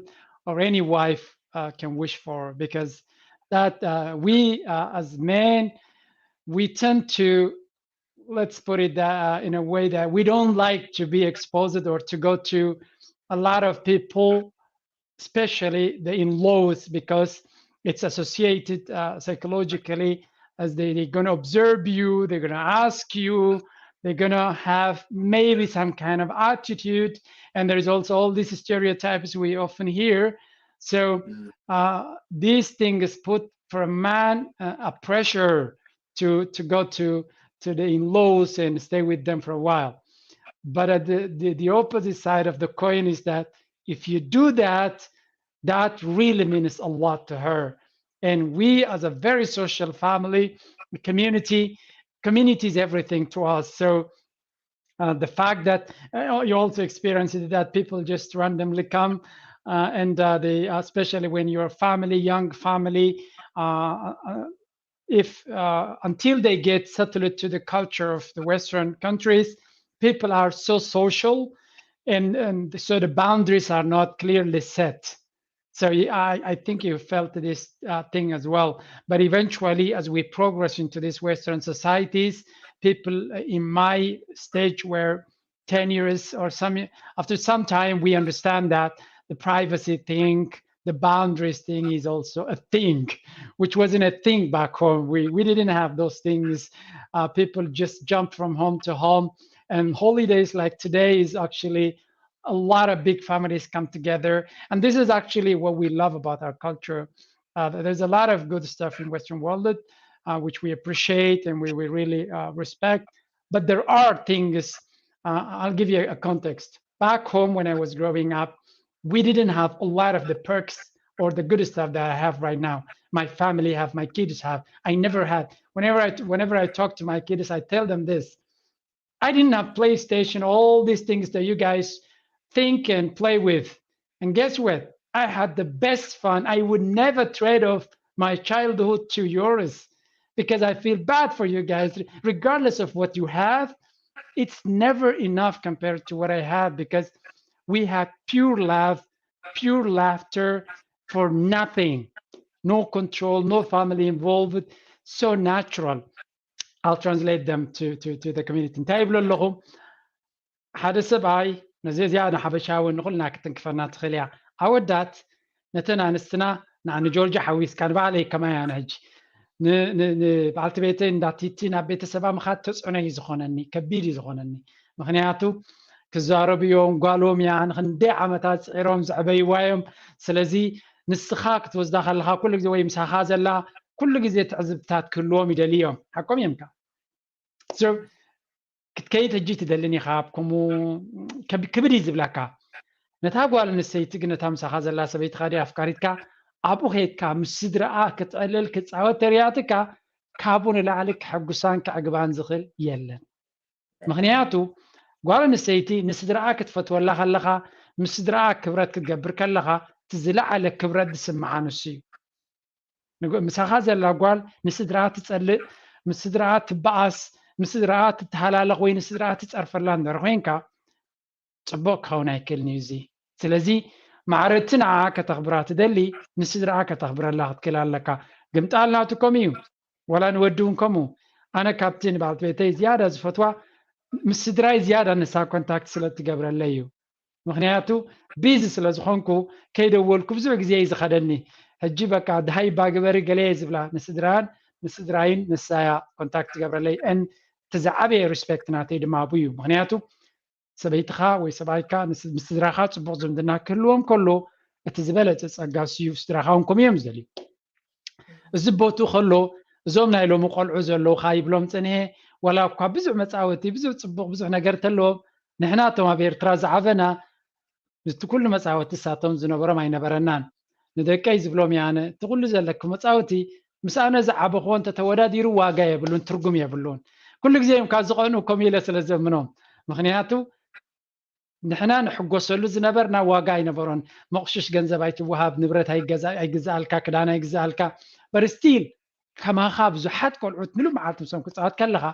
or any wife uh, can wish for, because that uh, we uh, as men, we tend to, let's put it uh, in a way that we don't like to be exposed or to go to a lot of people, especially the in-laws, because it's associated uh, psychologically as they, they're going to observe you, they're going to ask you, they're going to have maybe some kind of attitude. And there's also all these stereotypes we often hear. So Mm. uh, these things put for a man uh, a pressure to to go to to the in-laws and stay with them for a while. But at the, the, the opposite side of the coin is that if you do that, that really means a lot to her. And we, as a very social family, community, community is everything to us. So uh, the fact that uh, you also experience it, that people just randomly come uh, and uh, they, especially when you're a family, young family, uh, uh, if uh, until they get settled to the culture of the Western countries, people are so social, and, and so the boundaries are not clearly set. So y- I, I think you felt this uh, thing as well. But eventually, as we progress into these Western societies, people uh, in my stage were ten years or some, after some time, we understand that the privacy thing, the boundaries thing is also a thing, which wasn't a thing back home. We, we didn't have those things. Uh, people just jump from home to home. And holidays like today is actually a lot of big families come together. And this is actually what we love about our culture. Uh, there's a lot of good stuff in Western world, uh, which we appreciate and we, we really uh, respect. But there are things, uh, I'll give you a context. Back home when I was growing up, we didn't have a lot of the perks or the good stuff that I have right now. My family have, my kids have. I never had. Whenever I, whenever I talk to my kids, I tell them this. I didn't have PlayStation, all these things that you guys think and play with. And guess what? I had the best fun. I would never trade off my childhood to yours because I feel bad for you guys. Regardless of what you have, it's never enough compared to what I had because we had pure love, pure laughter for nothing. No control, no family involved. So natural. I'll translate them to, to, to the community. እንታይ ይብሉ ኣለኹ? ሓደ ሰብኣይ ነዚ እዚኣ ንሓበሻዊ ንኹልና ክትንክፈና ትኽእል እያ። ኣወዳት ነተን ኣንስትና ንዓ ንጆርጆ ሓዊስካ ንባዕለይ ከማይ ኣነ ሕጂ ን- ን- ንበዓልቲ ቤተይ እንዳቲቲ ናብ ቤተሰባ ምኻድ ተፅዕኖ እዩ ዝኾነኒ፣ ከቢድ እዩ ዝኾነኒ። ምኽንያቱ ክዛረቡ እዮም፣ ጓሎም እያ፣ ንክንደይ ዓመታት ፅዒሮም ዘዕበይዋ እዮም። ስለዚ ንስኻ ክትወስዳ ከለኻ ኩሉ ግዜ ወይ ምሳኻ ዘላ ኩሉ ግዜ ትዕዝብትታት ክህልዎም ይደልዩ እዮም። ሓቆም እዮም። ክትከይድ ሕጂ ትደልን ኢኻ ኣብ ከምኡ ክብድ እዩ ዝብለካ። ነታ ጓል ኣንስተይቲ ግን ነታ ምሳኻ ዘላ ሰበይትኻ ድያ ኣፍቃሪትካ ኣብኡ ከይድካ ምስ ስድራኣ ክትዕልል ክትፃወት ተሪያትካ ካብኡ ንላዕሊ ከሐጉሳን ከዕግባን ዝኽእል የለን። ምኽንያቱ ጓል ኣንስተይቲ ንስድራኣ ክትፈትወላ ከለኻ ምስ ስድራኣ ክብረት ክትገብር ከለኻ እቲ ዝለዓለ ክብረት ዝስምዓ ንሱ እዩ። ምሳኻ ዘላ ጓል ንስድራኣ ትጸልእ፣ ምስ ስድራኣ ትበኣስ፣ ምስ ስድራኣ ትተሃላለኽ ወይ ንስድራኣ ትጸርፈላ እንድሕር ኮይንካ ጽቡቕ ክኸውን ኣይክእልን እዩ እዚ። ስለዚ ማዕረ እቲ ንዓኣ ከተኽብራ ትደሊ ንስድራኣ ከተኽብረላ ክትክእል ኣለካ። ግምጣል ናቱ ከምኡ እዩ። ዋላ ንወዲ እውን ከምኡ። ኣነ ካብቲ ንበዓልቲ ቤተይ ዝያዳ ዝፈትዋ ምስ ስድራይ ዝያዳ ንሳ ኮንታክት ስለ እትገብረለይ እዩ። ምኽንያቱ ቢዚ ስለ ዝኾንኩ ከይደወልኩ ብዙሕ ግዜ እዩ ዝኸደኒ። ሕጂ በቃ ድሃይ እባ ግበሪ ገለ እየ ዝብላ ንስድራን ንስድራይን ንሳያ ኮንታክት ትገብረለይ። ን እቲ ዝዓበየ ሪስፔክት ናተይ ድማ ኣብኡ እዩ። ምኽንያቱ ሰበይትኻ ወይ ሰብኣይካ ምስ ስድራኻ ፅቡቕ ዝምድና ክህልዎም ከሎ እቲ ዝበለፀ ፀጋ ስዩ ስድራኻ እውን ከምኡ እዮም ዝደልዩ። እዚ ቦቱ ከሎ እዞም ናይ ሎሚ ቆልዑ ዘለውካ ይብሎም ፅንሄ ዋላ እኳ ብዙሕ መፃወቲ ብዙሕ ፅቡቕ ብዙሕ ነገር ተለዎም ንሕና እቶም ኣብ ኤርትራ ዝዓበና እቲ ኩሉ መፃወቲ እሳቶም ዝነበሮም ኣይነበረናን። ንደቀይ ዝብሎም እየ ኣነ እቲ ኩሉ ዘለኪ መፃወቲ ምስ ኣነ ዝዓበኽዎ እንተተወዳዲሩ ዋጋ የብሉን ትርጉም የብሉን። ኩሉ ግዜ እዮም ካብ ዝቐንኡ ከምኡ ኢለ ስለ ዘምኖም። ምኽንያቱ ንሕና ንሕጎሰሉ ዝነበርና ዋጋ ኣይነበሮን። መቑሽሽ ገንዘብ ኣይትወሃብ፣ ንብረት ኣይገዛ- ኣይግዛኣልካ፣ ክዳን ኣይግዛኣልካ። በር ስቲል ከማኻ ብዙሓት ቆልዑት ምሉእ መዓልቲ ምሶም ክፃወት ከለኻ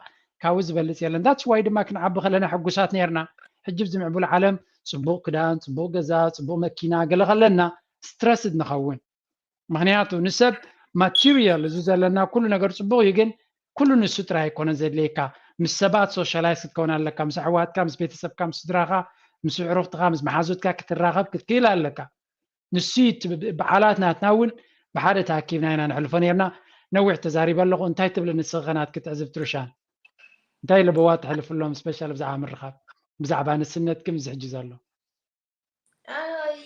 ካብኡ ዝበልፅ የለን። ዳትስ ዋይ ድማ ክንዓቢ ከለና ሕጉሳት ነርና። ሕጂ ኣብዚ ምዕቡል ዓለም ፅቡቕ ክዳን፣ ፅቡቕ ገዛ፣ ፅቡቕ መኪና ገለ ከለና ስትረስድ ንኸውን። ምኽንያቱ ንሰብ ማቴሪያል እዚ ዘለና ኩሉ ነገር ፅቡቕ እዩ፣ ግን ኩሉ ንሱ ጥራይ ኣይኮነን ዘድልየካ። ምስ ሰባት ሶሻላይዝ ክትከውን ኣለካ። ምስ ኣሕዋትካ፣ ምስ ቤተሰብካ፣ ምስ ስድራኻ፣ ምስ ኣዕሩኽትኻ፣ ምስ መሓዙትካ ክትራኸብ ክትክእል ኣለካ። ንሱ እዩ እቲ ብ- በዓላት ናትና እውን ብሓደ ተኣኪብና ኢና ንሕልፎ ነርና። ነዊሕ ተዛሪበ ኣለኹ። እንታይ ትብሊ ንስኺ ከ ናትኪ ትዕዝብቲ ሩሻን? እንታይ ለበዋ ተሕልፍሎም ስፔሻል ብዛዕባ ምርኻብ ብዛዕባ ንስነት ግን ዝሕጂ ዘሎ?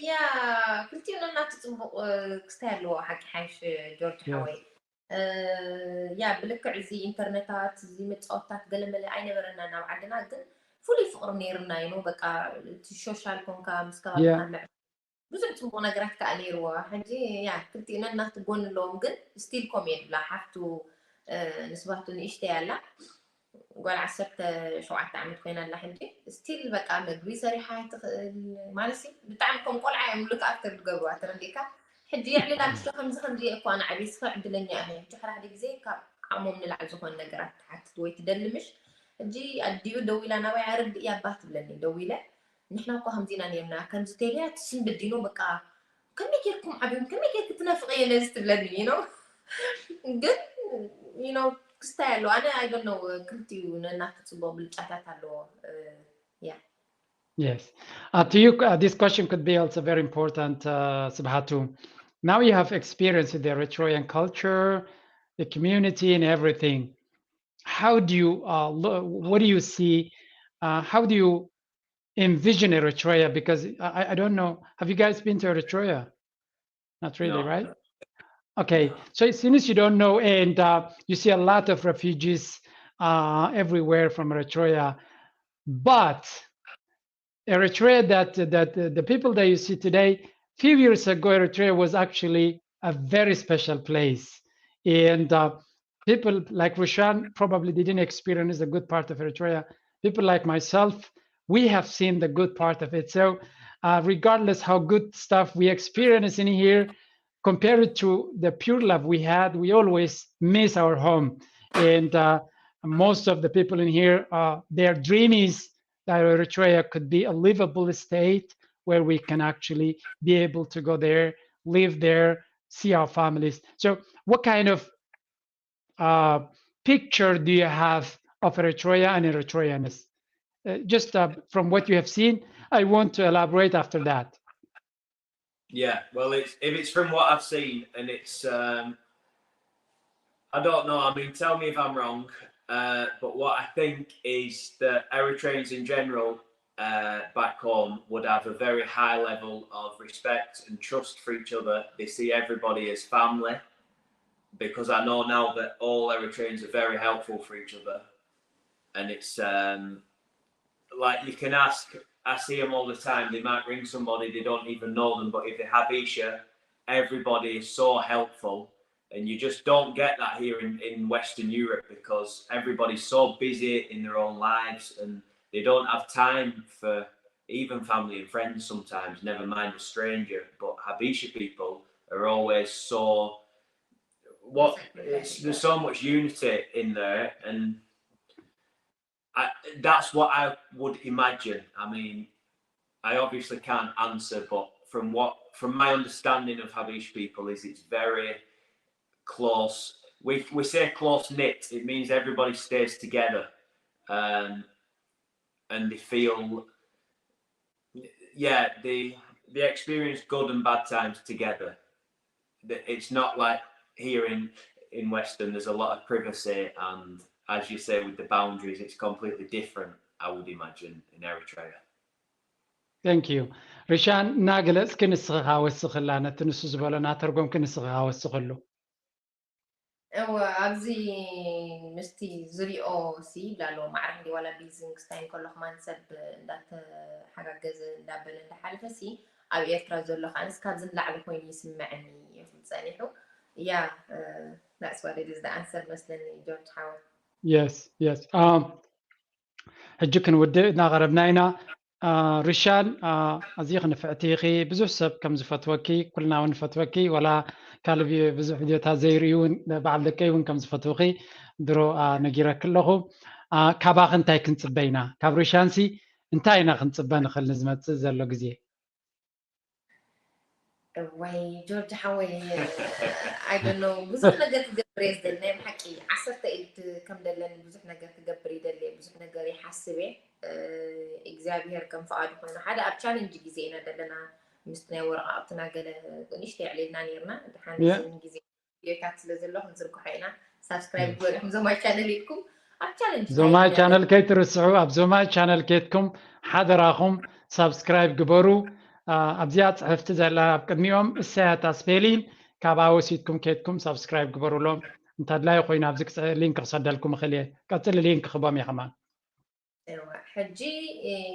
ያ ክልቲኡ ነናቱ ፅቡቕ ክስታይ ኣለዎ ሓቂ ሓይሽ ጆርጅ ሓወይ። ያ ብልክዕ እዚ ኢንተርነታት እዚ መፃወትታት ገለመለ ኣይነበረና ናብ ዓድና፣ ግን ፍሉይ ፍቕሪ ነይርና እዩ። በቃ እቲ ሶሻል ኮንካ ምስ ከባቢካ ምዕ ብዙሕ ፅቡቕ ነገራት ከዓ ነይርዎ። ሕጂ ያ ክልቲኡ ነናቱ ጎኒ ኣለዎም፣ ግን ስቲል ኮም እየ ድብላ ሓፍቱ ንስባቱ ንእሽተይ ኣላ ጓል ዓሰርተ ሸውዓተ ዓመት ኮይና ኣላ ሕጂ። ስቲል በቃ መግቢ ሰሪሓ ኣይትኽእል ማለት ሲ ብጣዕሚ ከም ቆልዓ እዮም ሉክ ኣፍተር ዝገብርዋ ተረዲእካ። ሕጂ የዕልላ ምሽ ከምዚ ከምዚ እየ እኮ ኣነ ዓብየ ስኸ ዕድለኛ እየ። ሕጂ ሓደ ሓደ ግዜ ካብ ዓቕሞም ንላዕሊ ዝኾነ ነገራት ትሓትት ወይ ትደሊ ምሽ። ሕጂ ኣዲኡ ደዊላ ናባይ ኣረድእ እያ ባ ትብለኒ ደዊለ ንሕና እኮ ከምዚና ነርና ከምዚ ቴልያ ትስንብድ ዲኖ በቃ ከመይ ጌርኩም ዓብዮም ከመይ ጌርክ ትነፍቕ እየ ነዚ ትብለኒ you know ግን you know ክስታይ ኣለዎ ኣነ I don't know ክልቲኡ ነናቱ ፅቡቕ ብልጫታት ኣለዎ yeah Yes. Uh, to you, uh, this question could be also very important, uh, Sibhatu. Now you have experience in the Eritrean culture, the community, and everything. How do you, uh, lo- what do you see? Uh, how do you envision Eritrea? Because I, I don't know. Have you guys been to Eritrea? Not really, No. Right? Okay. So since you don't know, and uh, you see a lot of refugees uh, everywhere from Eritrea, but Eritrea that that uh, the people that you see today, few years ago, Eritrea was actually a very special place, and uh, people like Rushan probably didn't experience the good part of Eritrea. People like myself, we have seen the good part of it. So, uh, regardless how good stuff we experience in here, compared to the pure love we had, we always miss our home. And uh, most of the people in here, uh, their dream is that Eritrea could be a livable state where we can actually be able to go there, live there, see our families. So, what kind of uh, picture do you have of Eritrea and Eritreans? Uh, just uh, from what you have seen, I want to elaborate after that. Yeah, well, it's, if it's from what I've seen, and it's, um, I don't know, I mean, tell me if I'm wrong, uh, but what I think is that Eritreans in general uh, back home would have a very high level of respect and trust for each other. They see everybody as family because I know now that all Eritreans are very helpful for each other. And it's um, like you can ask, I see them all the time. They might ring somebody, they don't even know them, but if they have Isha, everybody is so helpful, and you just don't get that here in, in Western Europe because everybody's so busy in their own lives and they don't have time for even family and friends sometimes, never mind a stranger. But Habesha people are always so what it's, there's so much unity in there, and I, that's what I would imagine. I mean, I obviously can't answer, but from what from my understanding of Habish people is it's very close. We we say close knit. It means everybody stays together, um, and they feel, yeah, they they experience good and bad times together. It's not like here in in Western. There's a lot of privacy, and as you say, with the boundaries, it's completely different, I would imagine, in Eritrea. Thank you. ሪሻን፣ እናገለጽኪ ንስኺ ከኣ ወስኽላ፣ ነቲ ንሱ ዝበሎ እናተርጎምኪ ንስኺ ከኣ ወስኽሉ። እወ፣ ኣብዚ ምስቲ ዝሪኦ ሲ ይብላ ኣለዎ፣ ማዕረ ክንዲ ዋላ ቢዚ ንክስታይ እንከሎ ከማን ሰብ እንዳተሓጋገዘ እንዳበለ እንዳሓለፈ ሲ ኣብ ኤርትራ ዘሎ ከዓንስ ካብዚ ንላዕሊ ኮይኑ ይስምዐኒ እዩ ጸኒሑ። ያ that's what it is the answer መስለኒ ጆርጅ ሓወይ። Yes, yes. Um, ሕጂ ክንውድእ እናቐረብና ኢና። ሪሻን፣ ኣዝኺ ንፍዕቲ ኢኺ። ብዙሕ ሰብ ከም ዝፈትወኪ፣ ኩልና እውን ንፈትወኪ። ወላ ካልእ ብዙሕ ቪድዮታት ዘይርእዩ እውን፣ በዓል ደቀይ እውን ከም ዝፈትውኺ ድሮ ነጊረኪ ኣለኹ። ካባኺ እንታይ ክንጽበ ኢና? ካብ ሪሻንሲ እንታይ ኢና ክንጽበ ንኽእል ንዝመጽእ ዘሎ ግዜ? ወይ ጆርጅ ሓወይ፣ I don't know፣ ብዙሕ ነገር ክገብር እየ ዝደሊ። ናይ ብሓቂ ዓሰርተ ኢድ ከም ደለኒ ብዙሕ ነገር ክገብር ይደሊ እየ፣ ብዙሕ ነገር ይሓስብ እየ። እግዚኣብሄር ከም ፍቓዱ ኮይኑ ሓደ ኣብ ቻለንጅ ግዜ ኢና ዘለና፣ ምስ ናይ ወረቓቕትና ገለ ንእሽተይ ኣዕሊልና ነይርና። ድሓን ግዜ ቪድዮታት ስለ ዘሎ ክንዝርግሖ ኢና። ሳብስክራይብ ግበሩ ኢኹም ዞማይ ቻነል ኢልኩም ኣብ ቻለንጅ ዞማይ ቻነል ከይትርስዑ። ኣብ ዞማይ ቻነል ኬድኩም ሓደራኹም ሳብስክራይብ ግበሩ። ኣብዚኣ ጽሕፍቲ ዘላ ኣብ ቅድሚኦም እሰያት ኣስፔሊን፣ ካብኣ ወሲድኩም ኬድኩም ሳብስክራይብ ግበሩሎም። እንተ ኣድላይ ኮይኑ ኣብዚ ሊንክ ክሰደልኩም እኽእል እየ። ቀጽሊ ሊንክ ክቦም እየ ከማን። ሕጂ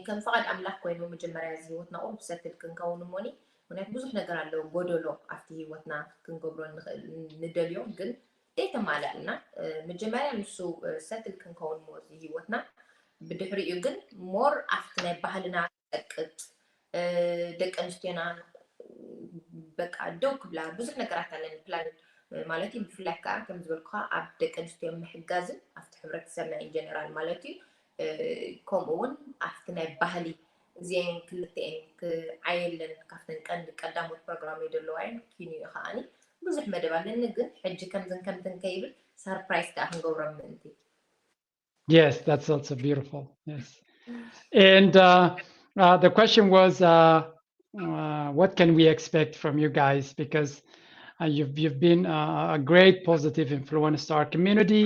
ከም ፍቓድ ኣምላኽ ኮይኑ መጀመርያ እዚ ህይወትና ቁሩብ ሰትል ክንከውን እሞኒ፣ ምክንያቱ ብዙሕ ነገር ኣለዎ ጎደሎ ኣብቲ ህይወትና ክንገብሮ ንደልዮ ግን ዘይተማልኣልና። መጀመርያ ንሱ ሰትል ክንከውን እሞ እዚ ህይወትና፣ ብድሕሪኡ ግን ሞር ኣብቲ ናይ ባህልና ክጠቅጥ፣ ደቂ ኣንስትዮና በቃ ደው ክብላ ብዙሕ ነገራት ኣለኒ ፕላን ማለት እዩ። ብፍላይ ከዓ ከም ዝበልኩኻ ኣብ ደቂ ኣንስትዮ ምሕጋዝን ኣብቲ ሕብረተሰብና ኢንጀነራል ማለት እዩ። ከምኡ እውን ኣብቲ ናይ ባህሊ እዚአን ክልተኤን ክዓየለን ካብተን ቀንዲ ቀዳሞት ፕሮግራም ዘለዋ እየን። ኪንዮ ከዓኒ ብዙሕ መደብ ኣለኒ፣ ግን ሕጂ ከምዝን ከምትን ከይብል ሰርፕራይዝ ከዓ ክንገብሮም ምእንቲ። Yes, that's also beautiful. Yes. And uh, uh, the question was, uh, uh, what can we expect from you guys? Because uh, you've, you've been uh, a great positive influence to our community.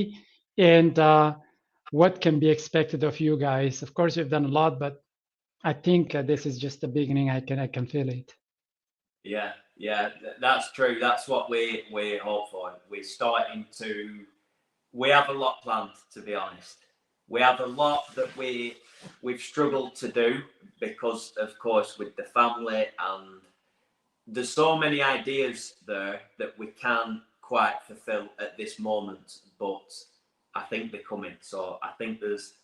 And uh, what can be expected of you guys? Of course, you've done a lot, but I think uh, this is just the beginning. I can, I can feel it. Yeah, yeah, that's true. That's what we, we hope for. We're starting to, we have a lot planned, to be honest. We have a lot that we, we've struggled to do because, of course, with the family, and there's so many ideas there that we can't quite fulfill at this moment, but I think they're coming. So I think there's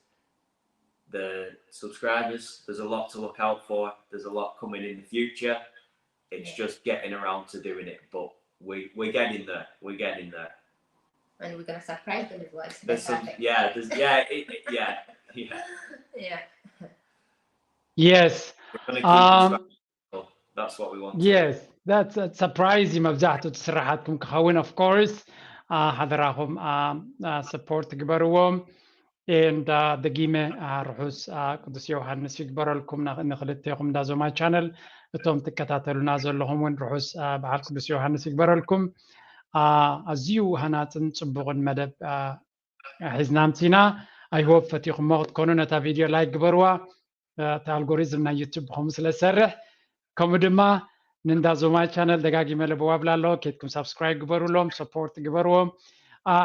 the subscribers, there's a lot to look out for. There's a lot coming in the future. It's just getting around to doing it, but we, we're getting there. We're getting there. And we're gonna surprise them as well. There's some, yeah, there's, yeah, it, it, yeah, yeah. Yeah. Yes. We're gonna keep um, that's what we want. Yes, that's a surprise. መብዛሕትኡ እቲ ስራሓትኩም ክኸውን of course ሓደራኹም support ግበርዎም። And ደጊመ ርሑስ ቅዱስ ዮሃንስ ይግበረልኩም ንክልቴኹም እንዳ ዞማይ ቻነል። እቶም ትከታተሉና ዘለኹም እውን ርሑስ በዓል ቅዱስ ዮሃንስ ይግበረልኩም። ኣዝዩ ሃናፅን ፅቡቕን መደብ ሒዝና ምፂና። I hope ፈቲኹሞ ክትኮኑ ነታ ቪድዮ ላይክ ግበርዋ። እቲ ኣልጎሪዝም ናይ ዩቱብ ብኸምኡ ስለ ዝሰርሕ፣ ከምኡ ድማ ንእንዳ ዞማይ ቻነል ደጋጊመ ለበዋ ብላ ኣለዎ። ኬድኩም ሳብስክራይብ ግበሩሎም፣ ሰፖርት ግበርዎም።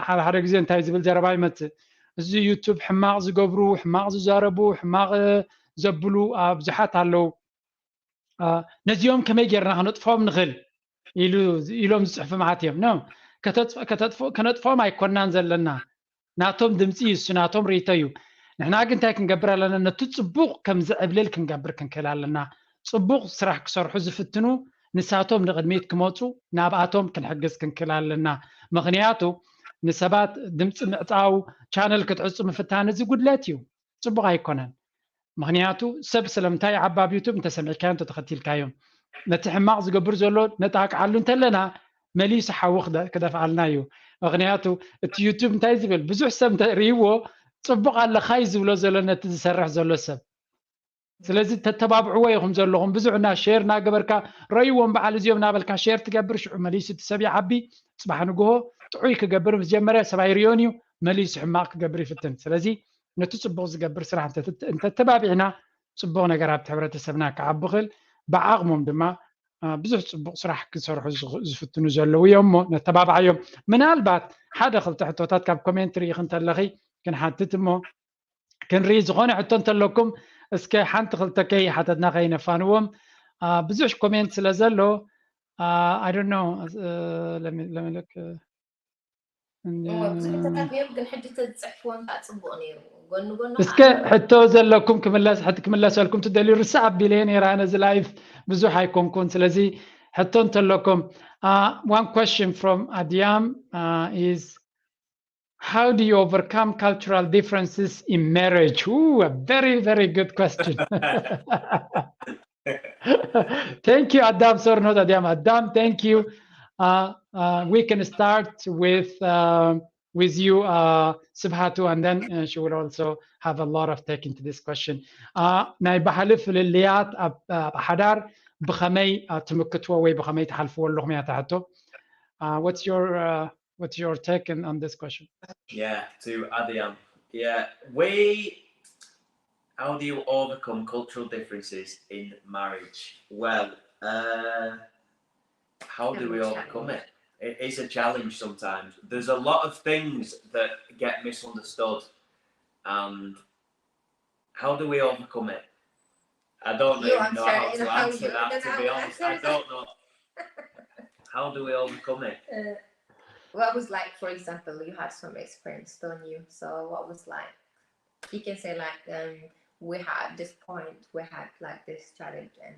ሓደ ሓደ ግዜ እንታይ ዝብል ዘረባ ይመፅእ፣ እዚ ዩቱብ ሕማቕ ዝገብሩ፣ ሕማቕ ዝዛረቡ፣ ሕማቕ ዘብሉ ብዙሓት ኣለዉ። ነዚኦም ከመይ ጌርና ከነጥፍኦም ንኽእል? ኢሉ ኢሎም ዝፅሕፉ ማለት እዮም። ኖ፣ ከተጥፍ- ከተጥፍ- ከነጥፍኦም ኣይኮናን ዘለና። ናቶም ድምፂ እዩ፣ እሱ ናቶም ርእይቶ እዩ። ንሕና ግን እንታይ ክንገብር ኣለና? ነቲ ፅቡቕ ከም ዝዕብልል ክንገብር ክንክእል ኣለና። ፅቡቕ ስራሕ ክሰርሑ ዝፍትኑ ንሳቶም ንቕድሚት ክመፁ ናብኣቶም ክንሕግዝ ክንክእል ኣለና። ምኽንያቱ ንሰባት ድምፂ ምዕፃው፣ ቻነል ክትዕፁ ምፍታን እዚ ጉድለት እዩ፣ ፅቡቕ ኣይኮነን። ምኽንያቱ ሰብ ስለምንታይ ዓባብ ዩቱብ እንተሰሚዕካዮ እንተተኸቲልካዮ ነቲ ሕማቕ ዝገብር ዘሎ ነጣቅዓሉ እንተለና መሊሱ ሓዊ ክደ- ክደፍኣልና እዩ። ምኽንያቱ እቲ ዩቱብ እንታይ ዝብል ብዙሕ ሰብ እንተርእይዎ ፅቡቕ ኣለኻ እዩ ዝብሎ ዘሎ ነቲ ዝሰርሕ ዘሎ ሰብ። ስለዚ ተተባብዕዎ ኢኹም ዘለኹም፣ ብዙሕ እና ሼር እናገበርካ ረእይዎም በዓል እዚኦም እናበልካ ሼር ትገብር፣ ሽዑ መሊሱ እቲ ሰብ ይዓቢ። ፅባሕ ንግሆ ጥዑይ ክገብር ምስ ጀመረ ሰብ ኣይርእዮን እዩ፣ መሊሱ ሕማቕ ክገብር ይፍትን። ስለዚ ነቲ ፅቡቕ ዝገብር ስራሕ እንተተባቢዕና ፅቡቕ ነገር ኣብቲ ሕብረተሰብና ክዓቢ ይኽእል። ብዓቕሞም ድማ ብዙሕ ፅቡቕ ስራሕ ክሰርሑ ዝፍትኑ ዘለዉ እዮም እሞ ነተባብዓዮም። ምናልባት ሓደ ክልተ ሕቶታት ካብ ኮሜንት ርኢኺ እንተለኺ ክንሓትት እሞ ክንርኢ። ዝኾነ ሕቶ እንተለኩም እስከ ሓንቲ ክልተ ከይሓተትና ከይነፋንዎም። ብዙሕ ኮሜንት ስለ ዘሎ I don't know. ለሚልክ ብዙሕ ተታትዮም ግን ሕጂ ተዝፅሕፍዎም ከዓ ፅቡቕ ነይሩ። ጎኒ ጎኒ እስከ ሕቶ ዘለኩም ክምለስ ሕቲ ክምለሰልኩም ትደልዩ? ርስ ኣቢለ ነይራ ነዚ ላይፍ ብዙሕ ኣይኮንኩን። ስለዚ ሕቶ እንተለኩም one question from ኣድያም is how do you overcome cultural differences in marriage? Ooh, a very, very good question. Thank you, Adam. Sorry, not Adam. Adam, thank you. Uh, uh, we can start with uh, with you, uh, Sibhatu, and then uh, she will also have a lot of take into this question. Uh, ናይ ባህሊ ፍልልያት ኣብ ኣብ ሓዳር ብኸመይ uh, ትምክትዎ ወይ ብኸመይ ትሓልፍዎ ኣለኹም እያ እታ ሕቶ። Uh, what's your uh, what's your take on, on this question? Yeah, to Adiam. Yeah, we. How do you overcome cultural differences in marriage? Well, uh, how do we overcome it? It is a challenge sometimes. There's a lot of things that get misunderstood, and how do we overcome it? I don't even know how to answer that, to be honest. I don't know. How do we overcome it? Uh, what was like, for example, you had some experience, don't you? So what was like? You can say like, um, we had this point, we had like this challenge, and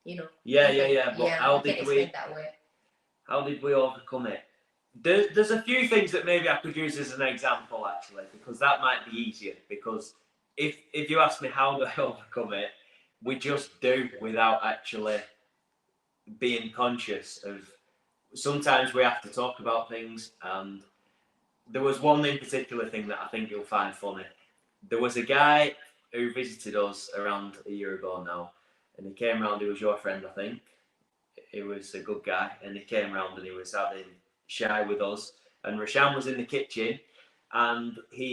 you know. Yeah, yeah, yeah. But yeah, how did we? That way. How did we overcome it? There, there's a few things that maybe I could use as an example actually, because that might be easier. Because if if you ask me how do I overcome it, we just do without actually being conscious of. Sometimes we have to talk about things, and there was one in particular thing that I think you'll find funny. There was a guy who visited us around a year ago now, and he came round. He was your friend, I think. He was a good guy, and he came round and he was having chai with us. And Rashan was in the kitchen, and he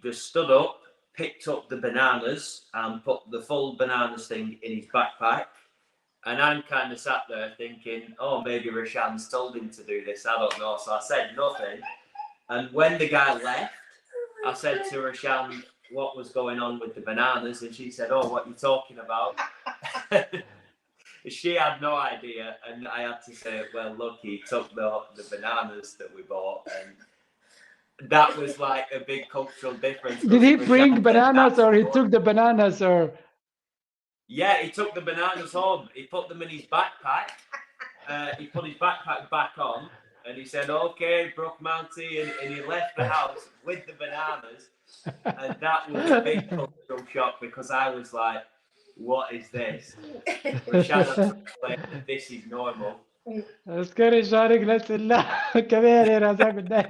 just stood up, picked up the bananas, and put the full bananas thing in his backpack. And I'm kind of sat there thinking, oh, maybe Rashan's told him to do this. I don't know. So I said nothing. And when the guy left, I said to Rashan what was going on with the bananas, and she said, oh, what are you talking about? She had no idea, and I had to say, well, look, he took the the bananas that we bought, and that was like a big cultural difference. Did he bring bananas, or he took the bananas, or? Yeah, he took the bananas home. He put them in his backpack. Uh, he put his backpack back on, and he said, okay, Brook Mounty, and, and he left the house with the bananas. And that was a big cultural shock because I was like, what is this? This is normal. እስከ ርሻን ግለፅልና። ከመይ ነይራ እዛ ጉዳይ?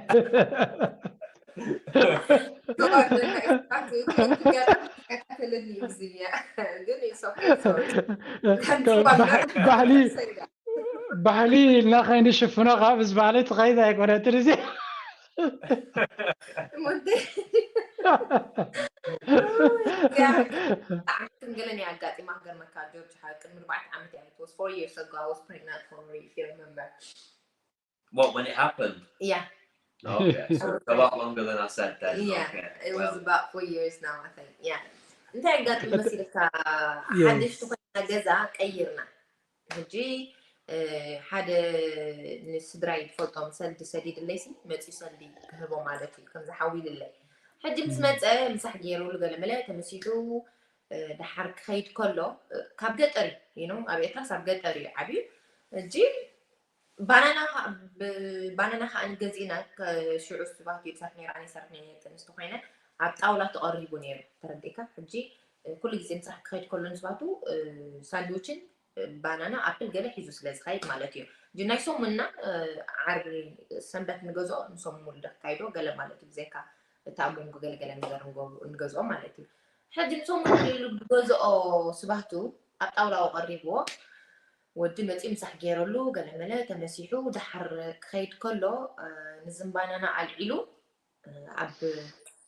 ባህሊ ባህሊ ኢልና ከይንሽፍኖ ካብ ምስ ባህሊ ትኸይድ ኣይኮነትን እዚ። ገለ ናይ ኣጋጢማ ክገርመካ ጆርጅ፣ ቅድሚ ኣርባዕተ ዓመት እያ። It was four years ago. I was pregnant for Marie, if you remember. What, when it happened? Yeah. Okay, so it's a lot longer than I said then. Yeah, okay. It was about four years now, I think. Yeah. እንታይ ኣጋጢሙ መሲልካ? ሓድሽ ዝኾነ ገዛ ቀይርና። ሕጂ ሓደ ንስድራይ ዝፈልጦም ሰልዲ ሰዲድለይሲ መፅዩ ሰልዲ ክህቦ ማለት እዩ። ከምዚ ሓዊልለይ ሕጂ ምስ መፀ ምሳሕ ገይሩሉ ገለ መለ ተመሲጡ ድሓር ክኸይድ ከሎ ካብ ገጠር እዩ። ኣብ ኤርትራስ ኣብ ገጠር እዩ ዓብዩ። እጂ ባናና ባናና ከዓ ንገዚእና ሽዑ ስባቱ ይሰርሕ ነይሩ ኣነ ይሰርሕ ነይሩ ጥንስቲ ኮይነ ኣብ ጣውላ ተቐሪቡ ነይሩ። ተረዲእካ? ሕጂ ኩሉ ግዜ ንስራሕ ክኸይድ ከሎ ንስባቱ ሳንድዊችን ባናና ኣፕል ገለ ሒዙ ስለ ዝኸይድ ማለት እዩ። ሕጂ ናይ ሰሙንና ዓርቢ ሰንበት ንገዝኦ ንሰሙን ሙሉ ደካይዶ ገለ ማለት እዩ። ብዘይካ እቲ ኣብ መንጎ ገለገለ ነገር ንገዝኦ ማለት እዩ። ሕጂ ንሰሙን ሙሉ ኢሉ ዝገዝኦ ስባቱ ኣብ ጣውላኡ ቀሪብዎ ወዲ መፂኡ ምሳሕ ገይረሉ ገለመለ ተመሲሑ ድሓር ክኸይድ ከሎ ንዝምባናና ኣልዒሉ ኣብ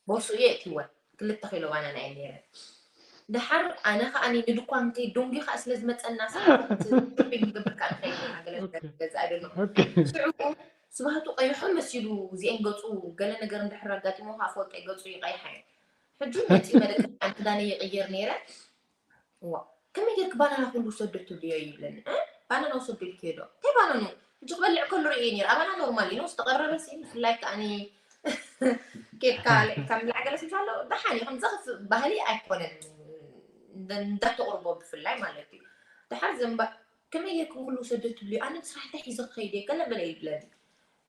ቦርሱ እየ እትወን ክልተ ኪሎ ባናና እየ ነይረ። ድሓር ኣነ ከዓ ንድኳን ከይ ዶንጊ ከዓ ስለ ዝመፀና ሰዓት ሾፒንግ ንገብር ከዓ ንኸይድ ኢና ገለ ነገር ገዛ ኣይደሎ ሽዑ ስባህቱ ቀይሖ መሲሉ እዚአን ገፁ ገለ ነገር እንድሕር ኣጋጢሞ ከዓ ፈልጦ ገፁ ይቀይሓ እዩ። ሕጂ መፂኡ መደቀ ክዳነ ይቅየር ነይረ። ዋ ከመይ ጌርክ ባናና ኩሉ ውሰዶ ትብልዮ ይብለኒ። ባናና ውሰዶ ኢልክዮ ዶ? እንታይ ባናኑ? ሕጂ ክበልዕ ከሎ ርእየ ነይረ። ኣባና ኖርማል እዩ ዝተቐረበ ሲ ብፍላይ ከዓኒ ኬድካ ልዕካ ምብላዕ ገለ ስምሳ ኣሎ። ደሓን እዩ ከምዚ ከፍ ባህሊ ኣይኮነን እንዳተቕርቦ ብፍላይ ማለት እዩ። ደሓር ዘንባ ከመይ ጌርኩም ኩሉ ውሰዶ ትብልዮ? ኣነ ንስራሕ እንታይ ሒዘ ክኸይድ እየ ገለ በለ ይብለኒ።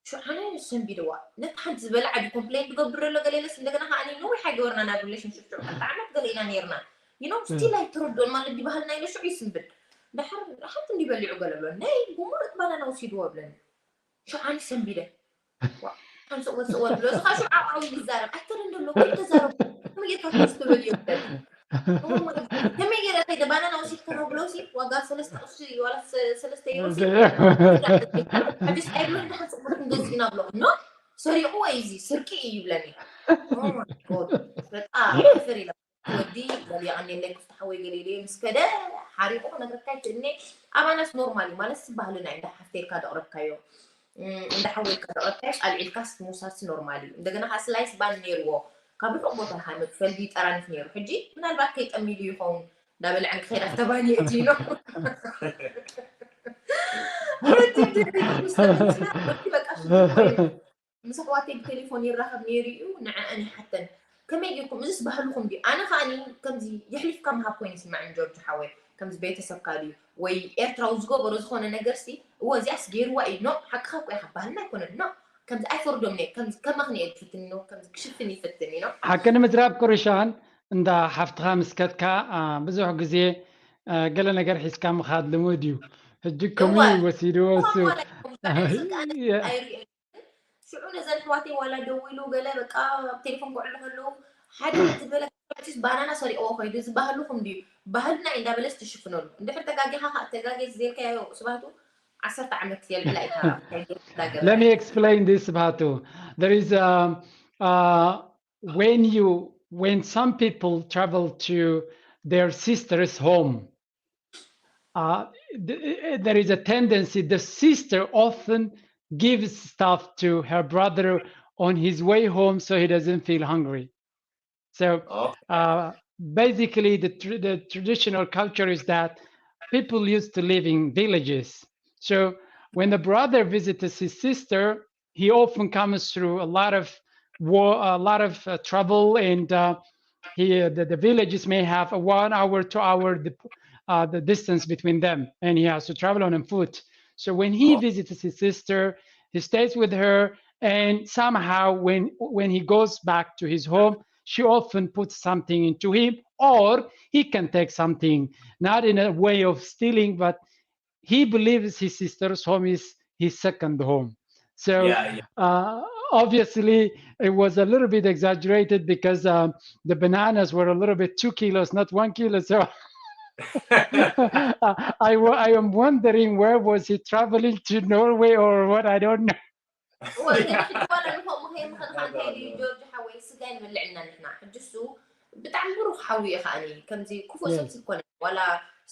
ሽዑ ኣነ ሰንቢደዋ ነቲ ሓንቲ ዝበልዓ ድዩ ኮምፕሌን ትገብር ዘሎ ገለ ኢለስ እንደገና ከዓ እኔ ነዊሕ ኣይገበርና ናብ ሪሌሽንሽፕ ሽዑ ክልተ ዓመት ገለ ኢና ነይርና you know still ኣይትረድኦን ማለት ድዩ ባህልና ኢለ ሽዑ ይስንብድ ድሓር ሓንቲ እንዲ በሊዑ ገለ ብሎ ናይ ጉሙር እቲ ባናና ወሲድዎ ብለኒ ሽዑ ኣነ ሰንቢደ ሓንስእዎ ስእዎ ብሎ እዚ ከዓ ሽዑ ዓብዓው ይዛረብ ኣይተረን ዘሎ ተዛረቡ ከመይ ጌርካ ክስ ትብል እዩ ብለኒ ከመይ ገለ ከይደ ባናና ወሲድካ ዶ ብሎ ሲ ዋጋ ሰለስተ ቅርሺ ዋላ ሰለስተ ዩሮ ሲ ሓዲስ ኣይብሎ እንዳ ሓንስእ ቁርት ንገዝእ ኢና ብሎ ኖ ሰሪቑ ወይ እዚ ስርቂ እዩ ይብለኒ በጣም ፍር ኢለ ወዲ ገሊኣኒ ኣለይ ክፍቲ ሓወይ ገሊለ ምስ ከደ ሓሪቑ ክነግረካ ይክእልኒ ኣባናስ ኖርማል እዩ ማለት ባህልና እንዳ ሓፍተይልካ ደቕረብካዮ እንዳ ሓወይልካ ደቕረብካዮ ኣልዒልካስ ምውሳድሲ ኖርማል እዩ እንደገና ከዓ ስላይስ ባን ነይርዎ ካብ ርሑቕ ቦታ ሃመት ፈልዲ ጠራኒፍ ነይሩ ሕጂ ምናልባት ከይጠሚሉ ይኸውን እንዳበልዐን ክኸይዳ ተባኒ እቲ ኢሎ በቃ ምስ ኣሕዋተይ ብቴሌፎን ይራኸብ ነይሩ እዩ ንዐአን ይሓተን ከመይ ጌርኩም እዚስ ባህልኹም ድዩ ኣነ ከዓኒ ከምዚ የሕሊፍካ ምሃብ ኮይኑ ይስማዕኒ ጆርጆ ሓወይ ከምዚ ቤተሰብካ ድዩ ወይ ኤርትራዊ ዝገበሮ ዝኾነ ነገር ሲ እወ እዚኣስ ገይርዋ እዩ ኖ ሓቅኻ እኮ ኢኻ ባህልና ኣይኮነን ኖ ከምዚ ኣይፈርዶም ነየ ከምዚ ከማኽን እየ ዝፍትን ኖ ከምዚ ክሽፍን ይፍትን እዩ ኖ ሓቂ ንምዝራብ ቅሩሻን እንዳ ሓፍትኻ ምስከትካ ብዙሕ ግዜ ገለ ነገር ሒዝካ ምኻድ ልሙድ እዩ ሕጂ ከምኡ እዩ ወሲድዎ እሱ ሽዑ ነዘን ኣሕዋተይ ዋላ ደዊሉ ገለ በቃ ኣብ ቴሌፎን ክውዕሉ ከለዉ ሓደ ዝበለ ስ ባናና ሰሪቕዎ ከይዱ እዚ ባህልኹም ድዩ ባህልና እዩ እንዳበለስ ትሽፍነሉ እንድሕር ተጋጊኻ ከዓ ተጋጌ ዘልካዮ ስባቱ ዓሰርተ ዓመት የልዕላ ኢታ Let me explain this, Batu. There is um, uh, when you when some people travel to their sister's home, uh, th- there is a tendency the sister often gives stuff to her brother on his way home so he doesn't feel hungry. So uh, basically, the, tr- the traditional culture is that people used to live in villages. So when the brother visits his sister, he often comes through a lot of war, a lot of uh, trouble, and uh, he, the, the villages may have a one hour, two hour the, uh, the distance between them, and he has to travel on foot. So when he visits his sister, he stays with her, and somehow when when he goes back to his home, she often puts something into him, or he can take something, not in a way of stealing, but he believes his sister's home is his second home. So yeah, yeah. Uh, obviously, it was a little bit exaggerated because um, the bananas were a little bit two kilos, not one kilo. So I, I am wondering where was he traveling to Norway or what, I don't know. እወ፣ ግን ሕጂ ዋላ ንኸምኡ ከየምኸንኻ እንታይ ድዩ ጆርጅ ሓወይ፣ ስጋ ይንበልዕ እና ንሕና። ሕጂ እሱ ብጣዕሚ ብሩኽ ሓው እዩ ከዓኒ፣ ከምዚ ክፉእ ሰብ ኣይኮነን። ዋላ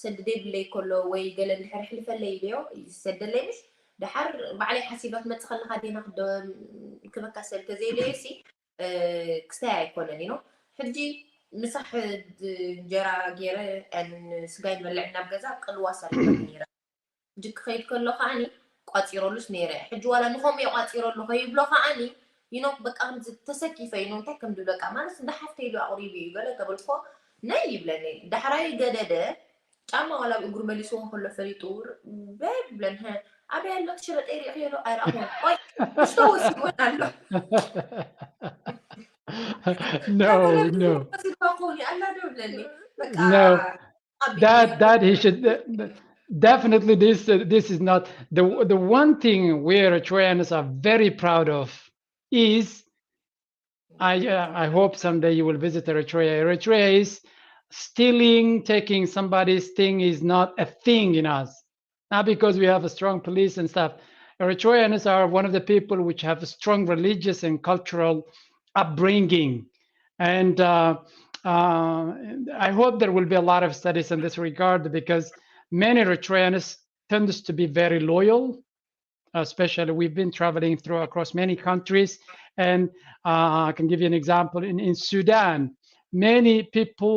ሰዲ ደይብለይ ከሎ ወይ ገለ እንድሕር ኣሕልፈለይ ኢለዮ፣ ይሰደለይ ምሽ፣ ደሓር ባዕለይ ሓሲባ ክመጽእ ከለኻ ዴና ክደ-፣ ክበካ ሰብ እንተዘይለዮሲ፣ እ፣ ክስታይ ኣይኮነን፣ you know። ሕጂ ምሳሕ ድ-፣ እንጀራ ገይረ፣ ን-፣ ስጋ ይንበልዕ እና ኣብ ገዛ ቅልዋ ሰሪሐ ነይረ። ሕጂ ክኸይድ ከሎ ከዓኒ ቋፂረሉስ ነይረ። ሕጂ ዋላ ንኸምኡ እየ ቋፂረሉ ከይብሎ ከዓኒ you know በቃ ከምዚ ተሰኪፈ you know እንታይ ከም ድብል በቃ ማለት እንዳ ሓፍተይ ኢሉ ኣቕሪቡ እዩ ገለ ተበልኮ ነይ ይብለኒ። ዳሕራይ ገደደ ጫማ ዋላ ኣብ እግሩ መሊስዎ ከሎ ፈሊጡ በይ ይብለን። ኣበይ ኣሎ ትሸበጠ ይሪእኽዮ ዶ ኣይረእኹን። ቆይ ምሽ ተወሲድወን ኣሎ no, no. ወሲድዋ ከውን ኣላ ዶ ይብለኒ። በቃ No. ኣቢሉ That that he should uh, definitely this uh, this is not the the one thing we Eritreans are very proud of is I uh, I hope someday you will visit Eritrea. Eritrea is stealing, taking somebody's thing is not a thing in us. Not because we have a strong police and stuff. Eritreans are one of the people which have a strong religious and cultural upbringing. And uh, uh, I hope there will be a lot of studies in this regard because many Eritreans tends to be very loyal, especially we've been traveling through across many countries. And uh, I can give you an example in, in Sudan, many people,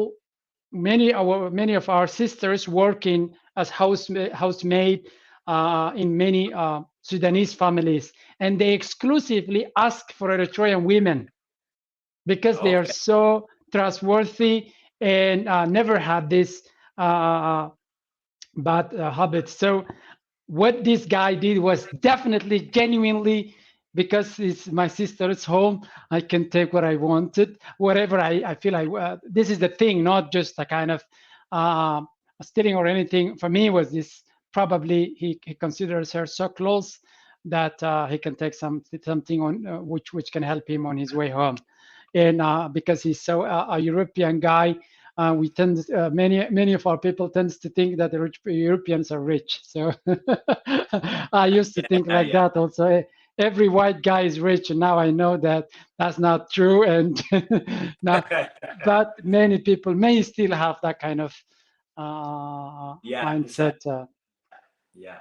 many our many of our sisters working as house housemaid uh, in many uh, Sudanese families, and they exclusively ask for Eritrean women because they are Okay. So trustworthy and uh, never had this uh, bad uh, habit. So what this guy did was definitely genuinely because it's my sister's home. I can take what I wanted, whatever I, I feel I. Uh, this is the thing, not just a kind of uh, stealing or anything. For me, was this probably he, he considers her so close that uh, he can take some something on uh, which which can help him on his way home, and uh, because he's so uh, a European guy, uh, we tend uh, many many of our people tends to think that the rich Europeans are rich. So I used to think like Yeah. That also. Eh, every white guy is rich, and now I know that that's not true. And now, but many people may still have that kind of uh, Yeah, mindset. Uh, Yeah.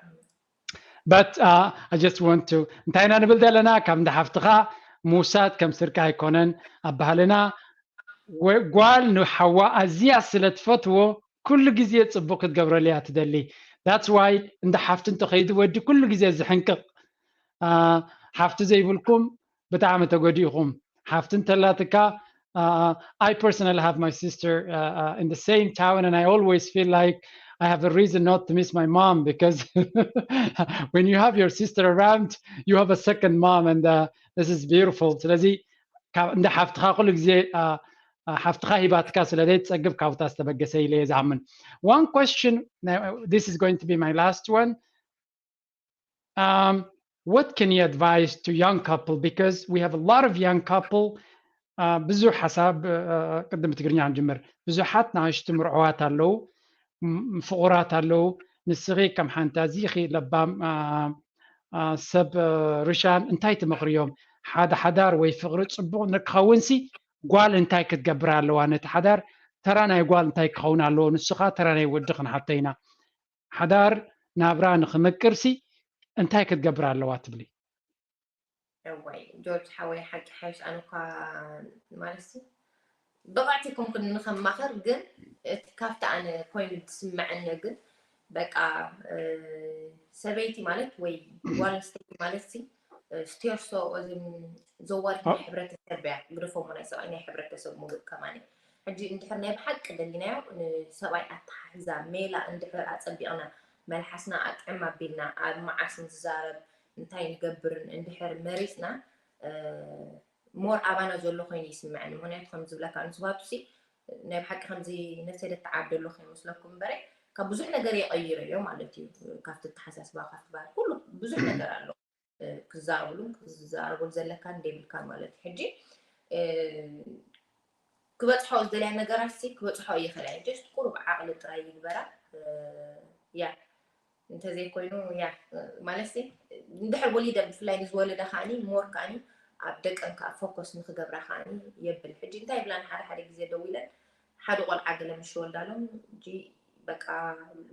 but uh, I just want to እንታይ ኢና ንብል ዘለና? ካብ እንዳ ሓፍትኻ ምውሳድ ከም ስርቂ ኣይኮነን ኣብ ባህልና። ወ- ጓል ንሓዋ ኣዝያ ስለ ትፈትዎ ኩሉ ግዜ ጽቡቅ ክትገብረሉ እያ ትደሊ። That's why እንዳ ሓፍቲ እንተኸይዱ ወዲ ኩሉ ግዜ ዝሕንቅቕ። Uh, ሓፍቲ ዘይብልኩም ብጣዕሚ ተጎዲእኹም። ሓፍቲ እንተላትካ uh, I personally have my sister uh, uh, in the same town, and I always feel like I have a reason not to miss my mom because when you have your sister around, you have a second mom, and uh, this is beautiful. ስለዚ ካብ- እንደ ሓፍትኻ ኩሉ ግዜ uh, uh, ሓፍትኻ ሂባትካ ስለ ዘይትጸግብ ካብታ ዝተበገሰ ኢለ እየ ዝኣምን። One question, uh, this is going to be my last one. Um, what can you advise to young couple? Because we have a lot of young couple. Uh, ብዙሕ ሓሳብ uh, ቅድም ትግርኛ ንጅምር። ብዙሓት ንኣሽቱ ምርዕዋት ኣለዉ፣ ም- ፍቑራት ኣለዉ። ንስኺ ከም ሓንቲ ኣዚኺ ለባም uh, uh, ሰብ uh, ርሻን እንታይ ትመኽርዮም? ሓደ ሓዳር ወይ ፍቕሪ ጽቡቕ ንክኸውንሲ ጓል እንታይ ክትገብር ኣለዋ? ነቲ ሓዳር ተራ ናይ ጓል እንታይ ክኸውን ኣለዎ? ንስኻ ተራ ናይ ወዲ ክንሓቶ ኢና። ሓዳር ናብራ ንክምቅርሲ እንታይ ክትገብር ኣለዋ ትብሊ? እዋይ ጆርጅ ሓወይ ሓቂ ሓይሽ ኣነ እኳ ማለት ሲ ብቕዕቲ ኮንኩን ንኸማኸር ግን እቲ ካብቲ ኣነ ኮይኑ ዝስምዐኒ ግን በቃ እ፣ ሰበይቲ ማለት ወይ ጓል ኣንስተይቲ ማለት ሲ እ፣ ስቴርሶ እዝም ዘዋሪት ናይ ሕብረተሰብ እያ ግደፎሞ ናይ ሰብኣይ ናይ ሕብረተሰብ ሙሉእ ከማኒ ሕጂ እንድሕር ናይ ብሓቂ ደሊናዮ ንሰብኣይ ኣተሓሕዛ ሜላ እንድሕር ኣፀቢቕና መልሓስና ኣጥዕም ኣቢልና ኣብ መዓስ ንዛረብ እንታይ ንገብርን እንድሕር መሪፅና ሞር ኣባና ዘሎ ኮይኑ ይስምዐኒ ምክንያቱ ከም ዝብለካ ንስባቱ ሲ ናይ ብሓቂ ከምዚ ነብሰይ ደተዓብደ ኣሎ ከይመስለኩም እምበረ ካብ ብዙሕ ነገር የቀይረ እዮ ማለት እዩ ካብቲ ተሓሳስባ ካብቲ ባህል ኩሉ ብዙሕ ነገር ኣሎ ክዛረብሉን ክዛረቡን ዘለካን ዘይብልካን ማለት እዩ ሕጂ ክበፅሖ ዝደልያ ነገራት ሲ ክበፅሖ ይኽእላ ጀስት ቁሩብ ዓቕሊ ጥራይ ይግበራ ያ እንተዘይኮይኑ ያ ማለት ሲ እንድሕር ወሊደ ብፍላይ ንዝወለደ ከዓኒ ሞር ከዓኒ ኣብ ደቀን ከዓ ፎከስ ንክገብራ ከዓኒ የብል ሕጂ እንታይ ይብላ ንሓደ ሓደ ግዜ ደው ኢለን ሓደ ቆልዓ ገለ ምሽ ወልዳሎም ጂ በቃ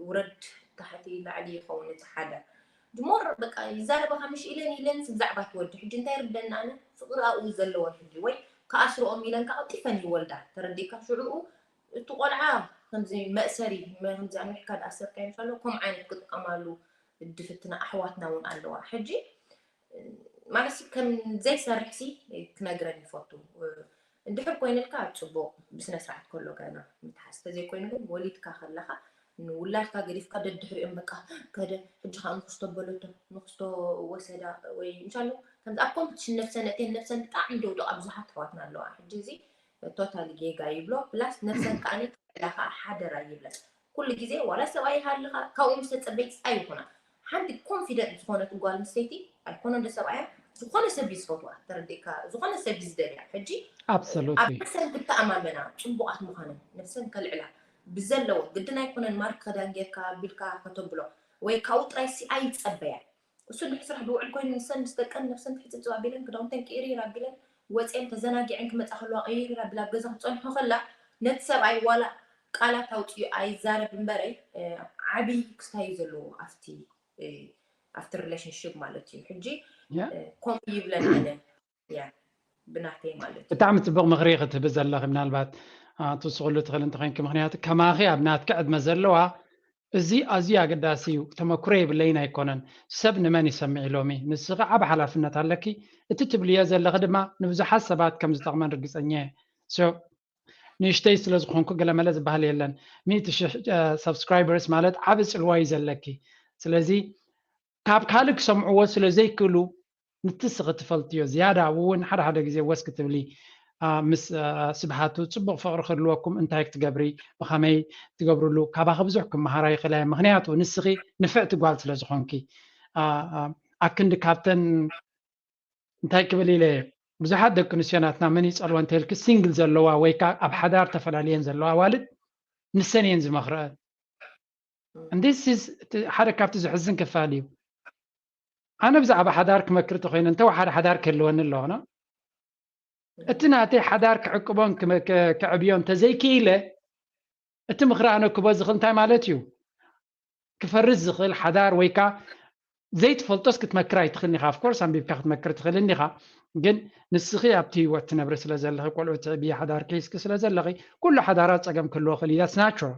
ውረድ ታሕቲ ላዕሊ ይኸውን እቲ ሓደ ሞር በቃ ይዛረበካ ምሽ ኢለን ኢለን ብዛዕባ ትወዲ ሕጂ እንታይ ርደና ኣነ ፍቅሪ ኣብኡ ዘለወን ሕጂ ወይ ከኣስርኦም ኢለን ከቐልጢፈን ይወልዳ ተረዲካ ሽዑኡ እቲ ቆልዓ ከምዚ መእሰሪ ከምዚ ኣንዊሕካ ዝኣሰርካዮ ምሳሎ ከም ዓይነት ክጥቀማሉ ድፍትና ኣሕዋትና እውን ኣለዋ። ሕጂ ማለት ከም ዘይሰርሕ ሲ ክነግረን ይፈቱ። እንድሕር ኮይንልካ ጽቡቕ፣ ብስነ ስርዓት ከሎ ገና ምትሓዝ። ተዘይኮይኑ ግን ወሊድካ ከለኻ ንውላድካ ገዲፍካ ደድሕሪኦም በቃ ከደ፣ ሕጂ ከዓ ንክስቶ በለቶ፣ ንክስቶ ወሰዳ ወይ እንሻሎ ከምዚ ኣብ ኮምፕቲሽን ነብሰን እተን ነብሰን ብጣዕሚ ደውዶ ብዙሓት ኣሕዋትና ኣለዋ። ሕጂ እዚ ቶታሊ ጌጋ ይብሎ ፕላስ ነብሰን ከዓ ከዕላ ከዓ ሓደራ ይብለን። ኩሉ ግዜ ዋላ ሰብኣይ ይሃልኻ ካብኡ ምስ ተጸበይት ኣይኮና። ሓንቲ ኮንፊደንት ዝኾነት ጓል ኣንስተይቲ ኣይኮነ እንደ ሰብኣያ ዝኾነ ሰብ እዩ ዝፈትዋ። ተረዲእካ? ዝኾነ ሰብ እዩ ዝደልያ። ሕጂ ኣብ Absolutely. ነብሰን ክተኣማመና፣ ጽቡቓት ምዃነን፣ ነብሰን ከልዕላ ብዘለዎ ግድን ኣይኮነን ማርክ ክዳን ጌርካ ቢልካ ከተብሎ ወይ ካብኡ ጥራይ ሲ ኣይጸበያ። እሱ ድሕሪ ስራሕ ዝውዕል ኮይኑ ንሰን ምስ ደቀን ነብሰን ትሕጽብ ኣቢለን ክዳውንተን ቅይርይር ኣቢለን ወፅየን ተዘናጊዐን ክመፃ ከለዋ ቅይርይር ኣቢላ ኣብ ገዛ ክፀንሖ ከላ ነቲ ሰብኣይ ዋላ ቃላት ኣውፅኡ ኣይዛረብ እምበረይ ዓብይ ክስታይ እዩ ዘለዎ ኣብቲ ኣብቲ ሪሌሽንሽፕ ማለት እዩ። ሕጂ ከምኡ ይብለን ኣነ ያ ብናተይ ማለት እዩ። ብጣዕሚ ፅቡቅ ምክሪ ክትህቢ ዘለኺ። ምናልባት ትውስኽሉ ትኽእል እንተኮይንኪ፣ ምክንያቱ ከማኺ ኣብ ናትኪ ዕድመ ዘለዋ እዚ ኣዝዩ ኣገዳሲ እዩ። ተመክሮ የብለይን ኣይኮነን፣ ሰብ ንመን ይሰምዕ ሎሚ። ንስኺ ዓቢ ሓላፍነት ኣለኪ። እቲ ትብልዮ ዘለኺ ድማ ንብዙሓት ሰባት ከም ዝጠቕመን ርግጸኛ እየ። So ንእሽተይ ስለ ዝኾንኩ ገለመለ ዝበሃል የለን። ሚእቲ ሽሕ subscribers ማለት ዓቢ ጽልዋ እዩ ዘለኪ። ስለዚ ካብ ካልእ ክሰምዕዎ ስለ ዘይክእሉ ንትስኺ ትፈልጥዮ ዝያዳ ኣብኡ እውን ሓደ ሓደ ግዜ ወስ ክትብሊ ምስ ስብሃቱ ጽቡቕ ፍቕሪ ክህልወኩም እንታይ ክትገብሪ ብኸመይ ትገብርሉ ካባኺ ብዙሕ ክመሃራ ይኽእላ እየ። ምኽንያቱ ንስኺ ንፍዕቲ ጓል ስለ ዝኾንኪ ኣክንዲ ካብተን እንታይ ክብል ኢለ ብዙሓት ደቂ ኣንስትዮ ናትና መን ይጸልወ እንተልኪ ሲንግል ዘለዋ ወይ ከዓ ኣብ ሓዳር ተፈላልየን ዘለዋ ኣዋልድ ንሰን እየን ዝመኽረአን። And this is ሓደ ካብቲ ዝሕዝን ክፋል እዩ። ኣነ ብዛዕባ ሓዳር ክመክር ተኮይነ እንተ ሓደ ሓዳር ክህልወኒ ኣለኾነ እቲ ናተይ ሓዳር ክዕቅቦን ክዕብዮ እንተዘይክኢለ እቲ ምክሪ ኣነ ክቦ ዝኽእል እንታይ ማለት እዩ? ክፈርስ ዝኽእል ሓዳር ወይ ከዓ ዘይትፈልጦስ ክትመክር ኣይትኽእልን ኢኻ። Of course ኣንቢብካ ክትመክር ትኽእል እንዲኻ፣ ግን ንስኺ ኣብቲ ህይወት ትነብሪ ስለ ዘለኺ፣ ቆልዑ ትዕብዪ፣ ሓዳር ክሒዝኪ ስለ ዘለኺ ኩሉ ሓዳራት ፀገም ክህልዎ ክእል እዩ። That's natural።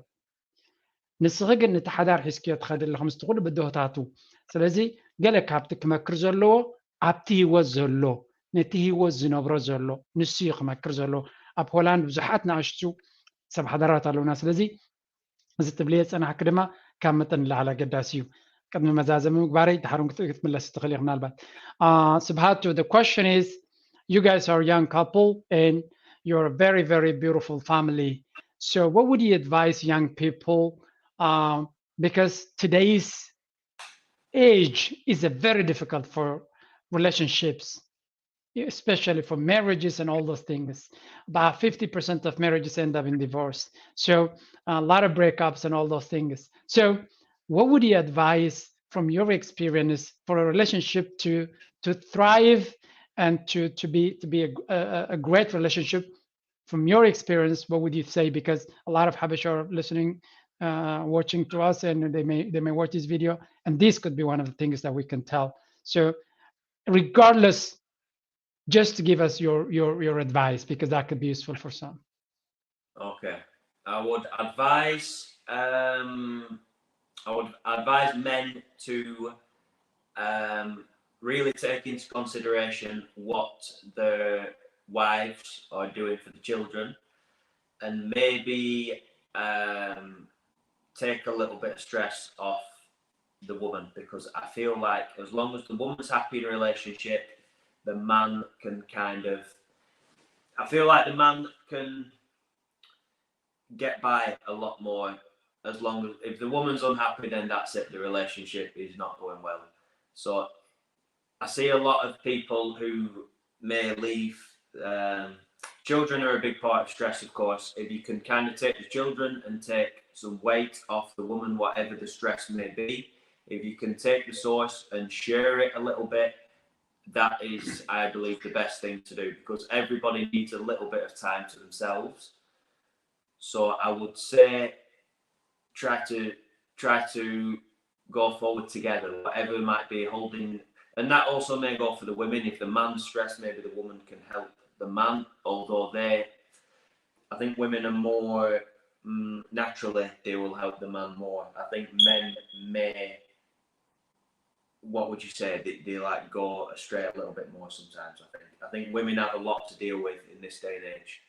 ንስኺ ግን ነቲ ሓዳር ሒዝክዮ ትኸዲ ኣለኺ ምስቲ ኩሉ ብድሆታቱ። ስለዚ ገለ ካብቲ ክመክር ዘለዎ ኣብቲ ህይወት ዘሎ ነቲ ህይወት ዝነብሮ ዘሎ ንሱ እዩ ክመክር ዘሎ። ኣብ ሆላንድ ብዙሓት ንኣሽቱ ሰብ ሓዳራት ኣለውና። ስለዚ እዚ ትብልዮ ዝጸናሕኪ ድማ ካብ መጠን ንላዕሊ ኣገዳሲ እዩ። ቅድሚ መዛዘሚ ምግባረይ ድሓር እውን ክትምለሲ ትኽእል ኢኺ ምናልባት። ስብሃቱ፣ the question is, you guys are a young couple and you're a very, very beautiful family. So what would you advise young people? Uh, because today's age is a very difficult for relationships, especially for marriages and all those things. About fifty percent of marriages end up in divorce. So a lot of breakups and all those things. So what would you advise from your experience for a relationship to to thrive and to to be to be a, a, a great relationship? From your experience, what would you say? Because a lot of Habash are listening, uh, watching to us, and they may they may watch this video, and this could be one of the things that we can tell. So, regardless, just to give us your your your advice, because that could be useful for some. Okay, I would advise um, I would advise men to um, really take into consideration what their wives are doing for the children, and maybe um, take a little bit of stress off the woman, because I feel like as long as the woman's happy in a relationship, the man can kind of, I feel like the man can get by a lot more as long as, if the woman's unhappy, then that's it, the relationship is not going well. So I see a lot of people who may leave. Um, children are a big part of stress, of course. If you can kind of take the children and take some weight off the woman, whatever the stress may be, if you can take the source and share it a little bit, that is, I believe, the best thing to do, because everybody needs a little bit of time to themselves. So I would say try to try to go forward together, whatever might be holding. And that also may go for the women. If the man's stressed, maybe the woman can help the man, although they, I think women are more, mm, naturally, they will help the man more. I think men may, what would you say? They, they like go astray a little bit more sometimes. I think I think women have a lot to deal with in this day and age.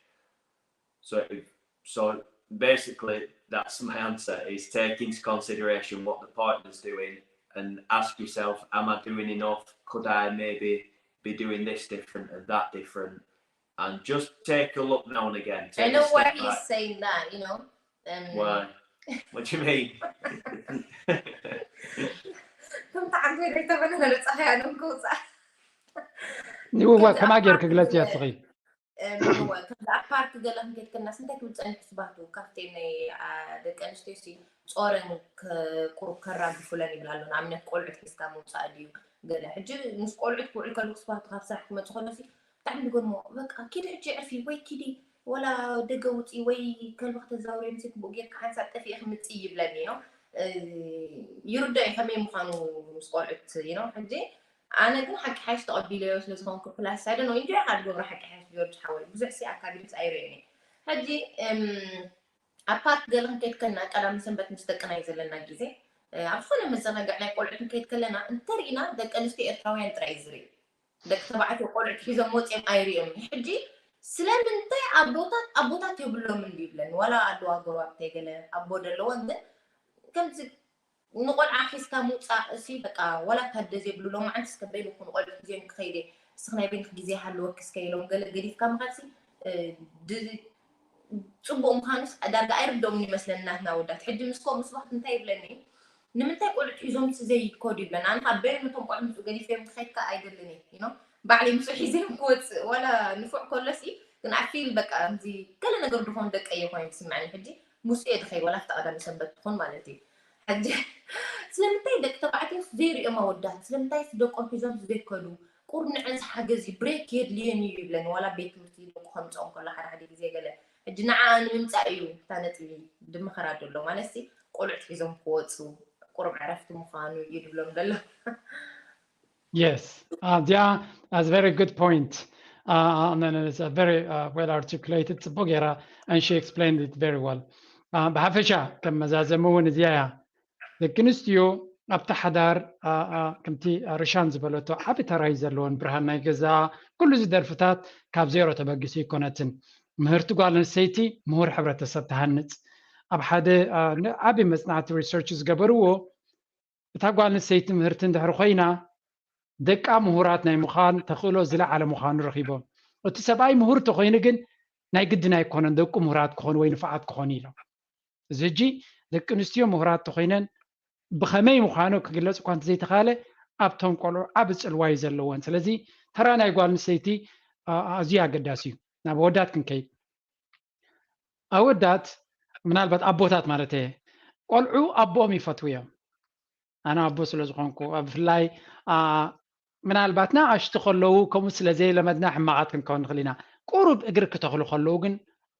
So if, so basically, that's my answer: is take into consideration what the partner's doing and ask yourself, am I doing enough? Could I maybe be doing this different and that different? And just take a look now and again. I know why he's saying that, you know. Um, Why? What do you mean? ከምቲ ዓንተ ደይተበለ ነለፀኸያ ነምከውፃ ንውዋ ከማ ጌር ክግለጽ እያ እስኺ ከምዚ ኣብ ፓርክ ገለ ክንከይድ ከለናስ እንታይ ክብል ጸኒሑ ስባቱ ካብቲ ናይ ደቂ ኣንስትዮ ሲ ጾረን ቁሩብ ከራግፉለን ይብል ኣሎ። ንኣብነት ቆልዑት ሒዝካ ምውፃእ ድዩ ገለ ሕጂ ምስ ቆልዑት ክውዕል ከለኩ ስባቱ ካብ ስራሕ ክመፁ ከሎ ሲ ብጣዕሚ ዝገርሞ በቃ ኪዲ ሕጂ ዕርፊ ወይ ኪዲ ወላ ደገ ውፂ ወይ ከልቢ ክተዛውሪ ምስ ግቡእ ጌርካ ሓንሳብ ጠፊእ ክምፅእ ይብለኒ ነው። ይርዶ እዩ ከመይ ምዃኑ ምስ ቆልዑት ነው ሕጂ ኣነ ግን ሓቂ ሓይሽ ተቐቢለዮ ስለ ዝኾንኩ ፕላስ ኣይደ ነው እንጆ ኢኻ ትገብሮ ሓቂ ሓይሽ ጆርጅ ሓወይ ብዙሕ ሲ ኣካቢድስ ኣይርእየኒ ሕጂ ኣብ ፓርክ ገለ ክንከይድ ከለና ቀዳሚ ሰንበት ምስ ደቅና እዩ ዘለና ግዜ ኣብ ዝኾነ መዘናግዕ ናይ ቆልዑት ክንከይድ ከለና እንተርኢና ደቂ ኣንስትዮ ኤርትራውያን ጥራይ ዝርኢ ደቂ ተባዕትዮ ቆልዑት ሒዞም ወፂኦም ኣይርእዮም ሕጂ ስለምንታይ ኣቦታት ኣቦታት የብሎምን ይብለን ዋላ ኣለዋ ጎረባብተይ ገለ ኣቦ ዘለወን ግን ከምዚ ንቆልዓ ሒዝካ ምውፃእ እሲ በቃ ዋላ ታደ ዘይብሉ ሎማዓንቲ እስከ በይንኩ ንቆልዑ ግዜን ክኸይደ እስኽ ናይ በይንክ ግዜ ሃለወክ እስከ ኢሎም ገለ ገዲፍካ ምኻድሲ ጽቡቅ ምዃኑስ ዳርጋ ኣይርድኦም ይመስለኒ ናትና ወዳት ሕጂ ምስ ከምኡ ስባት እንታይ ይብለኒ ንምንታይ ቆልዑ ሒዞም ሲ ዘይከዱ ይብለኒ ኣነ ካብ በይኑ ነቶም ቆልዑ ምስኡ ገዲፈዮም ክኸይድካ ኣይደልን እየ ባዕለይ ምስኡ ሒዘዮም ክወፅእ ዋላ ንፉዕ ከሎሲ ግን ኣፊል በቃ እዚ ገለ ነገር ድኾን ደቀየ ኮይኑ ዝስምዐኒ ሕጂ ምስኡ እየ ድኸይ ዋላ ፍታ ቀዳሚ ሰንበት ትኾን ማለት እዩ ሕጂ ስለምንታይ ደቂ ተባዕትዮ ዘይሪኦም ኣወዳት ስለምንታይ ደቆም ሒዞም ዘይከዱ ቁርንዐን ሓገዝ እዩ ብሬክ የድልየን እዩ ይብለኒ ዋላ ቤት ትምህርቲ ደቁ ከምፅኦም ከሎ ሓደ ሓደ ግዜ ገለ ሕጂ ንዓ ንምምፃእ እዩ እታ ነጥቢ ድምኸራ ዘሎ ማለት ሲ ቆልዑት ሒዞም ክወፁ ቁሩብ ዕረፍቲ ምዃኑ እዩ ድብሎም ዘሎ Yes, uh, yeah, that's very good point. Uh, and then it's a very uh, well articulated ጽቡቅ ጌራ and she explained it very well. Uh, ብሓፈሻ ከም መዛዘሚ እውን እዚኣ እያ ደቂ ኣንስትዮ ኣብቲ ሓዳር ከምቲ ርሻን ዝበለቶ ዓቢ ተራይ ዘለዎን ብርሃን ናይ ገዛ ኩሉ እዚ ደርፍታት ካብ ዜሮ ተበጊሱ ይኮነትን ምህርቲ ጓል ኣንስተይቲ ምሁር ሕብረተሰብ ትሃንፅ ኣብ ሓደ ዓቢ መፅናዕቲ ሪሰርች ዝገበርዎ እታ ጓል ኣንስተይቲ ምህርቲ እንድሕር ኮይና ደቃ ምሁራት ናይ ምዃን ተኽእሎ ዝለዓለ ምዃኑ ረኺቦም እቲ ሰብኣይ ምሁር ተኮይኑ ግን ናይ ግድን ኣይኮነን ደቁ ምሁራት ክኾኑ ወይ ንፋዓት ክኾኑ ኢሎም እዚ ሕጂ ደቂ ኣንስትዮ ምሁራት ተኮይነን ብኸመይ ምዃኑ ክግለጽ እኳ እንተዘይተኻለ ኣብቶም ቆልዑ ዓቢ ጽልዋ እዩ ዘለወን ስለዚ ተራ ናይ ጓል ኣንስተይቲ ኣዝዩ ኣገዳሲ እዩ ናብ ኣወዳት ክንከይድ ኣወዳት ምናልባት ኣቦታት ማለት እየ ቆልዑ ኣቦኦም ይፈትዉ እዮም ኣነ ኣቦ ስለ ዝኾንኩ ብፍላይ ምናልባት ንኣሽቱ ከለዉ ከምኡ ስለ ዘይለመድና ሕማቓት ክንከውን ንኽእል ኢና ቁሩብ እግሪ ክተኽሉ ከለዉ ግን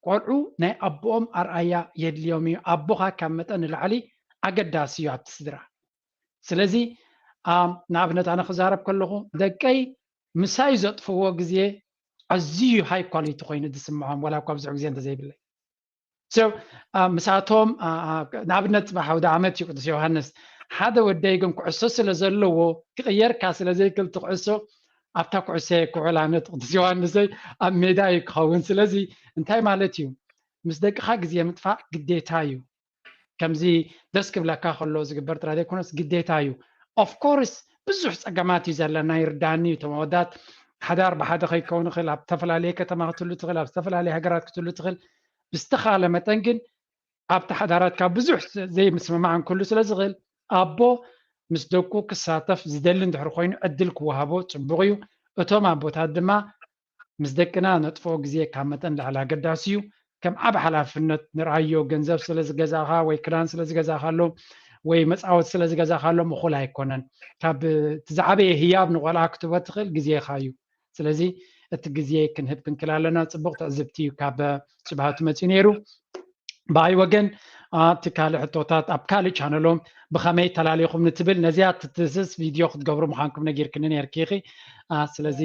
ቆልዑ ናይ ኣቦኦም ኣርኣያ የድልዮም እዩ ኣቦኻ ካብ መጠን ንላዕሊ ኣገዳሲ እዩ ኣብቲ ስድራ ስለዚ ንኣብነት ኣነ ክዛረብ ከለኹ ደቀይ ምሳይ ዘጥፍዎ ግዜ ኣዝዩ ሃይ ኳሊቲ ኮይኑ ዝስምዖም ወላ እኳ ብዙሕ ግዜ እንተዘይብለይ so ምሳቶም ንኣብነት ፅባሕ ወደ ዓመት እዩ ቅዱስ ዮሃንስ ሓደ ወደይ ግን ኩዕሶ ስለ ዘለዎ ክቕየርካ ስለ ዘይክል ትኩዕሶ ኣብታ ኩዕሶ ክውዕል ኣነ ቅዱስ ዮሃንሰይ ኣብ ሜዳ እዩ ክኸውን ስለዚ እንታይ ማለት እዩ ምስ ደቅኻ ግዜ ምጥፋእ ግዴታ እዩ ከምዚ ደስ ክብለካ ከሎ ዝግበር ጥራይ ዘይኮነስ ግዴታ እዩ of course ብዙሕ ፀገማት እዩ ዘለና ይርዳኒ እዩ ተመወዳት ሓዳር ብሓደ ከይከውን ይኽእል ኣብ ዝተፈላለየ ከተማ ክትህሉ ትኽእል ኣብ ዝተፈላለየ ሃገራት ክትህሉ ትኽእል ብዝተኻለ መጠን ግን ኣብቲ ሓዳራትካ ብዙሕ ዘይምስምማዕ እንክሉ ስለ ዝኽእል ኣቦ ምስ ደቁ ክሳተፍ ዝደሊ እንድሕር ኮይኑ ዕድል ክወሃቦ ፅቡቕ እዩ እቶም ኣቦታት ድማ ምስ ደቅና ነጥፍኦ ግዜ ካብ መጠን ላዕሊ ኣገዳሲ እዩ ከም ዓብ ሓላፍነት ንርኣዮ ገንዘብ ስለ ዝገዛእኻ ወይ ክዳን ስለ ዝገዛእኻሎም ወይ መፃወት ስለ ዝገዛእኻሎም እኹል ኣይኮነን ካብ እቲ ዝዓበየ ህያብ ንቆልዓ ክትቦ ትኽእል ግዜኻ እዩ ስለዚ እቲ ግዜ ክንህብ ክንክል ኣለና ፅቡቅ ትዕዝብቲ እዩ ካብ ስብሃቱ መፅኡ ነይሩ ብኣይ ወገን እቲ ካልእ ሕቶታት ኣብ ካልእ ቻነሎም ብኸመይ ተላሊኹም ንትብል ነዚኣ ትትስስ ቪድዮ ክትገብሩ ምዃንኩም ነጊርክኒ ነርኪ ኢኺ ስለዚ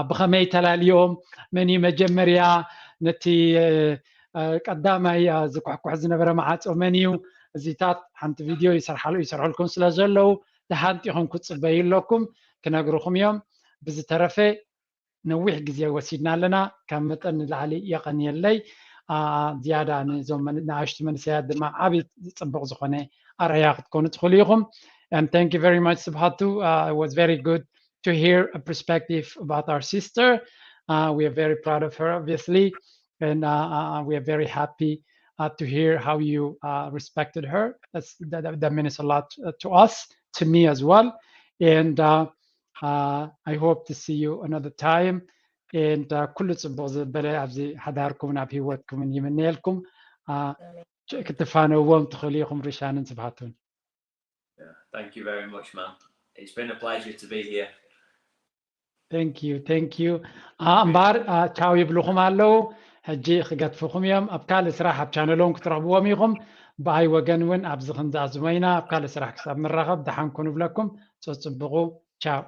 ብኸመይ ተላልዮም መን እዩ መጀመርያ ነቲ ቀዳማይ ዝኩሕኩሕ ዝነበረ መዓፆ መን እዩ እዚታት ሓንቲ ቪድዮ ይሰርሓሉ ይሰርሐልኩም ስለ ዘለዉ ደሓን ጢኹም ክትፅበዩ ኣለኩም፣ ክነግርኹም እዮም። ብዝተረፈ ነዊሕ ግዜ ወሲድና ኣለና፣ ካብ መጠን ንላዕሊ የቐንየለይ። ዝያዳ ንዞም ንኣሽቱ መንእሰያት ድማ ዓብዪ ፅቡቕ ዝኾነ ኣርኣያ ክትኮኑ ትኽእሉ ኢኹም። And thank you very much, Sibhatu. Uh, it was very good to hear a perspective about our sister. Uh, we are very proud of her, obviously, and uh, uh, we are very happy uh, to hear how you uh, respected her. That's, that, that means a lot uh, to us, to me as well. And uh, uh, I hope to see you another time. And uh, ኩሉ ፅቡቕ ዘበለ ኣብዚ ሓዳርኩምን ኣብ ህይወትኩምን ይምነየልኩም። Uh, ክትፋነዎም ትኽእሉ ኢኹም፣ ሪሻንን ስብሃቱን። Yeah, thank you very much, man. It's been a pleasure to be here. Thank you, thank you. እምበኣር ቻው ይብልኹም ኣለዉ። ሕጂ ክገድፍኹም እዮም። ኣብ ካልእ ስራሕ ኣብ ቻነሎም ክትረኽብዎም ኢኹም። ብኣይ ወገን እውን ኣብዚ ክንዛዝሞ ኢና። ኣብ ካልእ ስራሕ ክሳብ ንራኸብ ደሓን ኩኑ ብለኩም። ጸጽብቑ። ቻው።